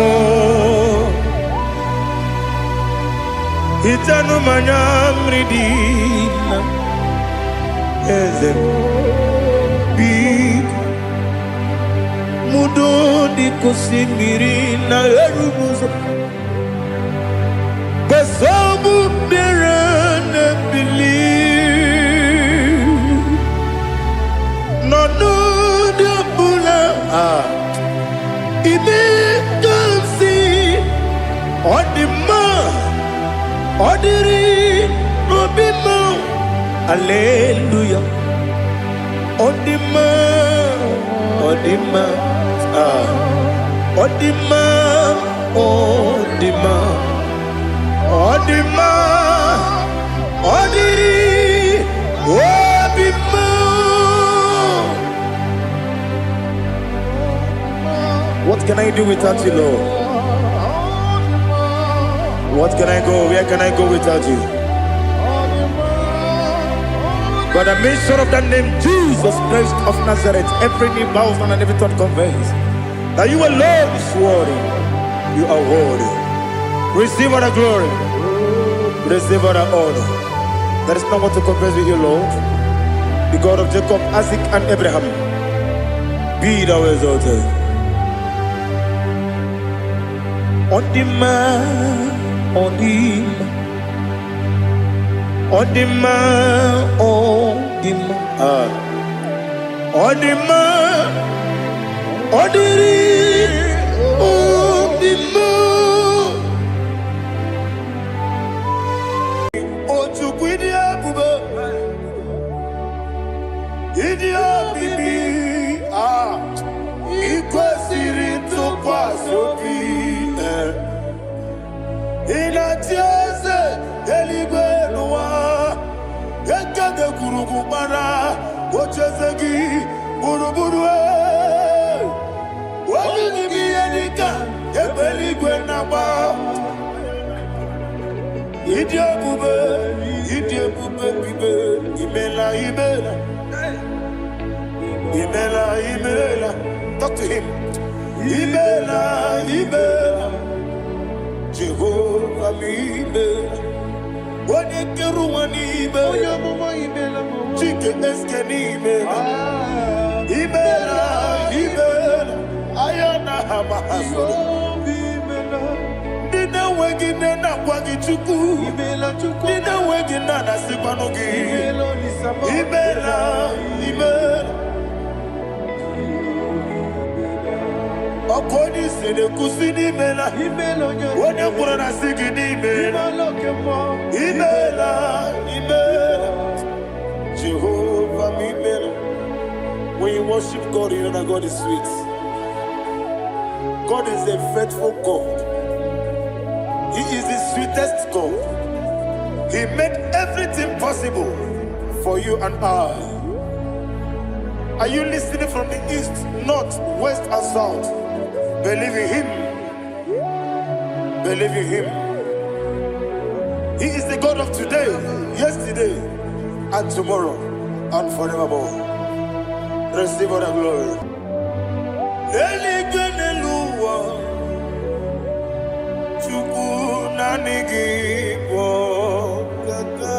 hichanụ m anya mmiri dị na. Eze m, biko. Mudo dị ka osimiri na-eru n'ụzọ gbasogbu mmiri na-ebili n'ọnọdụ ọbụla. Ah, ime ka m si ọ dị mma, ọ dịrị n'obi m. Aleluya, ọ dị mma, ọ dị mma. Ah, ọ dị mma, ọ dị mma, ọ dị mma, ọ dịrị obi m. What can I do without you, Lord? What can I go? Where can I go without you? By the mention of that name, Jesus Christ of Nazareth, every knee bows down and every tongue confess that you alone is worthy. You are worthy. Receive all the glory. Receive all the honor. There is no one to compare with you, Lord. The God of Jacob, Isaac, and Abraham. Be thou exalted. Ọ dị mma, ọ dị mma, ọ dị mma, ọ dị mma. Ah. Ọ dị mma, ọ dịrị obi m. O Chukwu, ịdị ebube, ịdị omimi, ah, ị kwesịrị ntụkwasị obi. Eh. Ị na-achị eze eluigwe n'ụwa, ekede gwurugwu gbara ocheeze gị gburugburu. Eh. Olu gị bụ ihe dịka egbe eluigwe na-agba. Ịdị ebube, ịdị ebube bibe. Imela, imela, imela, imela. Talk to him. Imela, imela, Jehova m, imela. Onye kere ụwa n'ime. Onye amụma, imela m. Chike eske n'ime. Ah, Imela, imela. Aya na ha ma ha soro. Jehova, imela. Ndị na-enweghị nne na-akwa gị Chukwu. Imela, Chukwu. Ndị na-enweghị nna na-asịkwanụ gị. Imela, Olisa m. Imela, imela. Ọkụ onye isi na-ekwusi n'imela. Imela, onye Onye kwuru na sị gị n'imela. Imela, oke mmụọ. Imela, imela. Jehovah, imela. When you worship God, you know that God is sweet. God is a faithful God. He is the sweetest God. He made everything possible for you and I. Are you listening from the east, north, west, and south? Believe in Him. Believe in Him. He is the God of today, yesterday, and tomorrow, and forevermore. Receive all the glory. Eluigwe n'elu ụwa, Chukwu naanị gị bụ ọkaka.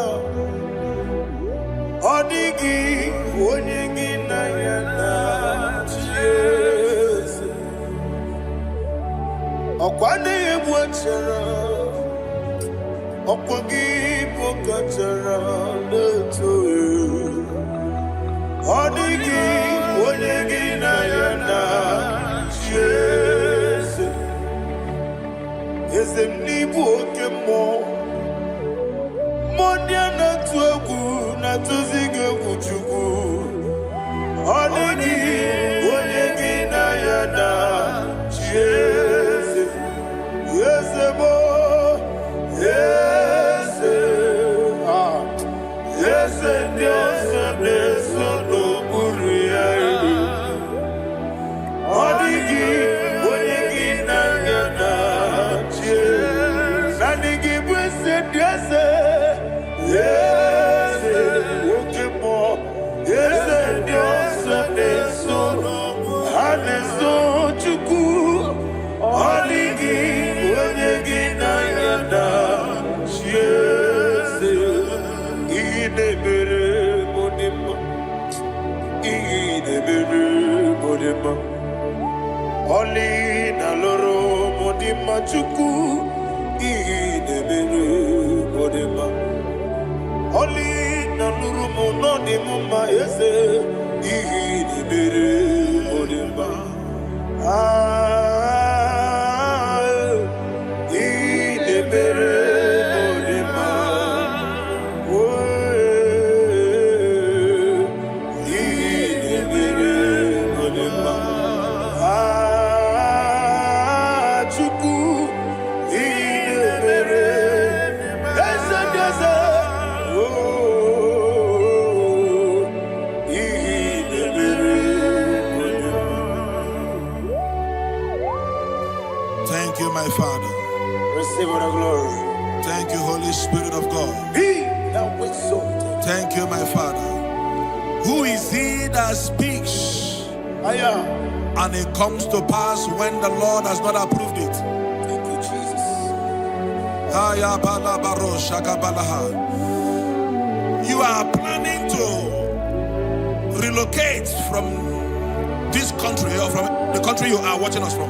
Ọ dịghị onye gị na ya na-achị eze. Ọkwa na-egbu achara, ọkwa gị bụ kachara na-eto. Ọ dịghị onye gị na ya na-achị eze. Eze m n'ịbụ oke mmụọ. Mmụọ ndị a na-atụ egwu na-atụzi gị egwu Chukwu. Ọ dịghị onye gị na ya na-achị eze. Eze bụ eze. Ah. Eze ndị ọzọ na-eso n'okpuru ya. Ọ dịghị onye gị na ya na-achị eze. Naanị gị bụ eze ndị eze. Eze oke mmụọ. Eze ndị ọzọ na-eso, ha na-eso Chukwu. Ọ dịghị onye gị na ya na-achị eze. Ihe na-emere m dị mma. Ihe na-emere m dị mma. Ọlị na lụrụ m dị mma Chukwu. Ihe na-emere m dị mma. Ọlị na lụrụ m nọ dị m mma eze. Ihe na-emere m dị mma. Ah, ihe na-emere m dị mma. Oh, ihe na-emere m dị mma. Ah, Chukwu, ihe na-emere eze ndị eze. Oh, ihe na-emere m dị mma. Thank you, my Father. Receive all the glory. Thank you, Holy Spirit of God. Be thou exalted. Thank you, my Father. Who is he that speaks Aya. and it comes to pass when the Lord has not approved it? Thank you, Jesus. Aya bala baro shaka balaha. You are planning to relocate from this country or from the country you are watching us from.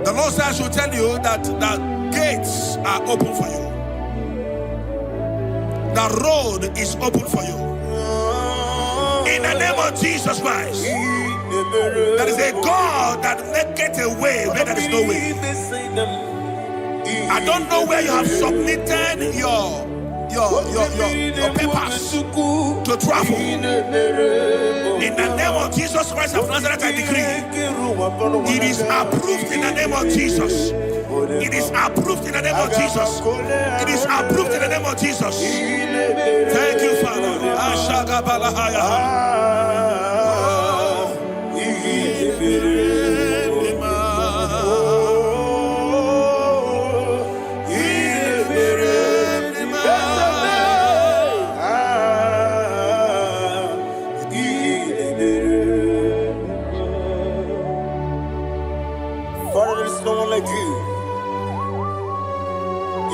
The Lord says I should tell you that the gates are open for you. The road is open for you. In the name of Jesus Christ, there is a God that maketh a way where there is no way. I don't know where you have submitted your papers to travel. In the name of Jesus Christ of Nazareth, I decree it is approved in the name of Jesus. It is approved in the name of Jesus. It is approved in the name of Jesus. Thank you, Father. Ashagabalahaya. Oh. Father, there is no one like you.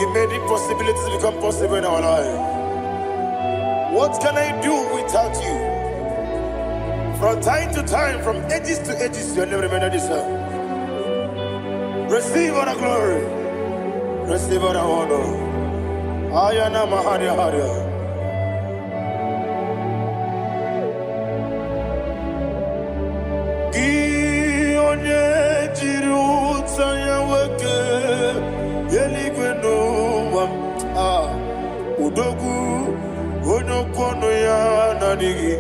You made impossibilities become possible in our life. What can I do without you? From time to time, from ages to ages, your name remained the same. Receive all the glory. Receive all the honor. Ayana Maharia Haria. Gị onye jiri ụta ya nwoke eluigwe n'ụwa m, ah, odogwu onye okwu ọnụ ya na-adịghị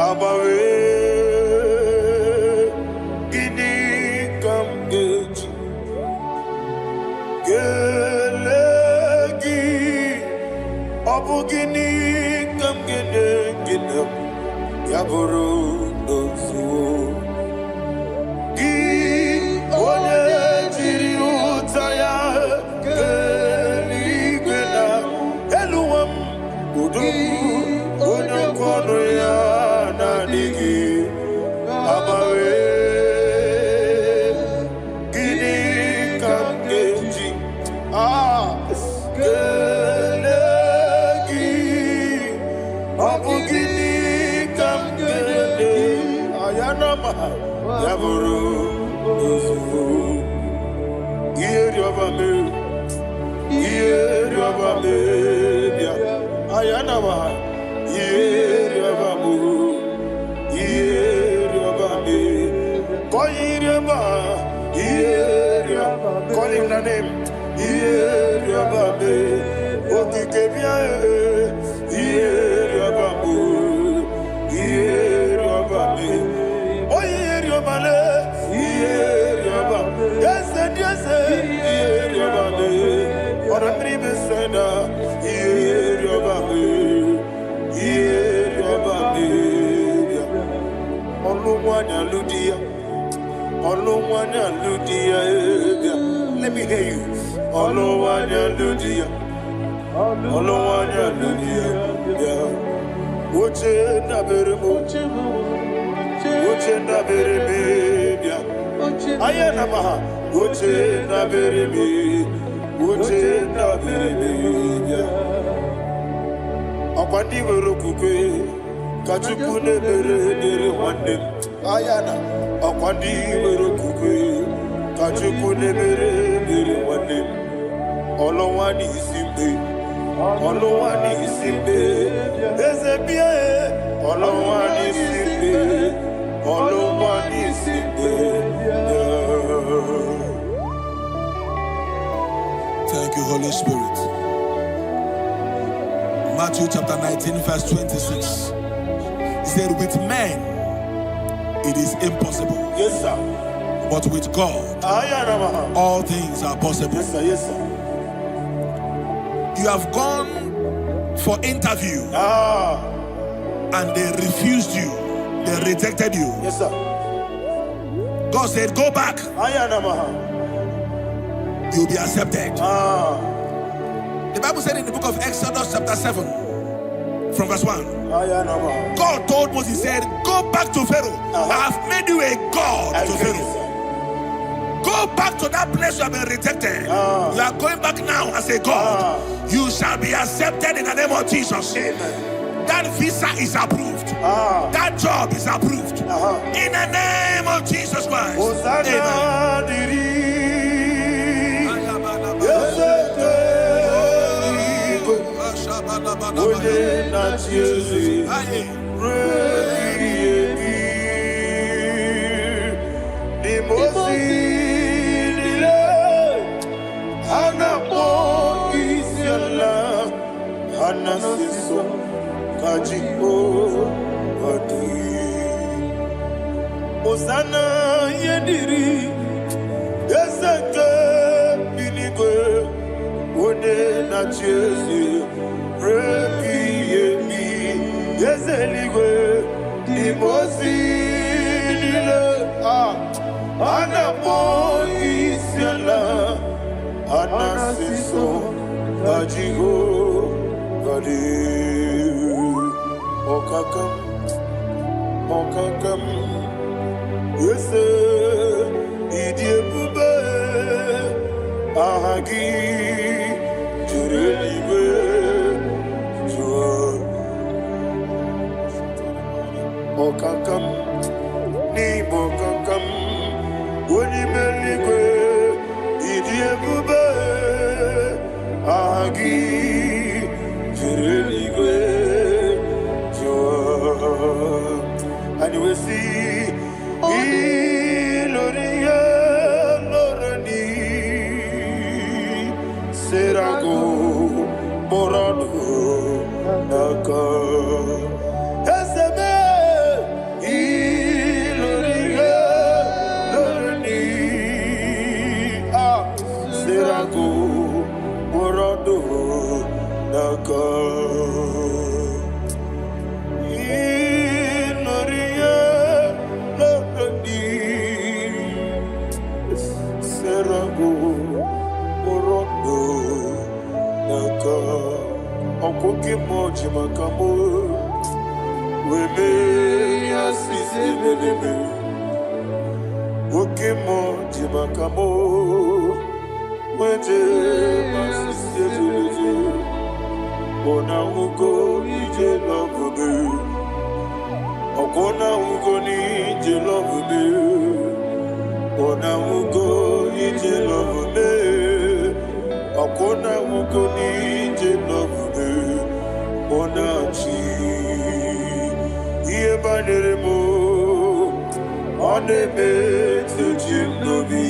agbanwe. Gịnị ka m ga-eji kelee gị? Ọ bụ gịnị ka m ga-enye gị na ya bụrụ n'ozuo? Gị onye jiri ụta ya kee eluigwe na elu ụwa m, odogwu onye okwu ọnụ ya na-adịghị agbanwe. Gịnị ka m ga-eji kelee gị? Ọ bụ gịnị ka m ga-enye ayanama ya bụrụ n'ozugbo? Ihe rịọba mee, ihe rịọba mee bịa ayanama, ihe rịọba mụ, ihe rịọba mee, kọ ihe rịọba, ihe rịọba. Call him the name. Ihe rịọba mee, okike bịa, ihe rịọba mụ, ihe rịọba mee, onye rịọba le, ihe rịọba, eze dị eze, ihe rịọba mee, ọ̀nà mmiri mesena, ihe rịọba mee, ihe rịọba mee bịa. Ọlụ nwanyị alụ di ya, ọlụ nwanyị alụ di ya, bịa. Let me hear you. Ọlụ nwanyị alụ di ya, ọlụ nwanyị alụ di ya, bịa. Oche ndabere m, oche ndabere m, bịa. Aya na maha, oche ndabere m, oche ndabere m, bịa. Ọkwa ndị nwere okwukwe ka Chukwu na-emere dịrị nwanne m. Aya na ọkwa ndị nwere okwukwe ka Chukwu na-emere dịrị nwanne m. Ọlụnwa n'isi mgbe, ọlụnwa n'isi mgbe, eze bịa e, ọlụnwa n'isi mgbe, ọlụnwa n'isi mgbe. Thank you, Holy Spirit. Matthew chapter 19, verse 26. He said, with men it is impossible, Yes, sir. but with God Aya na maha. all things are possible. Yes, sir. Yes, sir. You have gone for interview and they refused you, they rejected you. Yes, sir. God said, go back, Aya na maha. you'll be accepted. The Bible said in the book of Exodus chapter 7, from verse 1, Aya na maha. God told Moses, he said, go back to Pharaoh. I have made you a God I to get Pharaoh. it, sir. Go back to that place you have been rejected. You are going back now as a God. You shall be accepted in the name of Jesus. Amen. That visa is approved. That job is approved. In the name of Jesus Christ. Hosanna Amen. dịrị eze eluigwe, onye na-achị eze ruo ebighị ebi. N'ime ozi niile ha na-akpọ isi ala, ha na-asị nsọ ka Jehova dị. Hosanna ihe dịrị eze nke eluigwe, onye na-achị eze ruo ebighị ebi. Eze eluigwe, n'ime ozi niile a na-akpọ isi ala, a na-asị nsọ ka Jehova dị. Ọkaka m, ọkaka m, eze ịdị ebube, aha gị si ilorie loreni serago morodo naka eseme ilorie loreni ah serago morodo naka ilorie loreni serago morodo naka ọkụkị mmụọ ji maka mụ wee mee ya sisi ebelebe oke mmụọ ji maka mụ wee jee ma sisi ebelebe ọna nwugo ije lọbụbe ọkwụna nwugo n'ije lọbụbe ọna nwugo ije lọbụbe ọkwụna nwugo n'ije lọbụbe ọna chi ihe banyere m ọ na-emetụ chi m n'obi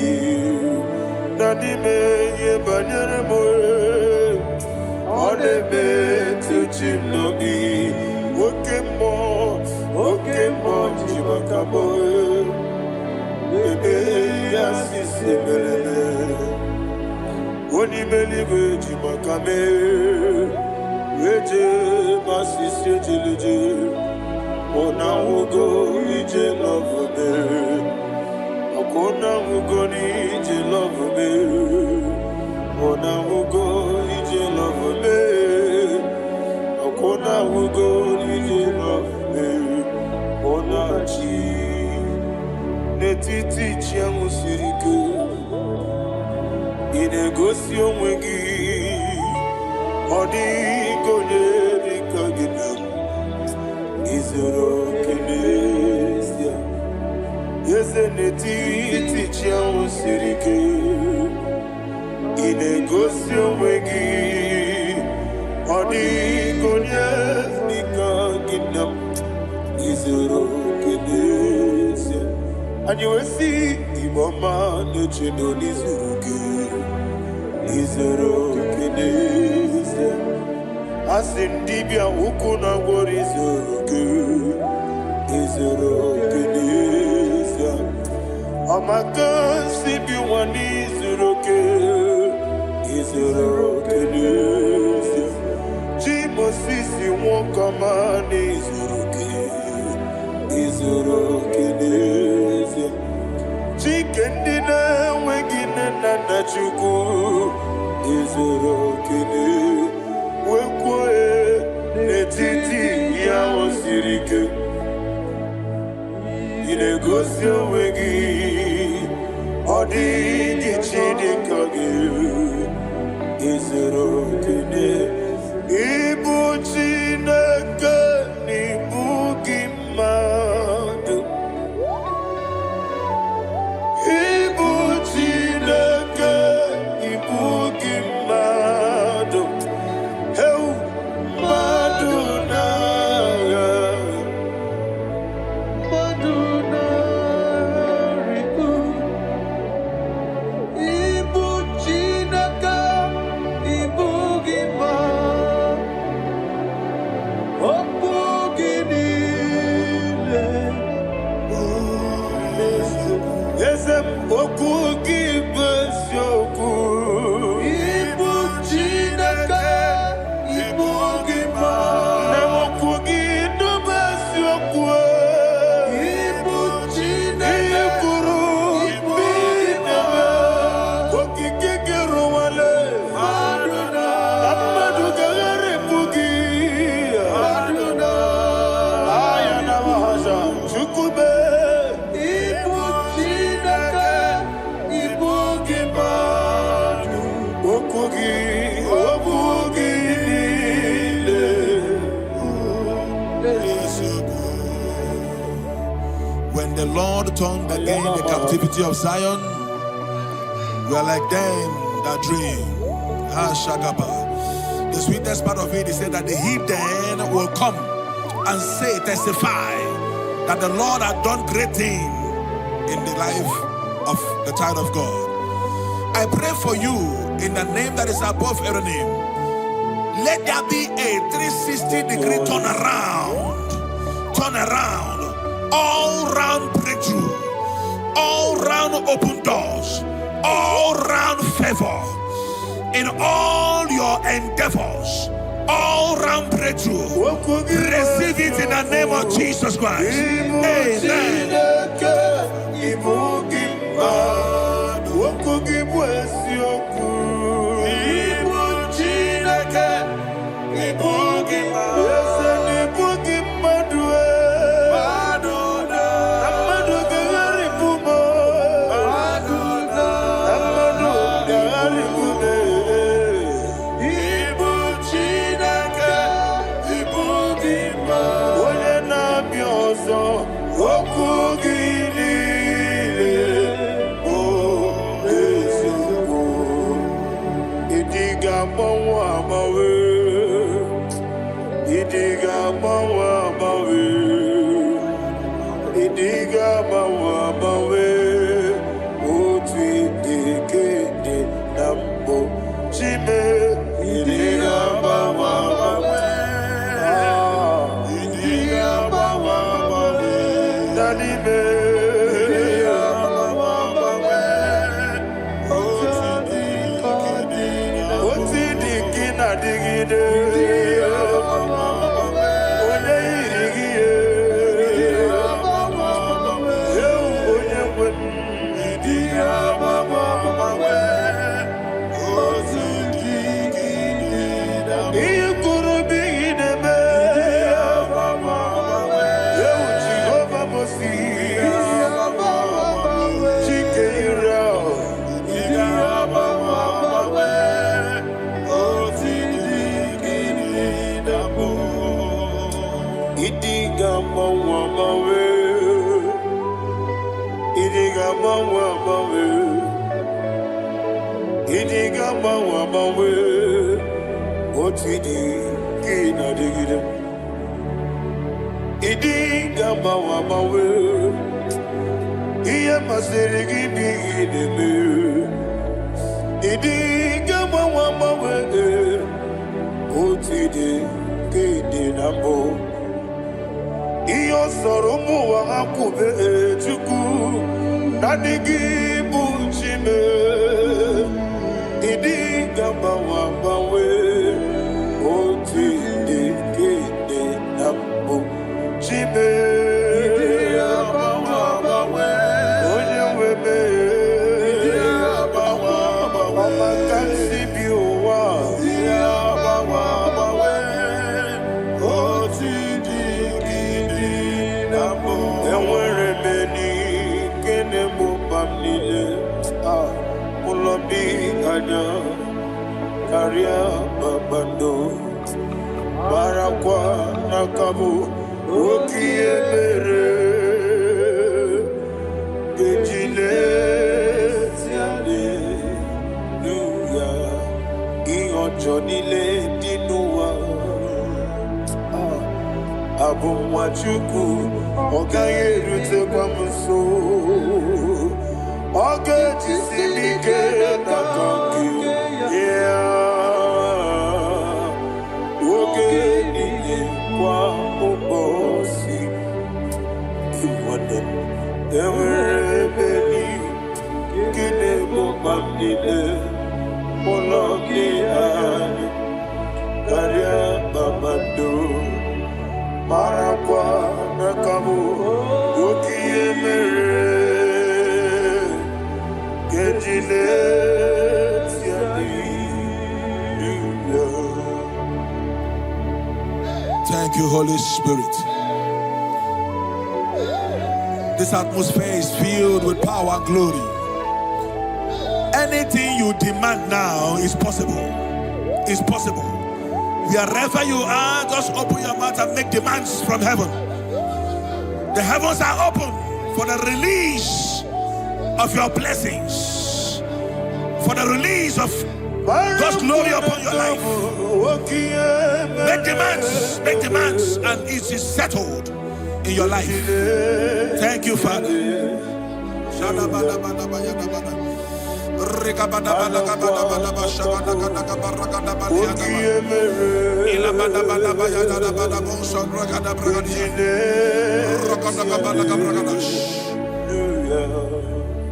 na n'ime ihe banyere m ọ na-emetụ chi m n'obi oke mmụọ ji maka m ebe ya sisi mereme onye ime eluigwe ji maka mee eje ma sisi ejeleje ọna nwugo ije lọvụbe ọkwa nwugo n'ije lọvụbe ọna nwugo ije lọvụbe ọkwa nwugo n'ije lọvụbe ọna chi n'etiti chi ahụ siri ike ị na-egosi onwe gị ọ dịghị onye dị ka gị na izuru oke n'ezie eze n'etiti chi ahụ siri ike ị na-egosi onwe gị ọ dịghị onye dị ka gị na izuru oke n'ezie anyị wee sị Igbo ọma na-echedo n'izuru gị izuru oke n'ezie asị m dibịa ukwu na gwọrọ izuru gị izuru oke n'ezie ọmaka si bi nwa n'izuru oke izuru oke n'ezie chi Mosisi nwoke ọma n'izuru oke izuru oke n'ezie Chike ndị na-enweghị nne na nna Chukwu izuru oke wee kwuo n'etiti ihe ahụ siri ike ị na-egosi onwe gị ọ dịghị chi dị ka gị izuru oke ịbụ Chineke na ịbụ gị mmadụ ịbụ Chineke ịbụ gị mmadụ heu mmadụ na-agha Mmadụ na-arịgo ịbụ Chineke ịbụ gị ma okwu gị niile eze m okwu gị bụ eziokwu ịbụ Chineke ịbụ gị ma na okwu gị bụ eziokwu ịbụ ihe Chineke kwuru ịbụ gị ma okike gị rụwale mmadụ na na mmadụ ga-agharịpụ gị mmadụ na aya na mahaja chukwube ịbụ Chineke ịbụ gị mmadụ okwu gị niile. When the Lord turned again the captivity of Zion, we are like them that dream. Ah, Shagaba. The sweetest part of it is said that the heathen will come and say, testify That the Lord had done great thing in the life of the child of God. I pray for you in the name that is above every name. Let there be a 360-degree turnaround. Turn around. All round breakthrough. All round open doors. All round favor. In all your endeavors. All round breakthrough. Okwu gị bụ Receive it in the name of eziokwu. Jesus Christ. Ịbụ Amen. Chineke, ịbụ gị mmadụ. Okwu gị bụ eziokwu. Ịbụ Chineke, ịbụ gị mmadụ. Eze na ịbụ gị mmadụ. Mmadụ na mmadụ ga-agharịpụ m. Mmadụ na mmadụ ga-agharịpụ m. Ịbụ Chineke, ịbụ gị mmadụ. Onye na-abịa ọzọ, okwu gị niile bụ eziokwu. Ịdị ga-agbanwe agbanwe. Ịdị ga-agbanwe agbanwe. Ịdị ga-agbanwe agbanwe. Otu ịdị ka ịdị na mbụ. Chime, ịdị ga-agbanwe agbanwe. Ah, ịdị ga-agbanwe agbanwe. Na n'ime. Ịdị ga-agbanwe agbanwe. Otu ịdị ka ịdị na mbụ. Otu ịdị ka ị na-adịgide. Onye yiri gị ya. Ewu onye nwe m. Ịdị ga-agbanwe agbanwe. Otu ịdị ka ịdị na mbụ. Ihe kwuru bụ ihe na-eme. Ewu Jehova Mosi. Chike Israel. Ịdị ga-agbanwe agbanwe. Otu ịdị ka ịdị na mbụ. Ịdị ga-agbanwe agbanwe. Ịdị ga-agbanwe agbanwe. Ịdị ga-agbanwe agbanwe. Otu ịdị ka ị na-adịgide. Ịdị ga-agbanwe agbanwe. Ihe masịrị gị bụ ihe ị na-eme. Ịdị ga-agbanwe agbanwe. Otu ịdị ka ịdị na mbụ. Ihe ọ sọrọ ụmụ ụwa ha kwube, Chukwu, naanị gị bụ Chime. Ịdị ga-agbanwe agbanwe. Otu ịdị ka ịdị na mbụ. Chime. Onye nwe m. Ọma ka m si bi ụwa. Otu ịdị ka ịdị na mbụ. Enwere m enyi nke na-egbo mkpa m niile. Ah, ụlọ bi anya karịa kpakpando. Marakwa n'aka bụ oke ihe mere ga-eji lezi haleluya ihe ọjọọ niile dị n'ụwa. Ah, abụ nwa Chukwu, ọ gaghị erutekwa m nso. Ọ ga-ejisi m ike n'aka nke ya oge niile kwa ụbọchị. Nwanne m, enwere ebe nke na-egbo mkpa m niile. Ụlọ gị anya karịa kpakpando. Marakwa n'aka bụ oke ihe mere ga-eji leti haleluya. Thank you, Holy Spirit. This atmosphere is filled with power and glory. Anything you demand now is possible. Is possible. Wherever you are, just open your mouth and make demands from heaven. The heavens are open for the release of your blessings, for the release of God's glory upon your life. Make demands, and it is settled. in your life. Thank you, Father.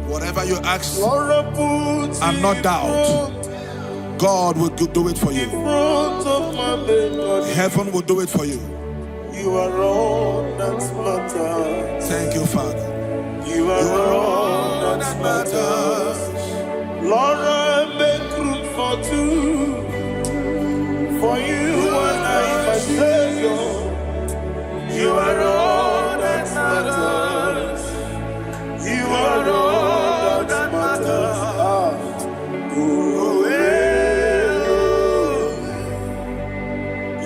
Whatever you ask and not doubt, God will do it for you. Heaven will do it for you. You are all that matters. Thank you, Father. You are all that matters. Lord, I make room for two. For you and I, my Savior. You are all that matters. You are all that matters. Ah. Oh, eh, oh.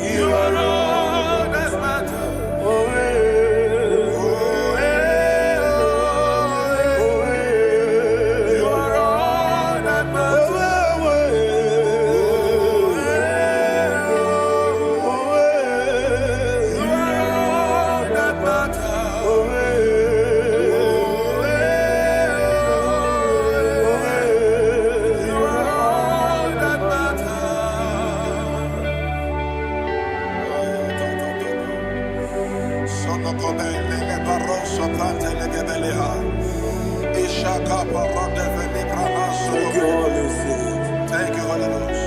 You are all that matters. Oh, eh, oh, eh, oh, eh. You are all that matters. Oh, eh, oh, eh. You are all that matters. Oh, eh, oh, eh, oh, eh. You are all that matters. Thank you, Holy Spirit. Thank you, Holy Ghost.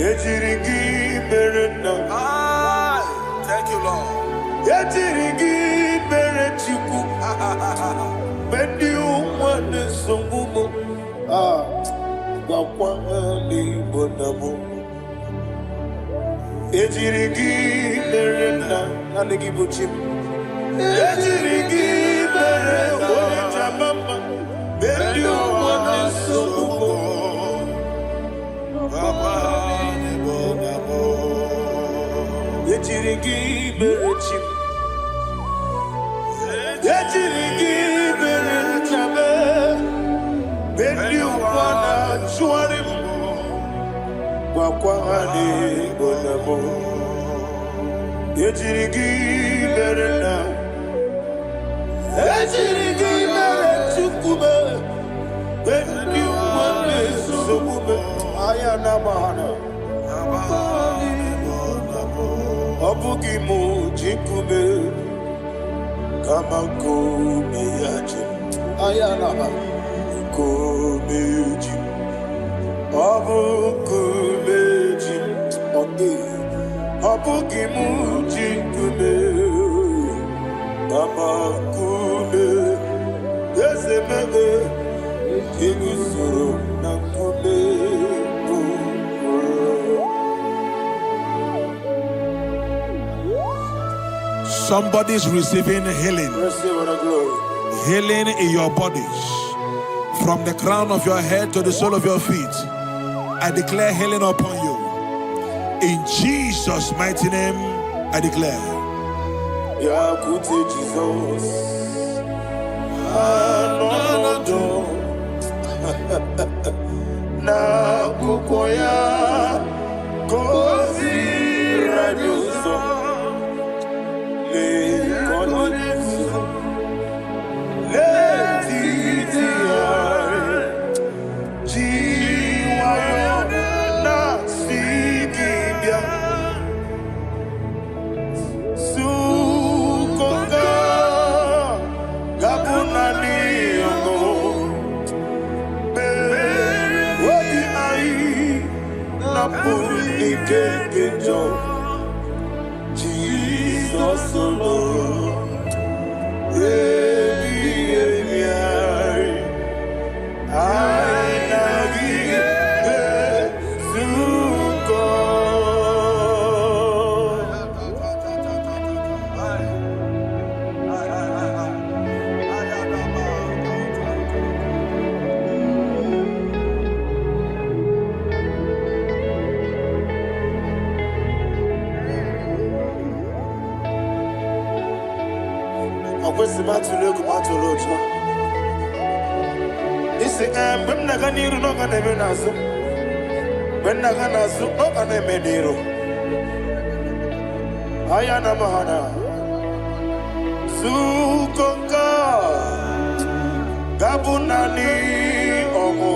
Ejiri gị mere nna. Aye. Thank you, Lord. Ejiri gị mere Chukwu. Mgbe ndị ụwa na-esogbu m, ah, gwakwa ha n'Igbo na mụ. Ejiri gị mere nna, naanị gị bụ chi m. Ejiri gị mere onye jama mma. Mgbe ndị ụwa na-esogbu m, ejiri gị mere chi m. Ejiri gị mere nna m. Mgbe ndị ụwa na-achụgharị m, gwakwa ha n'Igbo na mụ. Ejiri gị mere nna. Ejiri gị mere Chukwu m. Mgbe ndị ụwa na-esogbu m, anya na-agba ha na. Ọ bụghị m ji nkume, kama nkume ya ji m. Anya na-agba nkume ji m. Ọ bụ nkume ji m. Ọ dịghị. Ọ bụghị m ji nkume, kama nkume eze mebe eguzoro na nkume bụ ụlọ. Somebody's receiving healing. Receive the glory. Healing in your bodies. From the crown of your head to the sole of your feet. I declare healing upon you. In Jesus' mighty name, I declare. Bịakwute Jizọs anọnọdụ n'akwụkwọ ya ka o ziri anyị ụzọ. Lee ka ọ na-ezo n'etiti anyị ji nwayọọ na-asị gị bịa Sukoka ga-abụ naanị ọṅụ obi anyị napụrụ ike nke njọ. Jizọs lụrụ ebighị ebi anyị anyị na gị ezukọ. Ọ kwesịrị m atụrụ egwu m atụrụ ụjọ. Isi ee, mgbe m na-aga n'iru na ọ ga na-eme n'azụ, mgbe m na-aga n'azụ ọ ga na-eme n'iru. Ayana mahana. Sukonka. Gabunani ọmụ.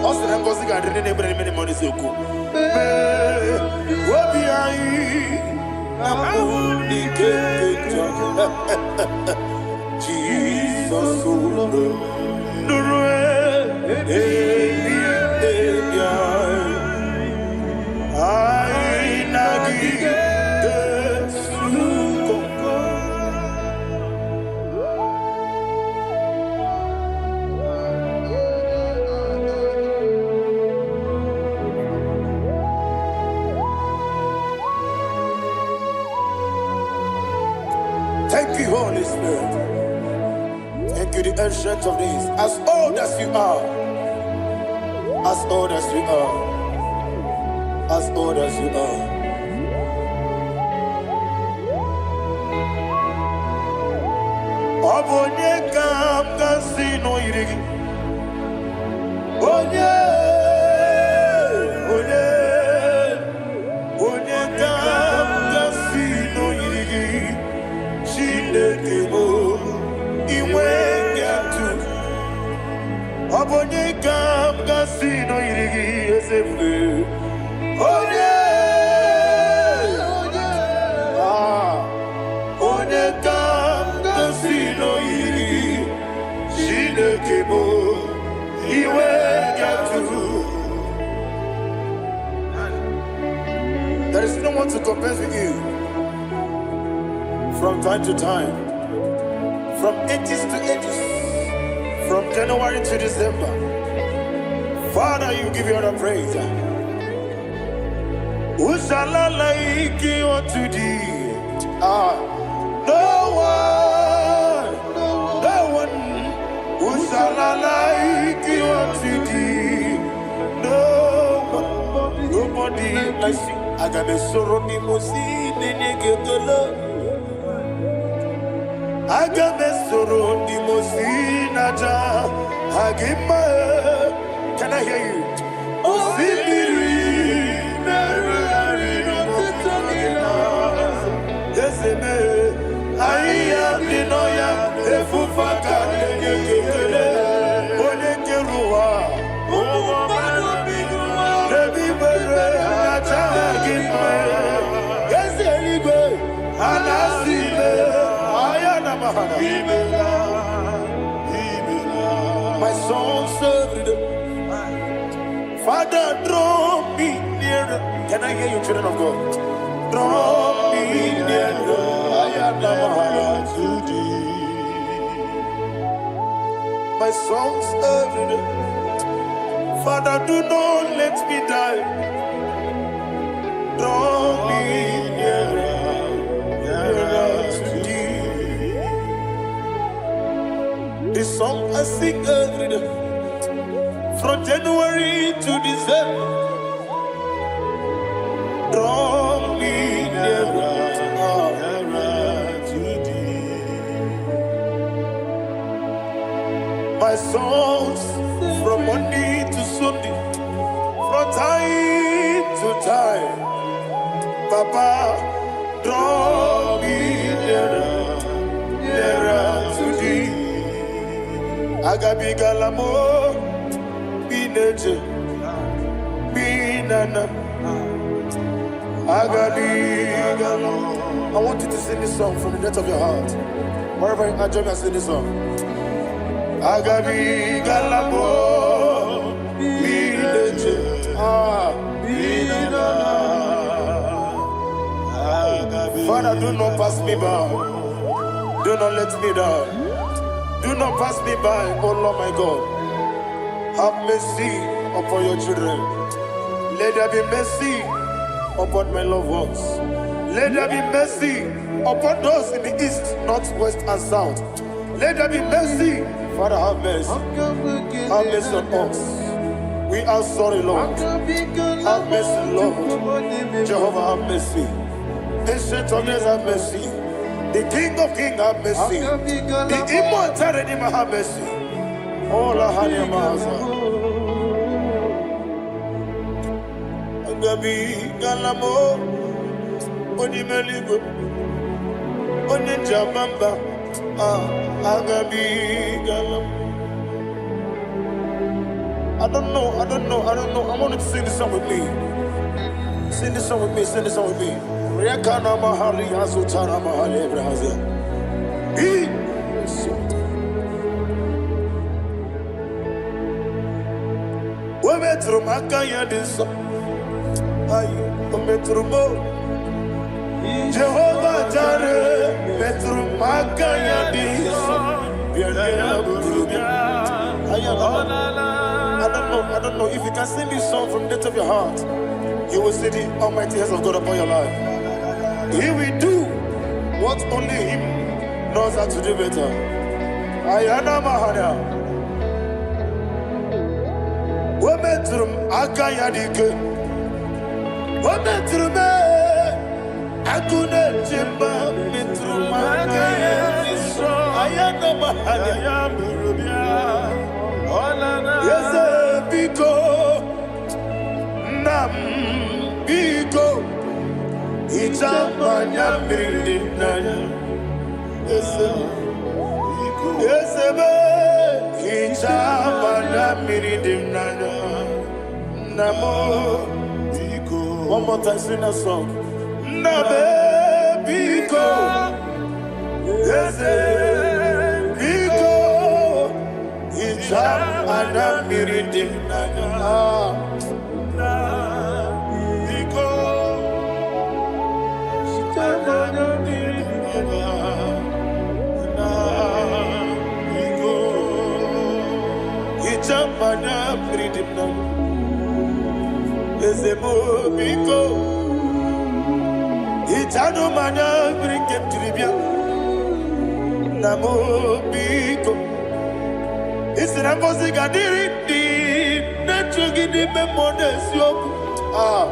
Ọ sị na ngọzi ga-adị ndị na-ebere n'ime n'ime n'eziokwu. Mee obi anyị na mbụ n'ike nke njọ. Jizọs ụlọ nụrụ ebi ebi anyị. Anyị na gị ga-ezukọ. Thank you, Holy Spirit. Thank you, the Ancient of Days. As old as you are, as old as you are, as old as you are. Ọ bụ onye ka m ga-asị na o yiri gị? Onye, onye, onye ka m ga-asị na o yiri gị? Chineke bụ inwe atụ. Ọ bụ onye ka m ga-asị na o yiri gị, eze ebube? Onye, ah, onye ka m ga-asị na o yiri gị? Chineke bụ iwe atụ. There is no one to compare with you. From time to time, from ages to ages, from January to December, Father, you give you all the praise. Who shall I like you unto thee? Ah, no one, no one. Who shall I like you unto thee? No one, nobody like you. Aga m esoro ndị mmụọ ozi na-enye gị ekele. Aga m esoro ndị mmụọ ozi na-aja gị mma. Can I hear you? Osimiri na-erugharị n'ọtụtụ gị na eze mee ahịhịa dị n'ọhịa efufe aka na-enye gị ekele. Onye kere ụwa n'ebe ikpere na-aja gị mma. Eze eluigwe a na-asị ime ahịa na mahana. My songs every day. Father, draw me nearer. Can I hear you, children of God? Draw me nearer. Ayana to thee. My songs every day. Father, do not let me die. Draw me nearer, nearer to thee. The song I sing every day. From January to December. Draw me nearer, Nearer to thee. My songs from Monday to Sunday, from time to time. Papa, draw me nearer, nearer to thee. Agabigala m bineje binana. Agabigala. I want you to sing this song from the depth of your heart. Wherever you are, join me and sing this song. Agabigala m bineje. Ah. Binana. Father, do not pass me by. Do not let me down. Do not pass me by, oh Lord my God. Have mercy upon your children. Let there be mercy upon my loved ones. Let there be mercy upon those in the east, north, west, and south. Let there be mercy. Father, have mercy. Have mercy on us. We are sorry, Lord. Have mercy, Lord. Jehovah, have mercy. Ancient of days, have mercy. The King of Kings, have mercy. The Immortal Redeemer, have mercy. All our Agabigala m onye eluigwe. Onye nji ama mba, ah, agabigala m. I don't know, I don't know, I don't know. I want you to sing this song with me. Sing this song with me, sing this song with me. Rekana mahali azutana mahali ebrahazia. He O metụrụ m aka ya dị nsọ. Ayi, o metụrụ m o. Jehova Jare metụrụ m aka ya dị nsọ. Bịa ya bụrụ bịa. Aya, I don't know, I don't know. If you can sing this song from the depth of your heart, you will see the almighty hands of God upon your life. He will do what only Him knows how to do better. Ayana Mahana. O metụrụ m aka ya dị ike. O metụrụ m ee, agụ na-eche mba metụrụ m aka ya dị nsọ. Ayana Mahana. Eze biko, nna m biko, hichaa m anya mmiri dị m n'anya. Eze m, eze m, hichaa m anya mmiri dị m n'anya. Nna m, one more time, sing that song. Nna m, biko, eze biko, hichaa m anya mmiri dị m n'anya. Ah. Biko, hichaa m anya mmiri dị m n'anya. Na biko, Hichaa m anya mmiri dị m n'anya. Eze m biko, hichanụ m anya mmiri nke m jiri bịa. Nna m biko, ị sị na ngọzi ga-adịrị ndị na-echu gị n'ime mmụọ na eziokwu. Ah,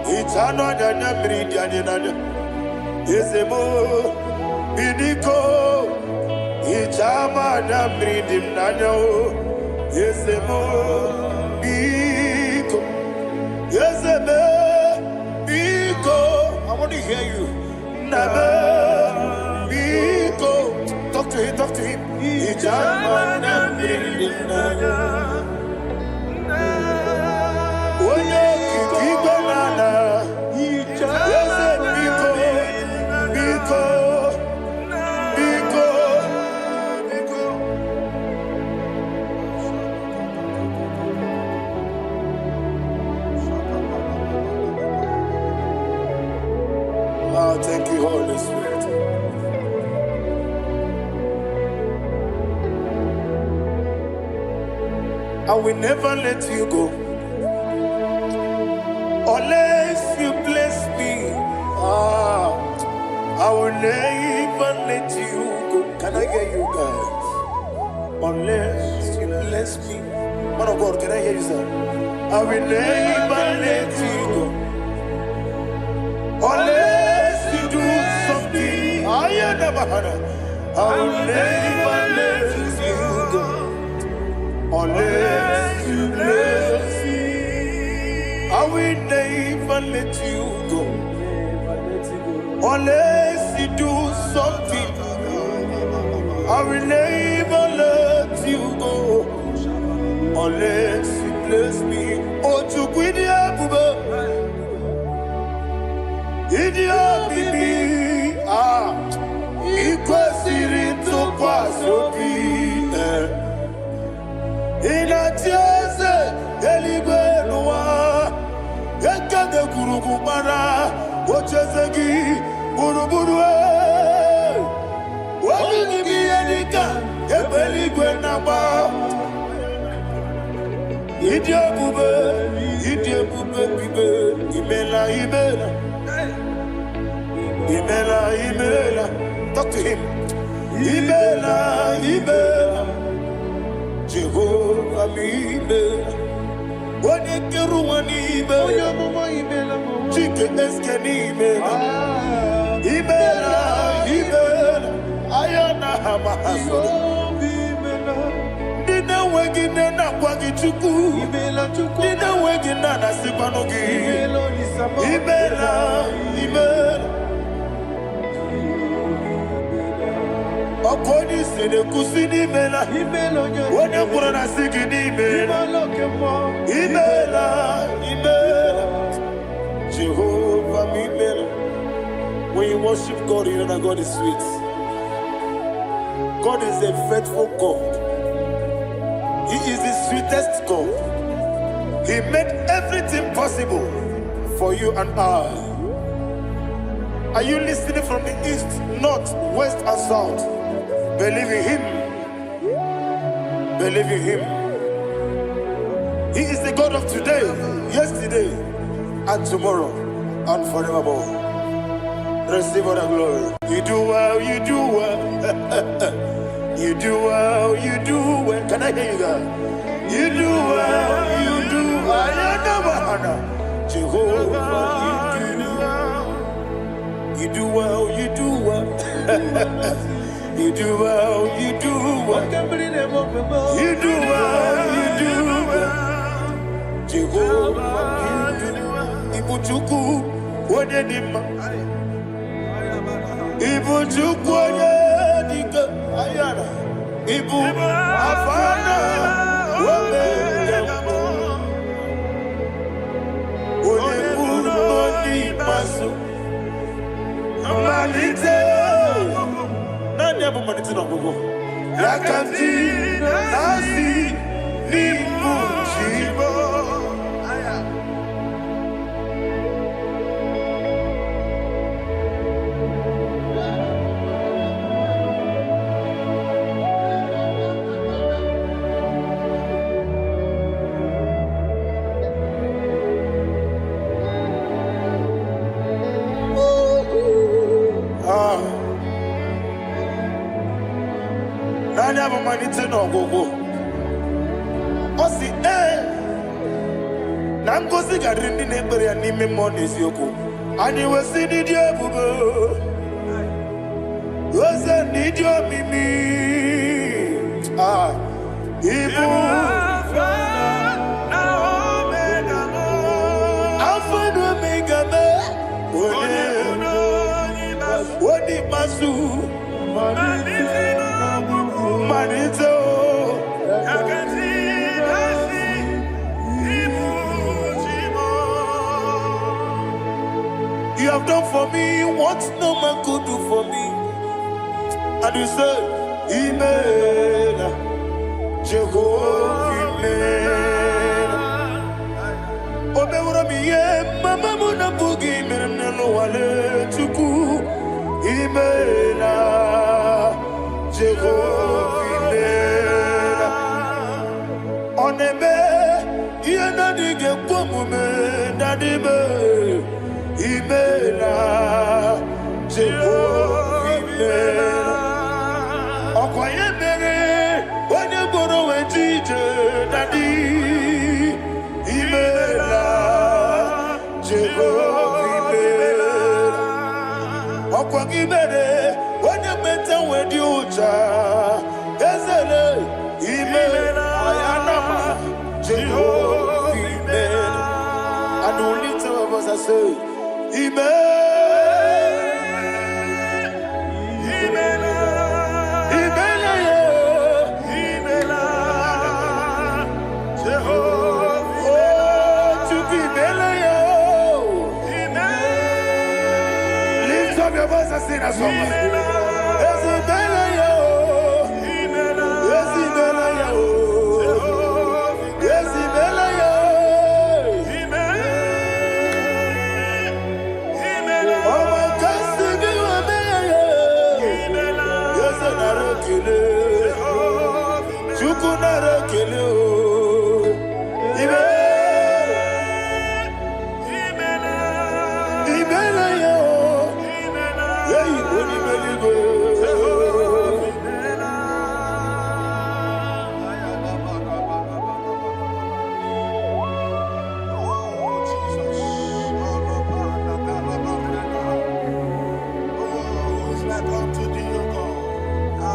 hichanụ anya anya mmiri dị anyị n'anya. Eze m biko, hichaa m anya mmiri dị m n'anya o. Eze m biko, eze m biko. I want to hear you. Nna m biko. Talk to him, talk to him. Hichaa m anya mmiri dị m n'anya. Onye okike igwe na ala. Eze biko, biko, biko. Biko. Ah, thank you, Holy Spirit. I will never let you go unless you bless me. Ah, I will never let you go. Can I hear you guys? Unless you bless me. Man of God, can I hear you, sir? I will never let you go unless you do something. I never had. I will never let you go unless you bless me. I will never let you go unless you do something. I will never let you go unless you bless me. Oh, Chukwu ịdị ebube, ịdị omimi, ah, ị kwesịrị ntụkwasị obi. Eh. Ị na-achị eze eluigwe n'ụwa, ekede gburugburu gbara ocheeze gị gburugburu. Eh. Obi gị bụ ihe dịka egbe eluigwe na-agba. Ịdị ebube, ịdị ebube bibe, imela, imela, imela, imela. Talk to him. Imela, imela, Jehova m imela. Onye kere ụwa n'ime, Onye amụma imela m. Chike eske n'imela. Imela, imela, aya na ha ma ha soro. Obi imela. Ndị na-enweghị nne na-akwa gị Chukwu. Imela Chukwu. Ndị na-enweghị nna na-asịkwanụ gị. Imela Olisa m. Imela, imela. Ọkụ onye isi na-ekwusi n'imela. Imela onye Onye kwuru na sị gị n'imela. Imela oke mmụọ. Imela, imela. Jehovah m imela. When you worship God, you know that God is sweet. God is a faithful God. He is the sweetest God. He made everything possible for you and I. Are you listening from the east, north, west, and south? Believe in Him. Believe in Him. He is the God of today, yesterday, and tomorrow, and forevermore. Receive all the glory. You do well, you do well. You do well, you do well. Can I hear you guys? You do well, you do well. Jehovah, you do well. You do well, you do well. You do well, you do well. Oke mmiri na-eme ofe m. You do well, you do well. Jehovah, you do well. Ibu Chukwu, onye dị mma. Ibu Chukwu onye dị ike. Ayara. Ibu Alfa na Omega. Onye mbụ na onye ikpeazụ. Mmalite. Naanị ya bụ mmalite na ọgwụgwụ. Ya ka m ji na-asị n'ịbụ chi m. Ah. Naanị ya bụ mmalite na ọgwụgwụ. Ọ sị ee na ngozi ga-adịrị ndị na-ekpere ya n'ime mmụọ na eziokwu. Anyị wesị n'ịdị ebube, oze n'ịdị omimi. Ah, ibu Alfa na Omega me, onye onye ikpeazụ, mmalite o. You have done for me what no man could do for me. And you say, Imela, Jehovah Imela. O meworo m ihe mama m na-abụghị mere m n'ụwa Chukwu. Imela, Jehovah Imela. Ọ na-eme ihe na-adịghị ekwe omume na-adịbe. Imela, Jehovah Imela. Ọkwa ya mere onye gboro wee ji ije, Daddy. Imela, Jehova imela. Ọkwa gị mere onye meta wee dị ụcha ezele. Imela ayanama, Jehova imela. And we lift our voice and say, Imela, Imela, yeah. Oh, Chukwu imela ya. Lift up your voice and sing that song. Eze imela ya. Eze imela ya. Eze imela ya. Ọmọ kasi bí wọ́n bẹ́ẹ̀. Eze nara ekele. Chukwu nara ekele o. Imela. Imela ya o. Eyi onye eluigwe. Oh, Jesus. Oh, who is like unto thee, O God? I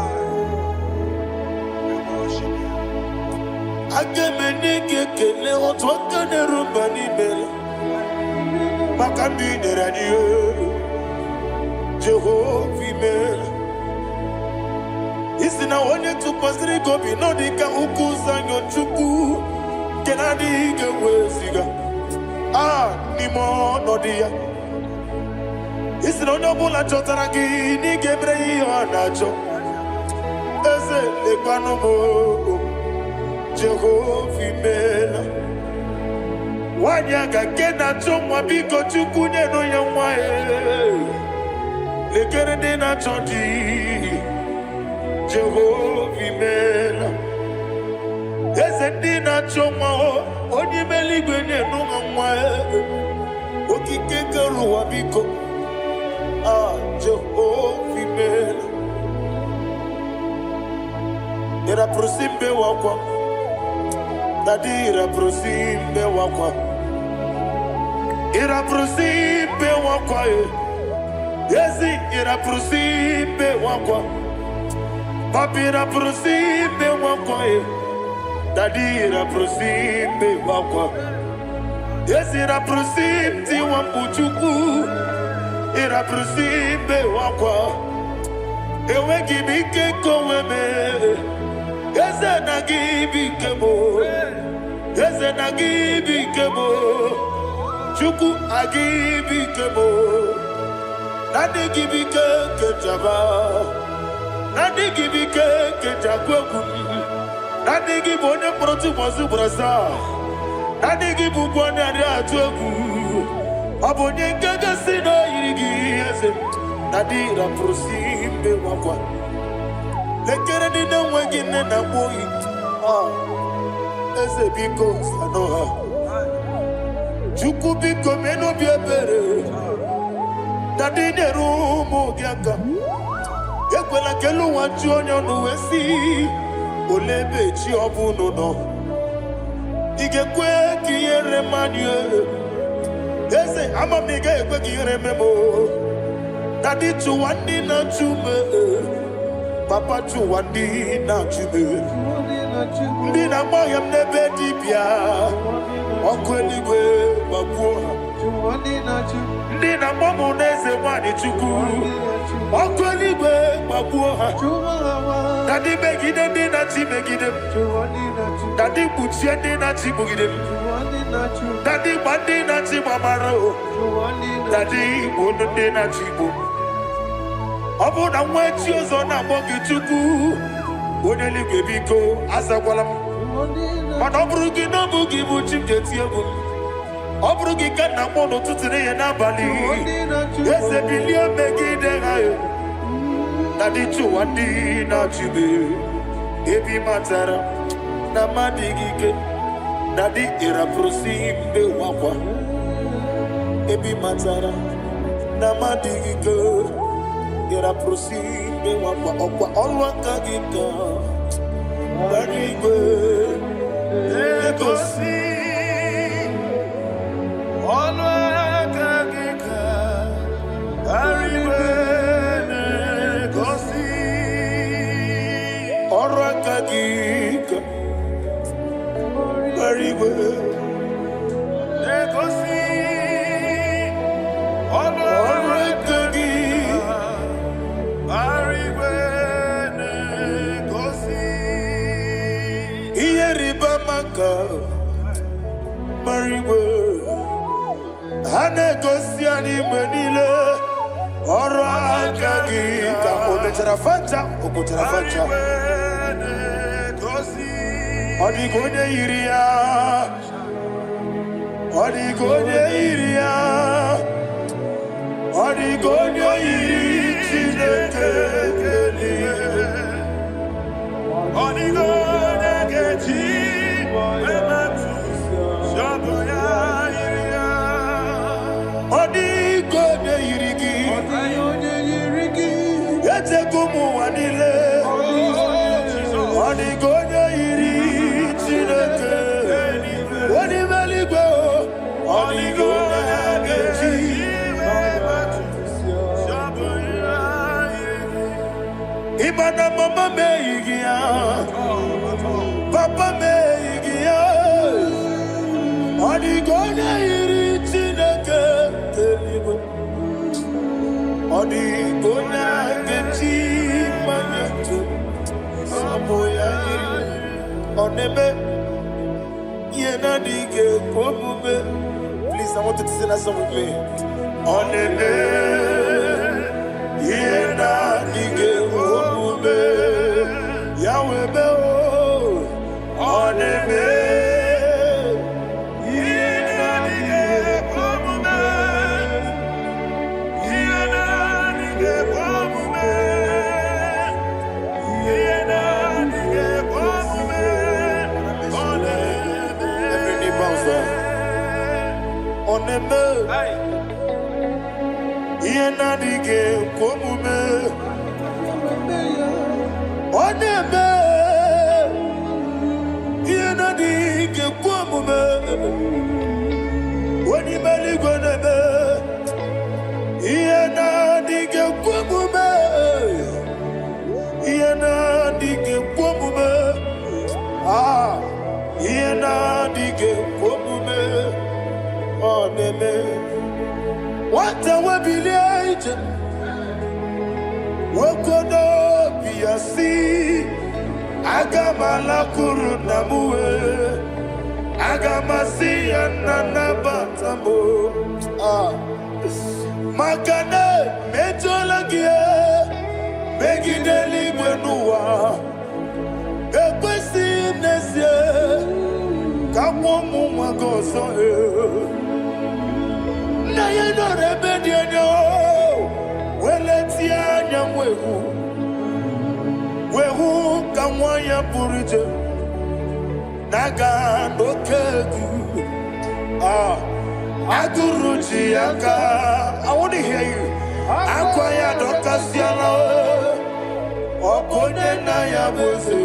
worship you. Aga m enye gị ekele otu aka na-eru mba n'ime maka ndị i nyere anyị. Jehova imela. Isi na onye tụkwasịrị gị obi nọ dị ka ukwu Zayọn Chukwu nke na-adịghị ga-eweziga a n'ime ọnọdụ ya. Isi na onye ọbụla chọtara gị na ị ga-emere ya ihe ọ na-achọ. Eze, lekwanụ m o, Jehova, imeela. Nwaanyị aga nke na-achọ nwa, biko Chukwu, nyenụ ya nwa ya. Lekere ndị na-achọ di, Jehova, imeela. Eze, ndị na-achọ nwa o, onye ime eluigwe, nyenụ ha nwa ya. Okike kere ụwa, biko, a Jehova, imeela. Ịrapụrụ mbe wakwa, daddy, ịrapụrụ mbe wakwa, ịrapụrụ mbe wakwa e. Ezi, ịrapụrụ mbe wakwa. Papi, ịrapụrụ mbe wakwa e. Daddy, ịrapụrụ mbe wakwa. Ezi, ịrapụrụ tiwa mkpu. Chukwu, ịrapụrụ mbe wakwa. Enweghị m ike nke onwe m. Eze, na gị bụ ike m. Eze, na gị bụ ike m. Chukwu, agị bụ ike m. Na ndị gị bụ ike nke njaba, na ndị gị bụ ike nke njakwu egwu m. Na ndị gị bụ onye mkpọrọ tụbọsị ugboro asaa. Na ndị gị bụ ụgwọ onye adịghị atụ egwu. Ọ bụ onye nke gosi na o yiri gị. Eze, na dị rapụrụ si mbe nwakwa. Lekere ndị na-enweghị nne na nwa oyi. Ah, eze, biko, sanụ ha. Chukwu, biko, mee n'obi ebere na ndị nyere ụmụ gị aka. Ekwela ka elu ụwa ju onye ọnụ wee sị, "Olee ebe chi ọ bụ unu nọ?" Ị ga-ekwe ka ihere mmadụ? Eze, ama m na ị gaghị ekwe ka ihere mee m o. Na dị chụwa ndị na-achụ m, papa, chụwa ndị na-achụ m, ndị na-agba ọhịa m n'ebe dibịa. Ọkụ eluigwe gbagbuo ha. Ndị na-agba m n'eze nwanyị, Chukwu, ọkụ eluigwe gbagbuo ha. Na ndị megide ndị na-achị megide m, na ndị kpuchie ndị na-achị kpugide m, na ndị gba ndị na-achị gbamara o, na ndị gbuo ndị na-achị igbo. Ọ bụrụ na nwa echi ọzọ na-akpọ gị Chukwu, onye eluigwe, biko, azakwala m. Mana ọ bụrụ gị na ọ bụ gị bụ chi m ga-eti egwu m. Ọ bụrụ gị ka nna akpọ n'ụtụtụ, n'ehihie, n'abalị. Eze, bilie megide ha. Na dị chụwa ndị na-achụbe ebe ị matara na mmadụ gị ike. Na dị ịrapụrụsi mbe wakwa ebe ị matara na mmadụ gị ike. Ịrapụrụsi mbe wakwa ọkwa ọlụ aka gị ka gbara igwe na-egosi. Ọnụ aka gị ka igwe na-egosi. Ọrụ aka gị ka gbara igwe na-egosi. Ọnụ ọrụ aka gị igwe na-egosi. Ihe rịba ama ka gbara igwe ha na-egosi anyị mgbe niile. Ọrụ aka gị ka o mechara facha, o kpochara facha. Igwe na-egosi. Ọ dịghị onye yiri ya, ọ dịghị onye yiri ya, ọ dịghị onye yiri Chineke eluigwe. Ọ dịghị onye ga-eji emetụ ọ bụ ya yiri ya. Ọ dịghị onye yiri gị. Ọ dịghị onye yiri gị. Echego m ụwa niile. Ọ dịghị onye yiri. Ọ dịghị onye yiri Chineke onye ime eluigwe o. Ọ dịghị onye ga-eji Ọ bụ ya yiri gị. Ịma na mama m eyighị ya, papa m eyighị ya. Ọ dịghị onye yiri Chineke eluigwe. Ọ dịghị onye ga-eji mmanya tụ. ya yiri. Ọ na-eme ihe na-adịghị ekwe omume. Please, I want you to sing that song with me. Ọ na-eme ihe na-adịghị ekwe omume. Ya wee mee o. Ọ na-eme Ihe na-adịghị ekwe omume. Ihe na-adịghị ekwe omume. Ihe na-adịghị ekwe omume. Ọ na-eme. Every knee bows down. Ọ na-eme ihe na-adịghị ekwe omume. Ọ na-eme ihe na-adịghị ekwe omume. Onye ime eluigwe na-eme ihe na-adịghị ekwe omume. Ihe na-adịghị ekwe omume. Ah, ihe na-adịghị ekwe omume. Ọ na-eme. Nwata wee bilie ije, wee n'obi ya si, aga m alakwuru nna m wee, aga m asị ya, nna, nabata m o. Ah. Maka na emejọla gị megide eluigwe n'ụwa, ekwesịghị m n'ezie ka nwa ụmụ nwa gị ọzọ. Nna ya nọrọ ebe dị anya wee letie anya, wee hụ ka nwa ya pụrụ iche na-aga n'oke egwu. Ah, agụrụ ji ya aka. I want to hear you. Akwa ya dọkasịala. Ọ bụ onye nna ya bụ eze,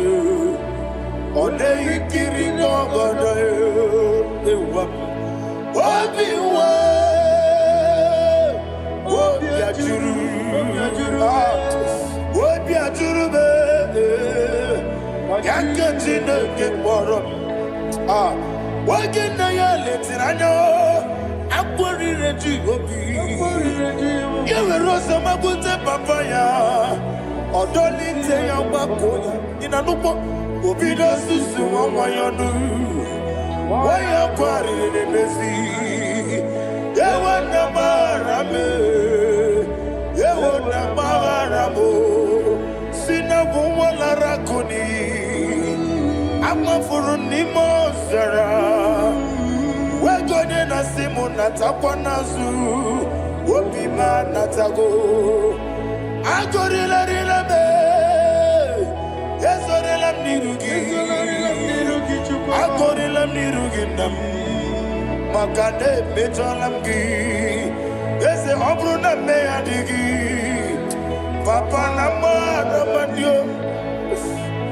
ọ na-eyi nkiri n'ọgọdọ ewa. Obi nwe obi ajụrụ. Ah, obi ajụrụ m ya nke Chineke kpọrọ m. Ah, oge nna ya letiri anya, akpọrire ji obi ya were ọsọ magbute papa ya, ọdọlite ya, gbakọ ya. Ị na-anụkpọ obido susu nwa nwa ya ọnụ, nwa ya kwarịrị n'emezi. Ewo, nna, gbaghara m. Ewo, nna, gbaghara m. Si na bụ nwa lara akụ n'iyi, amafuru n'ime ọzara, wego onye na-asị m natakwa n'azụ, obi m anatago. Agọrịlarịla m, ezorela m n'iru gị. Agọrịla m n'iru gị, nna m, maka na emejọla m gị, eze. Ọ bụrụ na mmehie adịghị, papa, na mmadụ amadị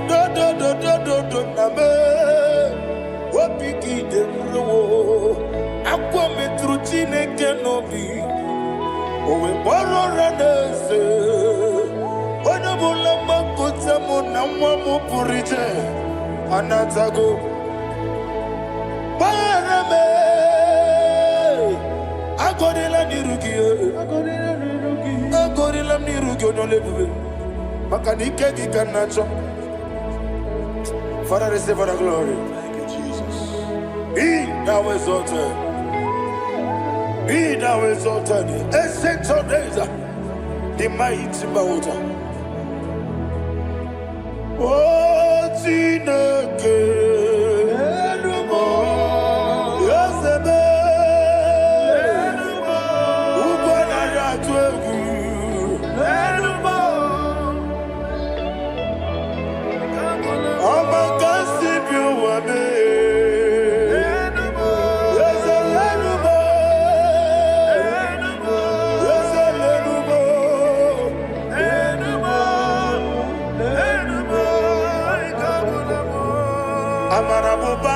dodododododo na m, obi gị dị nrowo. Akwa metụrụ Chineke n'obi, o wee kpọrọ ụra n'eze. Onye ọbụla mgbakọta mụ na nwa m pụrụ iche anatago. Gbaghara m, agọrịla n'iru gị, agọrịla m n'iru gị, onye ọla ebube, maka na ike gị ka m na-achọ. Father, receive the glory. Thank you, Jesus. Be thou exalted. Be thou exalted. Ancient of days, the mighty water. Oh, Chineke, Eze m, ugwu anaghị atụ egwu. Ọma ka si bi ụwa mee. Eze lenu m, Eze lenu m. Amara m ụba,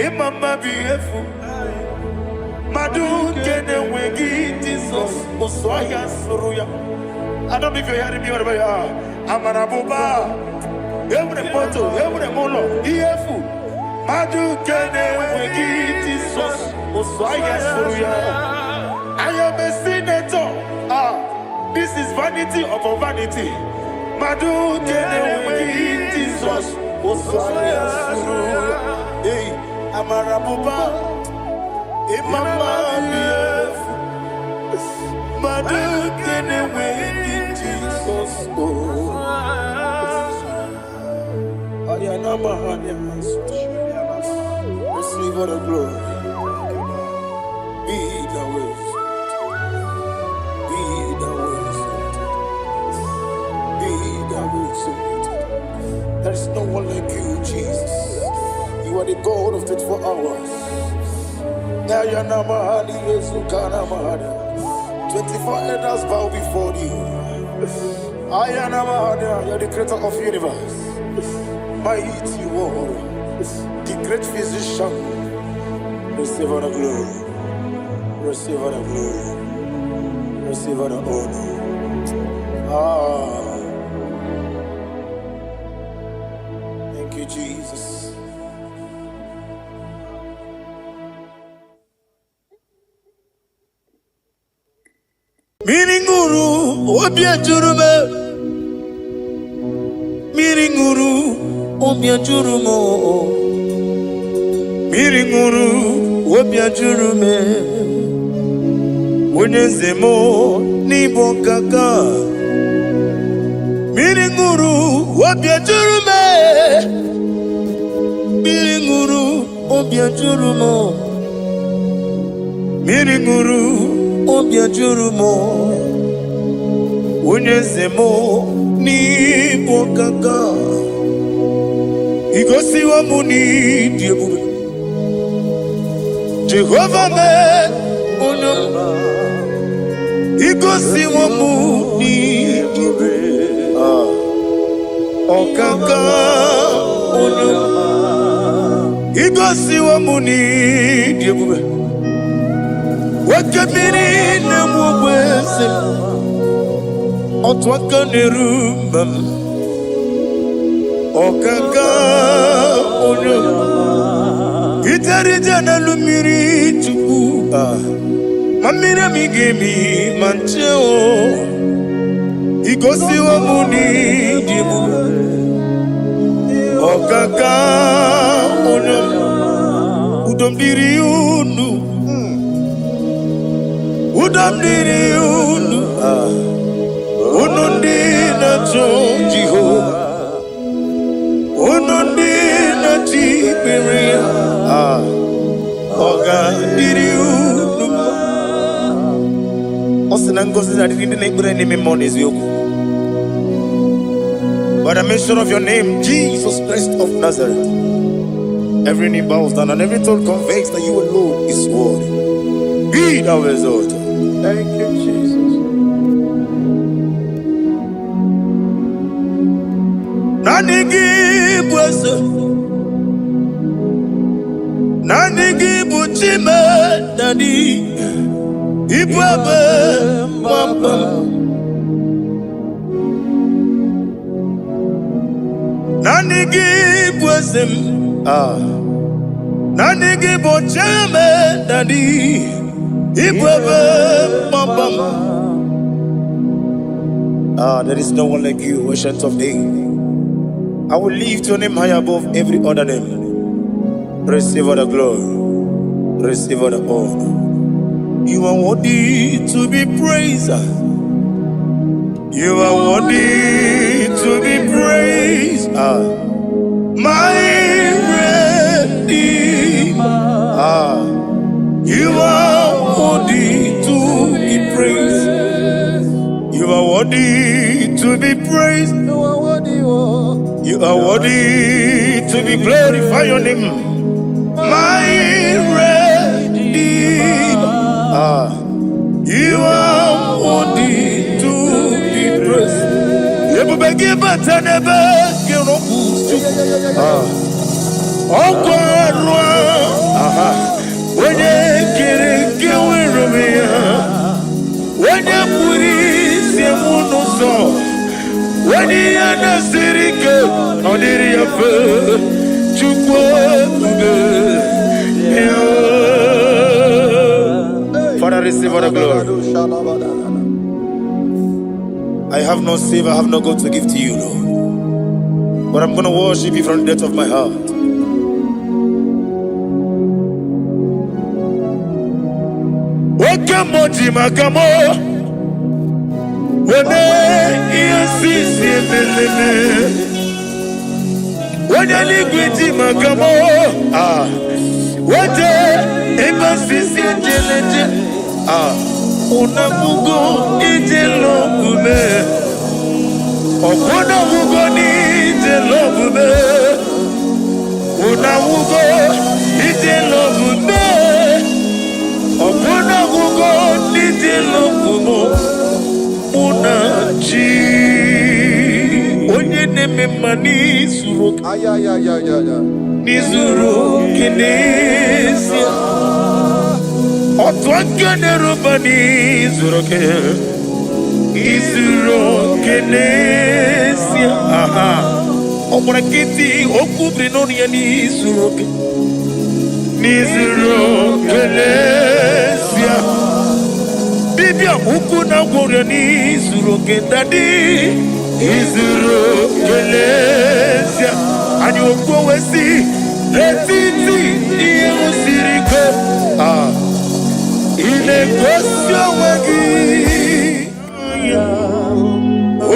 ịma mma bụ ihe efu. Mmadụ nke na-enweghị Jizọs, ụsụ ọhịa sụrụ ya. I don't know if you're hearing me wherever you are. Amara m ụba, enwere m moto, enwere m ụlọ, ihe efu. Mmadụ nke na-enweghị Jizọs, ụsụ ọhịa sụrụ ya. I am a senator. Ah, this is vanity upon vanity. Mmadụ nke na-enweghị Osaya suru ya. Ei, amara bụba, ịma mma dị efu. Mmadụ nke na-enweghị Jizọs o. Ayana mahanya. Receive all the glory. Be thou exalted. Be thou exalted. Be thou exalted. There is no one like you, Jesus. You are the God of 24 hours. Ayana mahali Yezukana mahana. 24 elders bow before you. Ayana mahana, you are the creator of universe. Mighty warrior, the great physician. Receive all the glory. Receive all the glory. Receive all the honor. Ah, thank you, Jesus. Mmiri ṅụrụ obi ejuru m, mmiri ṅụrụ obi ejuru m, mmiri ṅụrụ obi ejuru m. Onye eze m n'ịbụ nkaka. Mmiri ṅụrụ obi ejuru m, mmiri ṅụrụ obi ejuru m, mmiri ṅụrụ obi ejuru m. Onye eze m n'ịbụ nkaka. Igosiwo m n'ịdị ebube. Jehova mee onye ọma. Igosiwo m n'ịdị ebube. Ah, ọkaka onye ọma. Igosiwo m n'ịdị ebube. Oke mmiri na-egbu ogbe eze m. Otu aka na-eru mba m. Ọkaka onye ọma. Ijere ije n'elu mmiri Chukwu. Ah, ma mmiri emi ga-emi ma nche o. Igosiwo m n'ịdị ebube. Ọkaka onye ọma. Udo m dịrị unu. Udo m dịrị unu. Ah, unu ndị na-achọ Jehova. Unu ndị na-achọ ikpere ya. Ah, ọ ga-adịrị unu mma. Ọ sị na ngọzi na-adịrị ndị na-ekpere n'ime mmụọ na eziokwu. By the mention of your name, Jesus Christ of Nazareth, every knee bows down and every tongue confesses that you alone is worthy. Be thou exalted. Thank you, Jesus. Naanị gị bụ eze, naanị gị bụ Chime Daddy, ịbụ ebe mgbaba m. Naanị gị bụ eze m. Ah. Naanị gị bụ Chime Daddy, ịbụ ebe mgbaba m. Ah, there is no one like you, Ancient of Days. I will lift your name high above every other name. Receive all the glory. Receive all the honor. You are worthy to be praised. You are worthy to be praised. Ah, my Redeemer. Ah, you are worthy to be praised. You are worthy to be praised. You are worthy, oh. You are worthy to be glorified. Your name, my Redeemer. Ah, you are worthy to be praised. Ebube gị bata n'ebe gị rọpụ. Ah, ọkwa arụ aha onye kere nke nwere onwe ya, onye kpụrụ isi m n'ụzọ, onye ihe na-esiri ike ọ dịrị ya mfe. Chukwu ebube ya. Father, receive all the glory. I have no silver, I have no gold to give to you, Lord. But I'm going to worship you from the depth of my heart. Oke mmụọ ji maka mụ weme ihe sisi emeleme. Onye eluigwe ji maka mụ ah wete ebe sisi ejeleje ah unafugo ije lọgbume ọkwụnafugo n'ije lọgbume unafugo ije lọgbume ọkwụnafugo n'ije lọgbume mụ na chi onye na-eme mma n'izuru oke Ayayayayaya. n'izuru oke n'ezie otu aka na-eruba n'izuru oke izuru oke n'ezie aha ọ gbara nkịtị okwu biri n'ọnụ ya n'izuru oke n'izuru oke n'ezie dibịa ukwu na gwọrọ n'izuru oke daddy izuru oke n'ezie anyị okwu wee si n'etiti ihe siri ike ah ị na-egosi onwe gị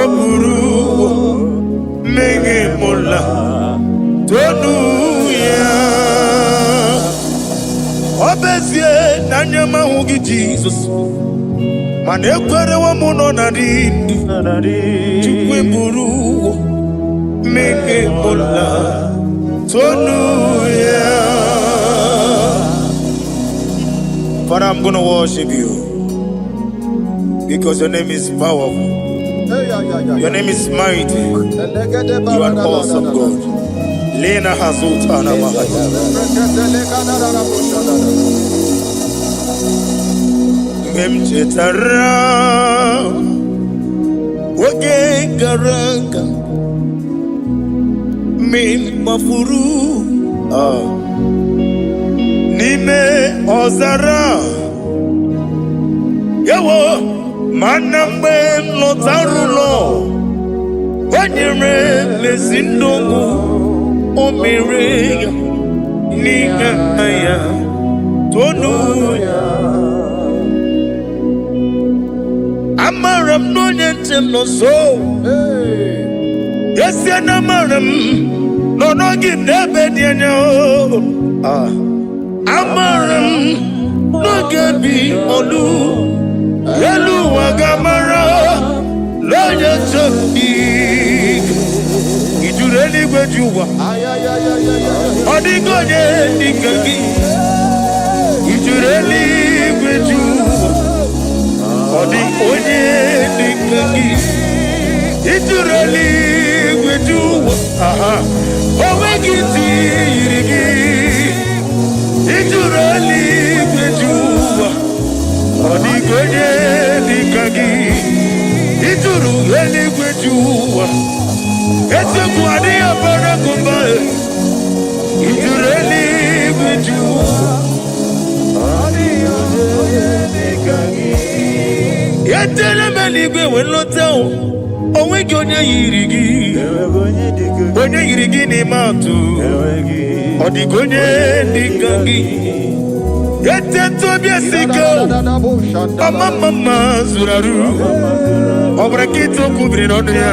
o buru mmehie mụla tonu ya ọ bụ ezie na anya m ahụ gị Jizọs mana ekwerewo m nọ na dị ndụ Chukwu eburu mmehie mụla tonu ya. Father, I'm going to worship you because your name is powerful. Your name is mighty. You are an awesome God. Lena Hazutana Mahaya. Mgbe m chetara oge gara aga mgbe m gbafuru n'ime ọzara ewo mana mgbe m lọtara ụlọ o nyere m ezi ndụ o mere ya n'ihe ya tonu ya amara m na onye nche m nọ nso esie na amara m nọ n'oge m n'ebe dị anya o. Ah. Amara m n'oge bi olu elu ụwa ga-amara n'onye nche m dị ijuru eluigwe ji ụwa ọ dịghị onye dịka gị ijuru eluigwe ji ụwa ọ dị onye dịka gị ijuru eluigwe ji ụwa aha o nweghị ntị yiri gị ijuru eluigwe ji ụwa ọ dịghị onye dịka gị ijuru eluigwe ji ụwa eziokwu adịghị abara gụmba ijuru eluigwe ji ụwa etela m eluigwe wee lọta o onweghị onye yiri gị onye yiri gị n'ime atụ ọ dịghị onye dịka gị eteta obi esi ike o ọma mma mma zuru arụ ọ bụrụ nkịta okwu biri n'ọnụ ya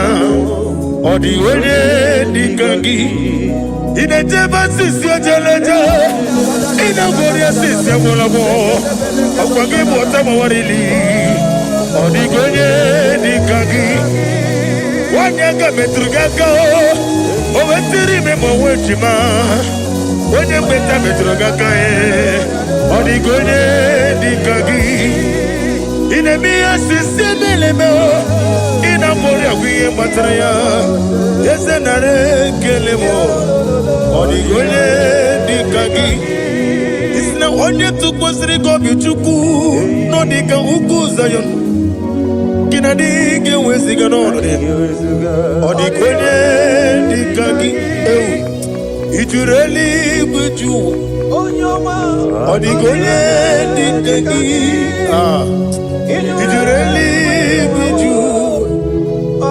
ọ dị onye dịka gị ị na-ejebe asịsị ojeleje ị na-agwọrị asịsị agwọrọgwọ ọkwa gị bụ ọta gbawarili ọ dịghị onye dịka gị nwanyị aka metụrụ gị aka o wetiri ime ma onwe ejima onye mgbeta metụrụ gị aka ọ dịghị onye dịka gị ị na-eme ihe osisi emeleme ị na-agbọrị agwa ihe gbatara ya eze nara ekele m ọ dịghị onye dịka gị isi na onye tụkwasịrị gị obi Chukwu nọ dịka ugwu Zayọn gị na dị ga-eweziga n'ọnọdụ ya ọ dịka onye dịka gị ewu ijuru eluigwe ju ụwa ọ dịka onye dịka gị ah ijuru eluigwe ju ụwa.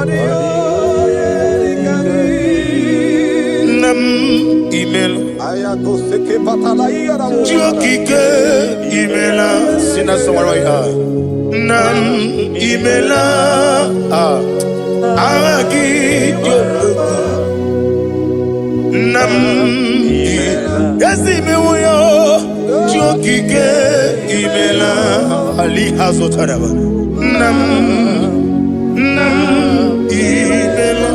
Chi okike imela. Sing that song right here. Nna m imela. Ah. Aha gị dị omimi. Nna m ezi mewo ya. Chi okike imela. Ali azụtaraba. Nna m, nna m imela.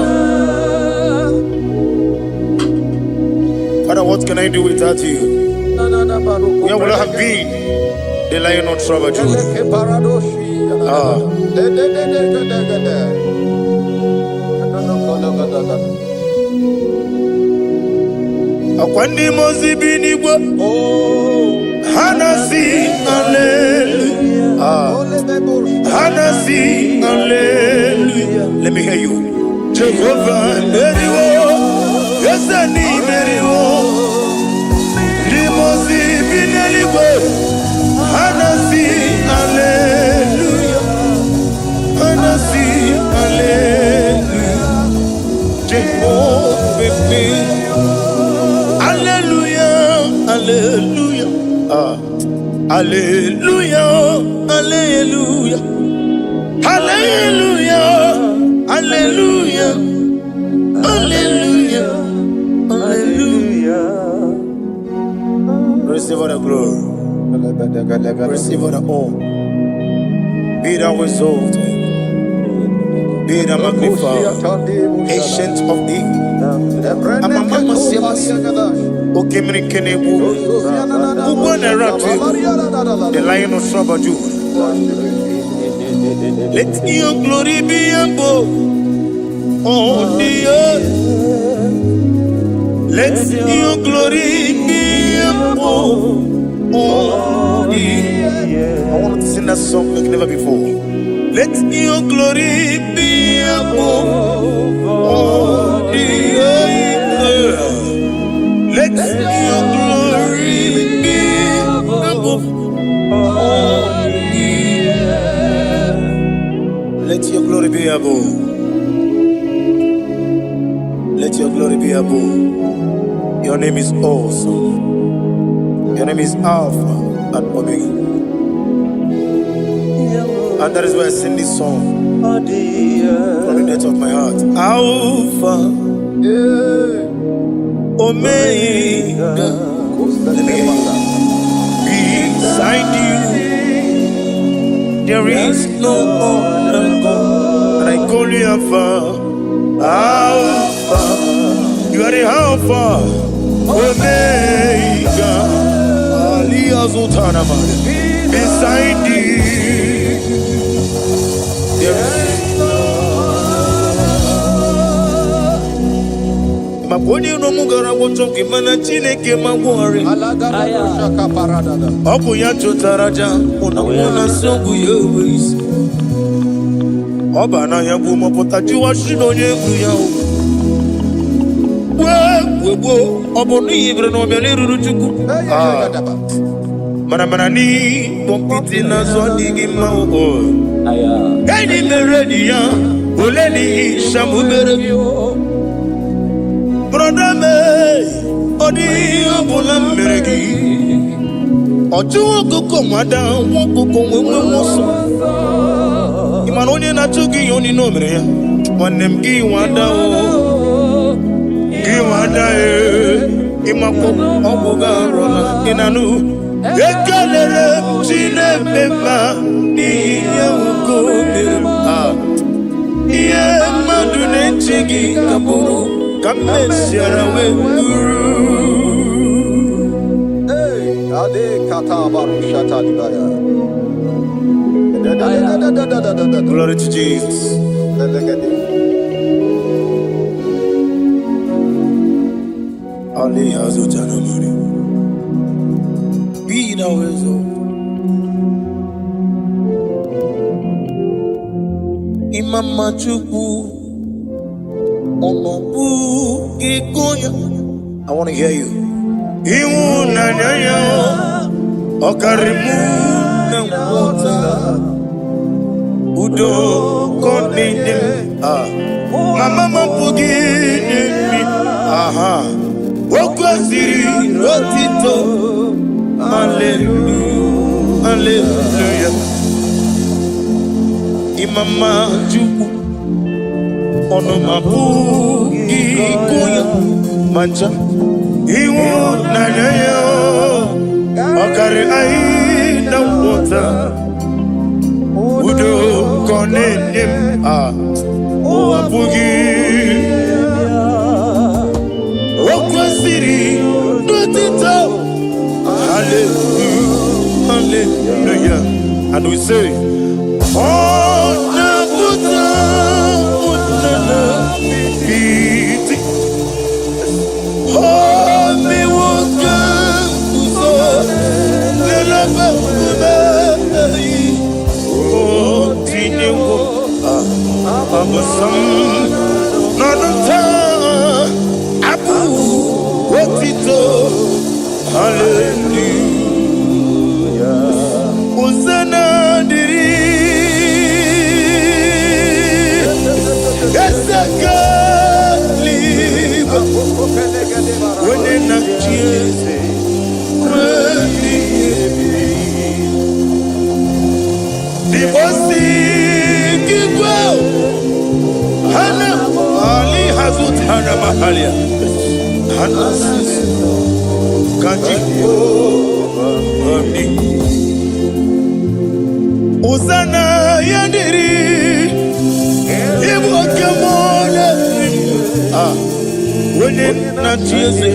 Father, what can I do without you? Where would I have been? The lion of tribe of Judah. Ah. Akwa ndị mmụọ ozi bi n'igwe ha na-asị hallelujah. Ah. Ha na-asị hallelujah. Let me hear you. Jehovah meriwo, eze n'imeriwo. Ndị mmụọ ozi bi n'eluigwe ha na-asị hallelujah. Ha na-asị hallelujah. Jehovah meriwo. Hallelujah, hallelujah. Ah. Hallelujah, hallelujah. Hallelujah, hallelujah, hallelujah, hallelujah. Receive all the glory, receive all the honor. Be thou exalted, be thou magnified, ancient of days. Okemiri Kenebu, the lion of tribe of Judah. Let your glory be above on the earth. Let your glory be above on the earth. I want to sing that song like never before. Let your glory be above on the earth. Let your glory be above on the earth. Let your glory be above. Let your glory be above. Your name is awesome. Your name is Alpha and Omega. And that is why I sing this song from the depth of my heart. Alpha, Omega. Let me hear you. Beside you, there is no other God. And I call you Alpha, Alpha. You are the Alpha, Omega. Ali Azutanama. Beside you, there is. Maka onye iro m gara gwọchọ gị mana Chineke ma gwọrị. Ọ bụ ya chụtara aja mụ na mụ na nsị ọgwụ ya enwe isi. Ọ ba n'ahịa bụ mọpụta jụwa shi na onye egwu ya o. Wee wee gbuo ọ bụ n'ihi bere na ọbịa n'eruru Chukwu. Ah. Mana mana n'ịkpọ nkịtị n'azụ adịghị mma o. Enyi mere enyi ya ole n'ihi shamubere. Brother me, ọ dịghị ihe ọbụla m mere gị. Ọ chụwa ọkụkọ nwada nwa ọkụkọ nwee nwe ọsọ. Ị ma na onye na-achụ gị ihe onye o mere ya. Nwanne m gị nwada o. Gị nwada e. Ịmakwa ọgwụ gị arụla ị na-anụ. Ekelere m Chineke mma n'ihi ihe nwoke o mere m. Ah. Ihe mmadụ na-eche gị ka bụrụ ka m mesiara wee bụrụ. Hey, Ade kata barusha talibaya. Glory to Jesus. Ali Azutanamari. Be thou exalted. Imama Chukwu, ọnọbụ gị ya. I want to hear you. Ịhụnanya ya ọ karịrị mụ na nghọta. Udo ka ọ na-enye m. Ah. Mama m apụghị inye m. Aha. Okwu Kwesịrị otito. Hallelujah, hallelujah. Ịmama Chukwu, ọnụ ma apụghị ịgụ ya ma ncha. Ịhụnanya ya ọ karịrị anyị na nghọta. Udo ka ọ na-enye m a ụwa apụghị. O kwesịrị n'otito. Hallelujah, hallelujah. And we say, ọ na-apụta ụnana iti. O mewo ka nguzo n'elebe nkume. O tinyewo abụsam n'ọnụ taa abụ otito. Hallelujah. Hosanna dịrị Eze eluigwe, onye na-achị eze ruo ebighị ebi. N'igbosi igwe hana ali hazutara mahalia hana sisi ka Jehova dị. Hosanna ya dịrị ịbụ oke mmụọ na-eri ah, onye na-achị eze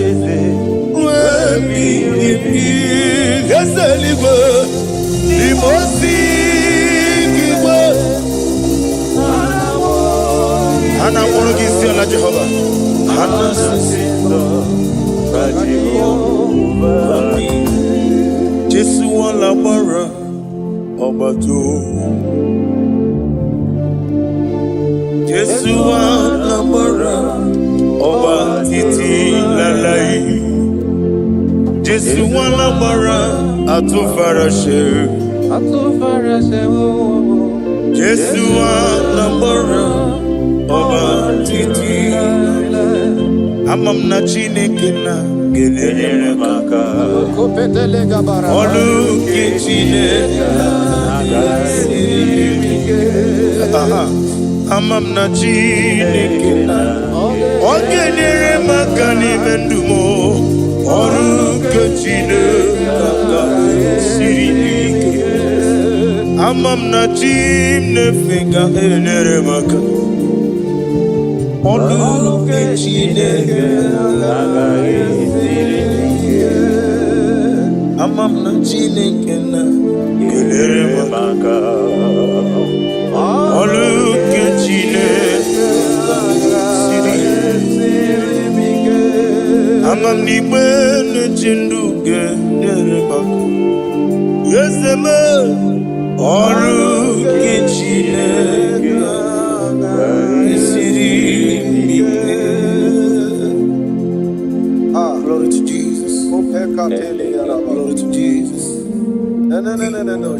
ruo ebighị ebi. Eze eluigwe, n'ime osi igwe ha na-akpọrọ gị isi ala. Jehova ha na-asị ka Jehova dị. Jesu wala gbara ọgbata. Jesu wala gbara ọba títí láláì. Jésù wala gbara àtúnfaraṣe. Jésù wala gbara ọba títí. Ama m na Chineke na ga-enyere m aka. Ọlụ nke Chineke siri ike. Aha. Ama m na Chineke na ọ ga-enyere m aka n'ime ndụ m. Ọrụ nke Chineke aka siri ike. Ama m na chi m na-efe ga-enyere m aka. Ọrụ nke Chineke siri ike. Ama m na Chineke na ga-enyere m aka. Ọrụ nke Chineke siri ike. Ama m n'igbe na-eche ndụ ga-enyere m aka. Eze m, ọrụ nke Chineke siri ike. Ah, Glory to Jesus. Glory to Jesus. No, no, no, no, no, no.